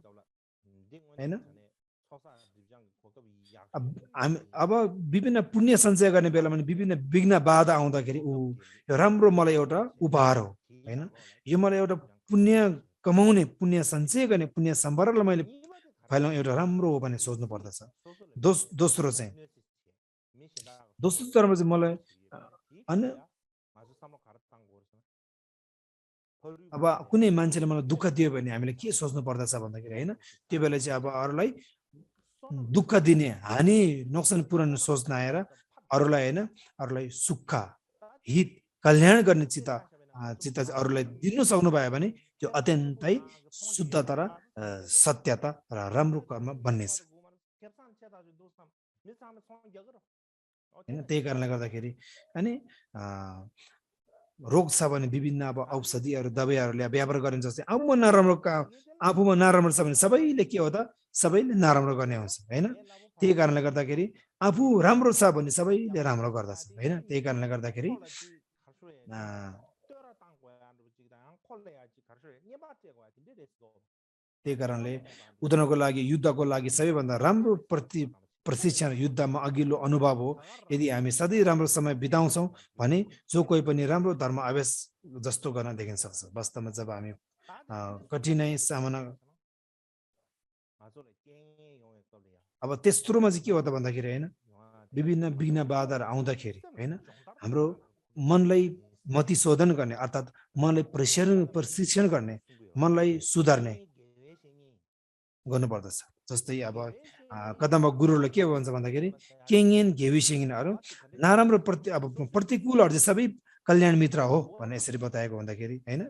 अब विभिन्न पुण्य सञ्चय गर्ने बेलामा विभिन्न विघ्न बाधा आउँदाखेरि यो राम्रो मलाई एउटा उपहार हो हैन, यो मलाई एउटा पुण्य कमाउने, पुण्य सञ्चय गर्ने, पुण्य सम्भारलाई मैले फैलाउँ एउटा राम्रो हो भने सोच्नु पर्दछ। दोस्रो चरणमा चाहिँ मलाई अब कुनै मान्छेले मलाई दुःख दियो भने हामीले के सोच्नु पर्दछ भन्दाखेरि हैन, त्यो बेला चाहिँ अब अरूलाई दुःख दिने, हानि नोक्सान पुर्याउने सोच नआएर अरूलाई हैन, अरूलाई सुख, हित, कल्याण गर्ने चित्त अरूलाई दिनु सक्नु भयो भने त्यो अत्यन्तै शुद्धता र सत्यता र राम्रो कर्म बन्नेछ हैन। त्यही कारणले गर्दाखेरि अनि रोग छ भने विभिन्न अब औषधिहरू दबाईहरूले व्यवहार गरिन्छ। जस्तै आफूमा नराम्रो छ भने सबैले के हो त, सबैले नराम्रो गर्ने हुन्छ हैन। त्यही कारणले गर्दाखेरि आफू राम्रो छ भने सबैले राम्रो गर्दछ हैन। त्यही कारणले गर्दाखेरि उदाहरणको लागि युद्धको लागि सबैभन्दा राम्रो प्रशिक्षण युद्धमा अघिल्लो अनुभव हो। यदि हामी सधैँ राम्रो समय बिताउँछौँ भने जो कोही पनि राम्रो धर्म अभ्यास जस्तो गर्न देखिन सक्छ। वास्तवमा जब हामी कठिनाइ सामना अब त्यस्तोमा चाहिँ के हो त भन्दाखेरि हैन, विभिन्न विघ्न बाधाहरू आउँदाखेरि हैन, हाम्रो मनलाई मतिशोधन गर्ने अर्थात् मनलाई प्रशिक्षण गर्ने, मनलाई सुधार्ने गर्नुपर्दछ। जस्तै अब कदममा गुरुले के भन्छ भन्दाखेरि केङेन घेविसिङहरू नराम्रो प्रतिकूलहरू चाहिँ सबै कल्याण मित्र हो भन्ने यसरी बताएको हुँदाखेरि हैन,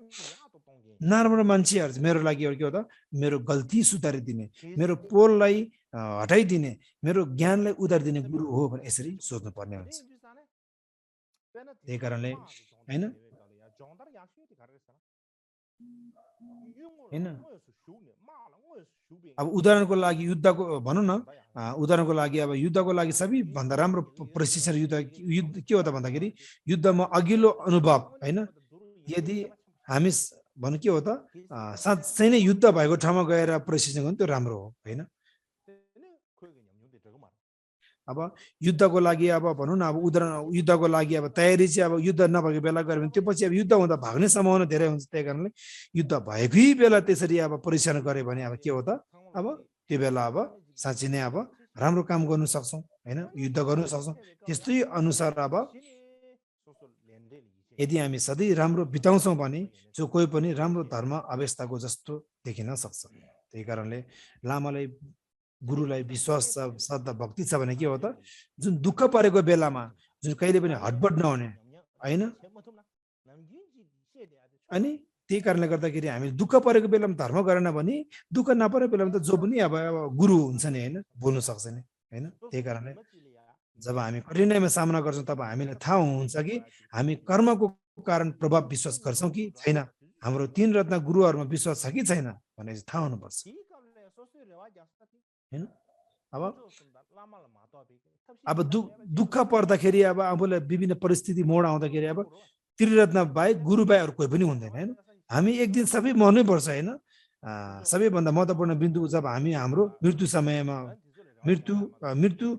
नराम्रो मान्छेहरू चाहिँ मेरो लागि के हो त, मेरो गल्ती सुधारिदिने, मेरो पोललाई हटाइदिने, मेरो ज्ञानलाई उधारिदिने गुरु हो भने यसरी सोच्नु पर्ने हुन्छ। त्यही कारणले हैन अब उदाहरणको लागि युद्धको भनौँ न, उदाहरणको लागि अब युद्धको लागि सबैभन्दा राम्रो प्रशिक्षण युद्ध के हो त भन्दाखेरि युद्धमा अघिल्लो अनुभव हैन। यदि हामी भन्नु के हो त, साँच्चै नै युद्ध भएको ठाउँमा गएर प्रशिक्षण गर्नु त्यो राम्रो हो हैन। अब युद्धको लागि अब भनौँ न, अब उदाहरण युद्धको लागि अब तयारी चाहिँ अब युद्ध नभएको बेला गऱ्यो भने त्यो पछि अब युद्ध हुँदा भाग्ने सम्भावना धेरै हुन्छ। त्यही कारणले युद्ध भएकै बेला त्यसरी अब परीक्षण गऱ्यो भने अब के हो त, अब त्यो बेला अब साँच्चै नै अब राम्रो काम गर्नु सक्छौँ हैन, युद्ध गर्नु सक्छौँ। त्यस्तै अनुसार अब यदि हामी सधैँ राम्रो बिताउँछौँ भने जो कोही पनि राम्रो धर्म अवस्थाको जस्तो देखिन सक्छ। त्यही कारणले लामालाई गुरुलाई विश्वास छ, श्रद्धा भक्ति छ भने के हो त, जुन दुःख परेको बेलामा जुन कहिले पनि हटबट नहुने होइन। अनि त्यही कारणले गर्दाखेरि हामी दुःख परेको बेलामा धर्म गरेन भने दुःख नपरेको बेलामा त जो पनि अब गुरु हुन्छ नि होइन, बोल्नु सक्छ नि होइन। त्यही कारणले जब हामी कठिनाइमा सामना गर्छौँ तब हामीलाई थाहा हुन्छ कि हामी कर्मको कारण प्रभाव विश्वास गर्छौँ कि छैन, हाम्रो तीन रत्न गुरुहरूमा विश्वास छ कि छैन भने चाहिँ थाहा हुनुपर्छ होइन। अब दुःख पर्दाखेरि अब आफूलाई विभिन्न परिस्थिति मोड आउँदाखेरि अब त्रिरत्न बाहेक गुरु बाहेक अरू कोही पनि हुँदैन होइन। हामी एक दिन सबै मर्नै पर्छ होइन। सबैभन्दा महत्त्वपूर्ण बिन्दु जब हामी हाम्रो मृत्यु समयमा मृत्यु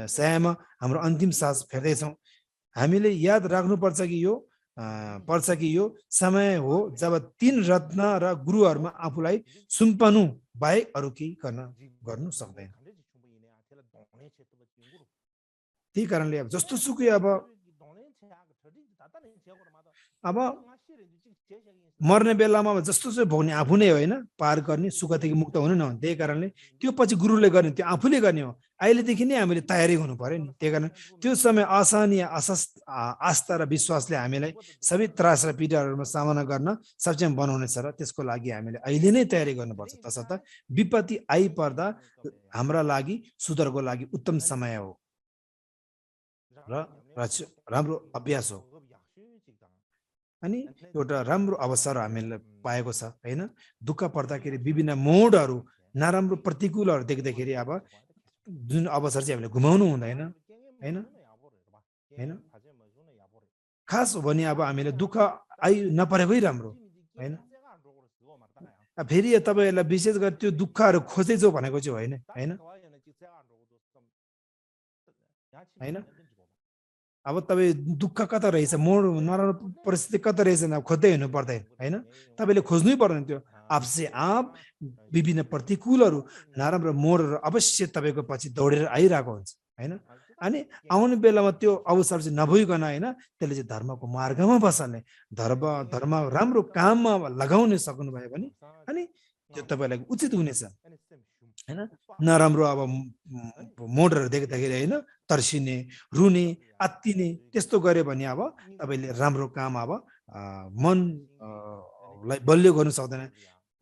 शय्यामा हाम्रो अन्तिम सास फेर्दैछौँ, हामीले याद राख्नुपर्छ कि यो समय हो जब तीन रत्न र गुरुहरूमा आफूलाई सुम्पनु बाहेक अरू केही गर्नु सक्दैन। त्यही कारणले अब जस्तो सुकै अब मर्ने बेलामा जस्तो चाहिँ भोग्ने आफू नै होइन, पार गर्ने सुखदेखि मुक्त हुनु नहुने। त्यही कारणले त्यो पछि गुरुले गर्ने, त्यो आफूले गर्ने हो। अहिलेदेखि नै हामीले तयारी हुनु पर्यो नि। त्यही कारण त्यो समय असहनीय आस्था र विश्वासले हामीलाई सबै त्रास र पीडाहरूमा सामना गर्न सक्षम बनाउनेछ र त्यसको लागि हामीले अहिले नै तयारी गर्नुपर्छ। तसर्थ विपत्ति आइपर्दा हाम्रा लागि सुधारको लागि उत्तम समय हो र राम्रो अभ्यास हो। अनि एउटा राम्रो अवसर हामीले पाएको छ होइन। दुःख पर्दाखेरि विभिन्न मोडहरू नराम्रो प्रतिकूलहरू देख्दाखेरि अब जुन अवसर चाहिँ हामीले गुमाउनु हुँदैन होइन होइन। खास हो भने अब हामीले दुःख नपरेकै राम्रो होइन। फेरि तपाईँहरूलाई विशेष गरी त्यो दुःखहरू खोजेछौ भनेको चाहिँ होइन होइन होइन। अब तपाईँ दुःख कता रहेछ, मोड नराम्रो परिस्थिति कता रहेछ खोज्दै हिँड्नु पर्दैन होइन। तपाईँले खोज्नै पर्दैन, त्यो आफसे आप विभिन्न प्रतिकूलहरू नराम्रो मोडहरू अवश्य तपाईँको पछि दौडेर आइरहेको हुन्छ होइन। अनि आउने बेलामा त्यो अवसर चाहिँ नभइकन होइन, त्यसले चाहिँ धर्मको मार्गमा बसाल्ने, धर्म राम्रो काममा लगाउने सक्नुभयो भने अनि त्यो तपाईँलाई उचित हुनेछ होइन। नराम्रो अब मोडहरू देख्दाखेरि होइन तर्सिने, रुने, आत्तिने त्यस्तो गऱ्यो भने अब तपाईँले राम्रो काम अब मनलाई बलियो गर्नु सक्दैन।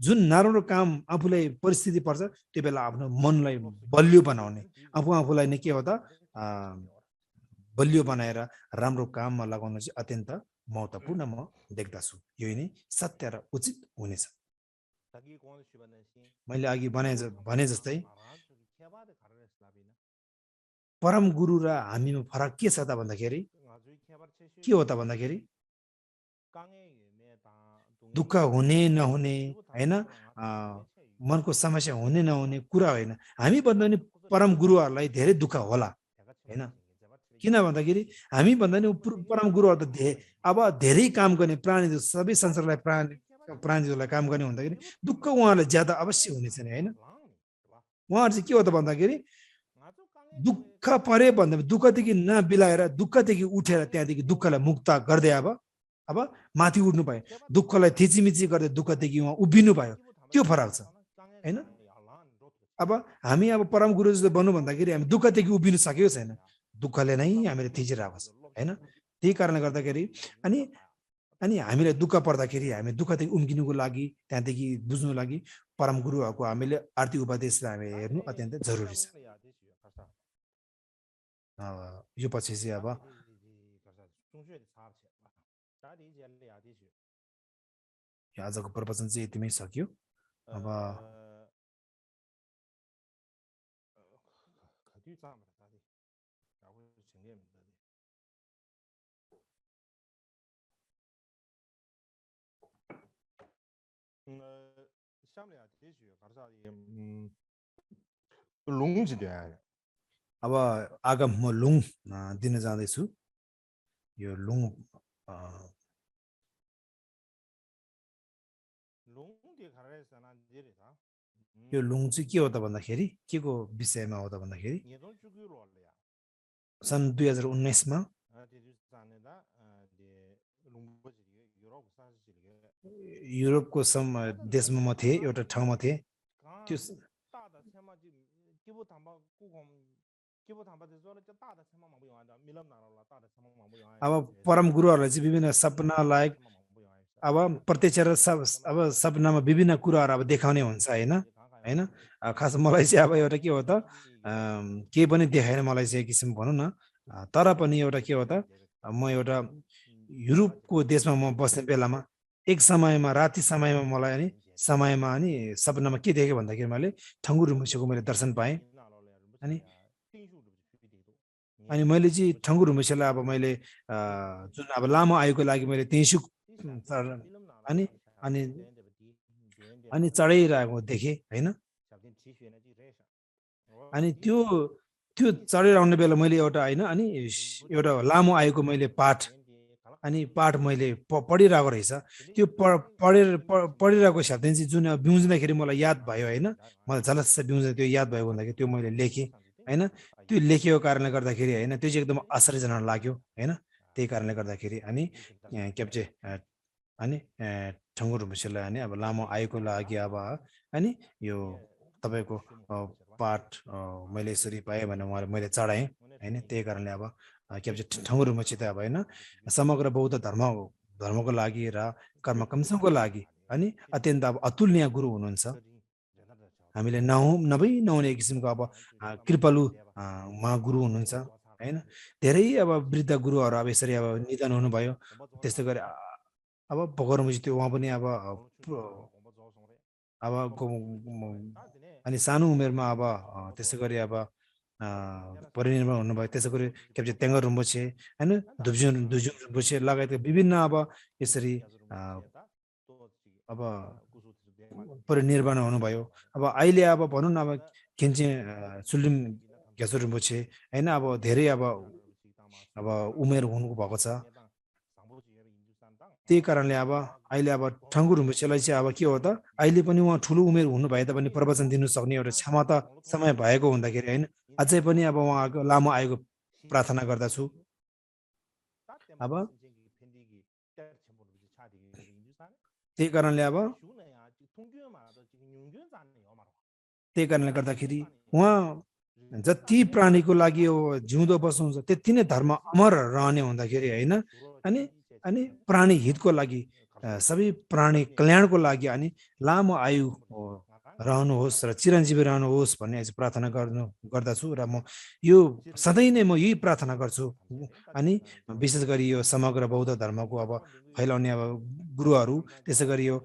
जुन नराम्रो काम आफूलाई परिस्थिति पर्छ त्यो बेला आफ्नो मनलाई बलियो बनाउने, आफूलाई नै के हो त बलियो बनाएर राम्रो काममा लगाउनु चाहिँ अत्यन्त महत्त्वपूर्ण म देख्दछु। यो नै सत्य र उचित हुनेछ। मैले अघि भने जस्तै परम गुरु र हामीमा फरक के छ त भन्दाखेरि के हो त भन्दाखेरि दुःख हुने नहुने होइन, मनको समस्या हुने नहुने कुरा होइन। हामी भन्दा पनि परम गुरुहरूलाई धेरै दुःख होला होइन। किन भन्दाखेरि हामी भन्दा नि परम गुरुहरू त अब धेरै काम गर्ने प्राणी सबै संसारलाई प्राणीहरूलाई काम गर्ने हुँदाखेरि दुःख उहाँहरूलाई ज्यादा अवश्य हुनेछ नि होइन। उहाँहरू चाहिँ के हो त भन्दाखेरि दुःख परे भन्दा दुःखदेखि नबिलाएर दुःखदेखि उठेर त्यहाँदेखि दुःखलाई मुक्त गर्दै अब माथि उठ्नु भयो, दुःखलाई थिचिमिची गर्दै दुःखदेखि उहाँ उभिनु भयो, त्यो फरक छ होइन। अब हामी अब परम गुरु जस्तो बन्नु भन्दाखेरि हामी दुःखदेखि उभिनु सकेको छैन, दुःखले नै हामीले थिचिरहेको छ होइन। त्यही कारणले गर्दाखेरि अनि हामीलाई दुःख पर्दाखेरि हामी दुःखदेखि उम्किनुको लागि त्यहाँदेखि बुझ्नु लागि परम गुरुहरूको हामीले आरती उपदेशलाई हामी हेर्नु अत्यन्तै जरुरी छ। यो पछि चाहिँ अब आजको प्रवचन चाहिँ यतिमै सक्यो। अब अब आगम म लुङ दिन जाँदैछु। यो लुङ चाहिँ के हो त भन्दाखेरि के को विषयमा हो त भन्दाखेरि सन् 2019 मा युरोपको सम देशमा म थिएँ एउटा ठाउँमा थिएँ त्यो अब परम गुरुहरूलाई चाहिँ विभिन्न सपना लायक अब प्रत्यक्ष र अब सपनामा विभिन्न कुराहरू अब देखाउने हुन्छ हैन हैन खास मलाई चाहिँ अब एउटा के हो त केही पनि देखाएन मलाई चाहिँ एक किसिम भनौँ न तर पनि एउटा के हो त म एउटा युरोपको देशमा म बस्ने बेलामा एक समयमा राति समयमा मलाई नि समयमा अनि सपनामा के देखेँ भन्दाखेरि मैले ठङ्गुर रुम्बुसेको मैले दर्शन पाएँ अनि अनि मैले चाहिँ ठङ्गुर रुम्बुसेलाई अब मैले जुन अब लामो आयुको लागि मैले तेइसुक अनि अनि अनि चढाइरहेको देखेँ हैन अनि त्यो त्यो चढेर आउने बेला मैले एउटा हैन अनि एउटा लामो आयुको मैले पाठ अनि पाठ मैले पढिरहेको रहेछ त्यो पढिरहेको हिसाबले चाहिँ जुन बिउजिँदाखेरि मलाई याद भयो हैन मलाई झलस्स बिउजिँदा त्यो याद भयो भन्दाखेरि त्यो मैले लेखेँ हैन त्यो लेखेको कारणले गर्दाखेरि हैन त्यो चाहिँ एकदम आश्चर्यजनक लाग्यो हैन त्यही कारणले गर्दाखेरि अनि क्याप्चे अनि ठङ्गुर रुम्बुसेलाई अनि अब लामो आयुको लागि अब अनि यो तपाईँको पाठ मैले यसरी पाएँ भने उहाँले मैले चढाएँ हैन त्यही कारणले अब क्याप्चे ठङ्गुर रुम्बुसे त अब हैन समग्र बौद्ध धर्मको लागि र कर्म कमसमको लागि अनि अत्यन्त अब अतुलनीय गुरु हुनुहुन्छ हामीले नहुने किसिमको अब कृपालु महागुरु हुनुहुन्छ हैन धेरै अब वृद्ध गुरुहरू अब यसरी अब निधन हुनुभयो त्यस्तै गरी अब भगवरमुजी त्यो उहाँ पनि अब अनि सानो उमेरमा अब त्यसै गरी अब परिनिर्वाण हुनुभयो त्यसै गरी क्याप्चे तेङ्गर रुम्बुसे हैन दुब्जुन रुम्बुसे लगायतका विभिन्न अब यसरी अब परिनिर्वाण हुनुभयो अब अहिले अब भनौँ न अब खिन्चे सुलिम ग्यासो रुम्बुसे हैन अब धेरै अब उमेर हुनु भएको छ त्यही कारणले अब अहिले अब ठङ्गुर रुम्बुसेलाई चाहिँ अब के हो त अहिले पनि उहाँ ठुलो उमेर हुनु भए तापनि प्रवचन दिनु सक्ने एउटा क्षमता समय भएको हुँदाखेरि हैन अझै पनि अब उहाँको लामो आयुको प्रार्थना गर्दछु अब त्यही कारणले गर्दाखेरि उहाँ जति प्राणीको लागि जिउँदो बस्नुहुन्छ त्यति नै धर्म अमर रहने हुँदाखेरि हैन अनि प्राणी हितको लागि सबै प्राणी कल्याणको लागि अनि लामो आयु रहनुहोस् र चिरञ्जीवी रहनुहोस् भन्ने प्रार्थना गर्दछु र म यो सधैँ नै म यही प्रार्थना गर्छु अनि विशेष गरी यो समग्र बौद्ध धर्मको अब फैलाउने अब गुरुहरू त्यसै गरी यो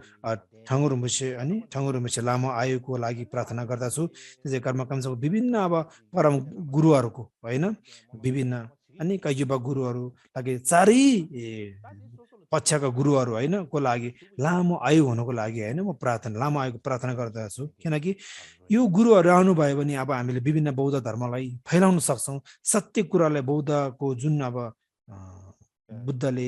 ठङ्गुर रुम्बुसे लामो आयुको लागि प्रार्थना गर्दछु त्यसै कर्मकाण्डको विभिन्न अब परम गुरुहरूको हैन विभिन्न अनि युवा गुरुहरू लागि चारै पक्षका गुरुहरू हैन को लागि लामो आयु हुनको लागि हैन म लामो आयुको प्रार्थना गर्दछु किनकि यो गुरुहरू आउनुभयो भने अब हामीले विभिन्न बौद्ध धर्मलाई फैलाउन सक्छौँ सत्य कुरालाई बौद्धको जुन अब बुद्धले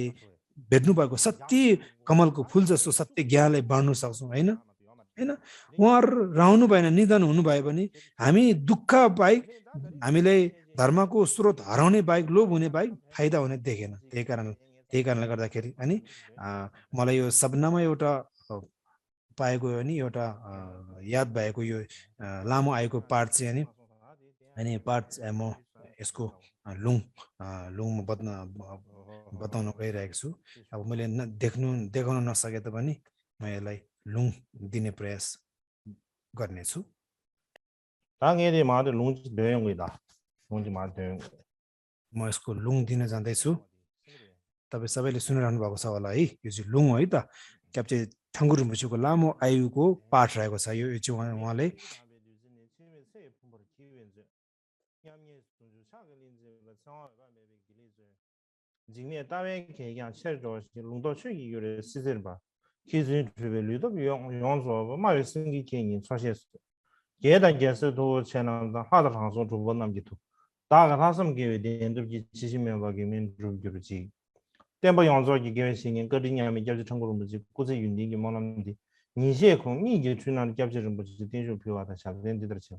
भेट्नु भएको सत्य कमलको फुल जस्तो सत्य ज्ञानलाई बाँड्नु सक्छौँ हैन उहाँहरू रहनु भएन निधन हुनुभयो भने हामी दुःख बाहेक हामीले धर्मको स्रोत हराउने बाहेक लोभ हुने बाहेक फाइदा हुने देखेन त्यही कारणले गर्दाखेरि अनि मलाई यो सपनामा एउटा पाएको अनि एउटा याद भएको यो लामो आएको पाठ चाहिँ अनि पाठ म यसको लुङमा बताउन गइरहेको छु अब मैले देखाउन नसके तापनि म यसलाई लुङ दिने प्रयास गर्नेछु म यसको लुङ दिन जाँदैछु तपाईँ सबैले सुनिरहनु भएको छ होला है यो चाहिँ लुङ है त क्याप्चे ठङ्गुर रुम्बुसेको लामो आयुको पाठ रहेको छ यो चाहिँ उहाँले tempo yangzo ki gewe shingen ge rin yami gyabje changgo rumbuji kuzi yundi ki monamdi ni xie kong ni ge chunan gyabje rumbuji dinshu piwa da shak den didar che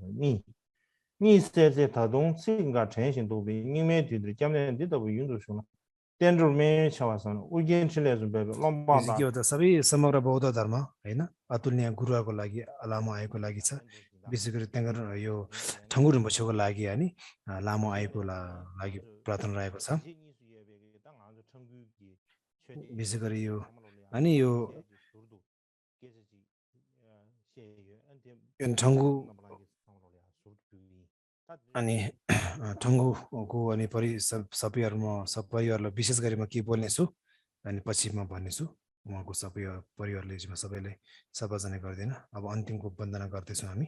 ni se se ta dong sing ga chen xin do bi ni me di de gyamne di da bu yun du shu na 덴르메 샤와선 우겐실에 좀 배로 यो चाहिँ 롬바다 के हो त सबै समग्र बौद्ध धर्म हैन अतुलनीय गुरुको लागि लामो आएको लागि छ विशेष गरी त्यहाँ यो ठङ्गु रिम्पोछेको लागि अनि लामो आएको लागि प्रार्थना रहेको छ विशेष गरी यो अनि यो ठङ्गु अनि ठङ्गुको अनि सब परिवारलाई विशेष गरी म के बोल्ने छु अनि पछि म भन्नेछु उहाँको सबै परिवारले सबैलाई सबैजना गर्दैन अब अन्तिमको वन्दना गर्दैछौँ हामी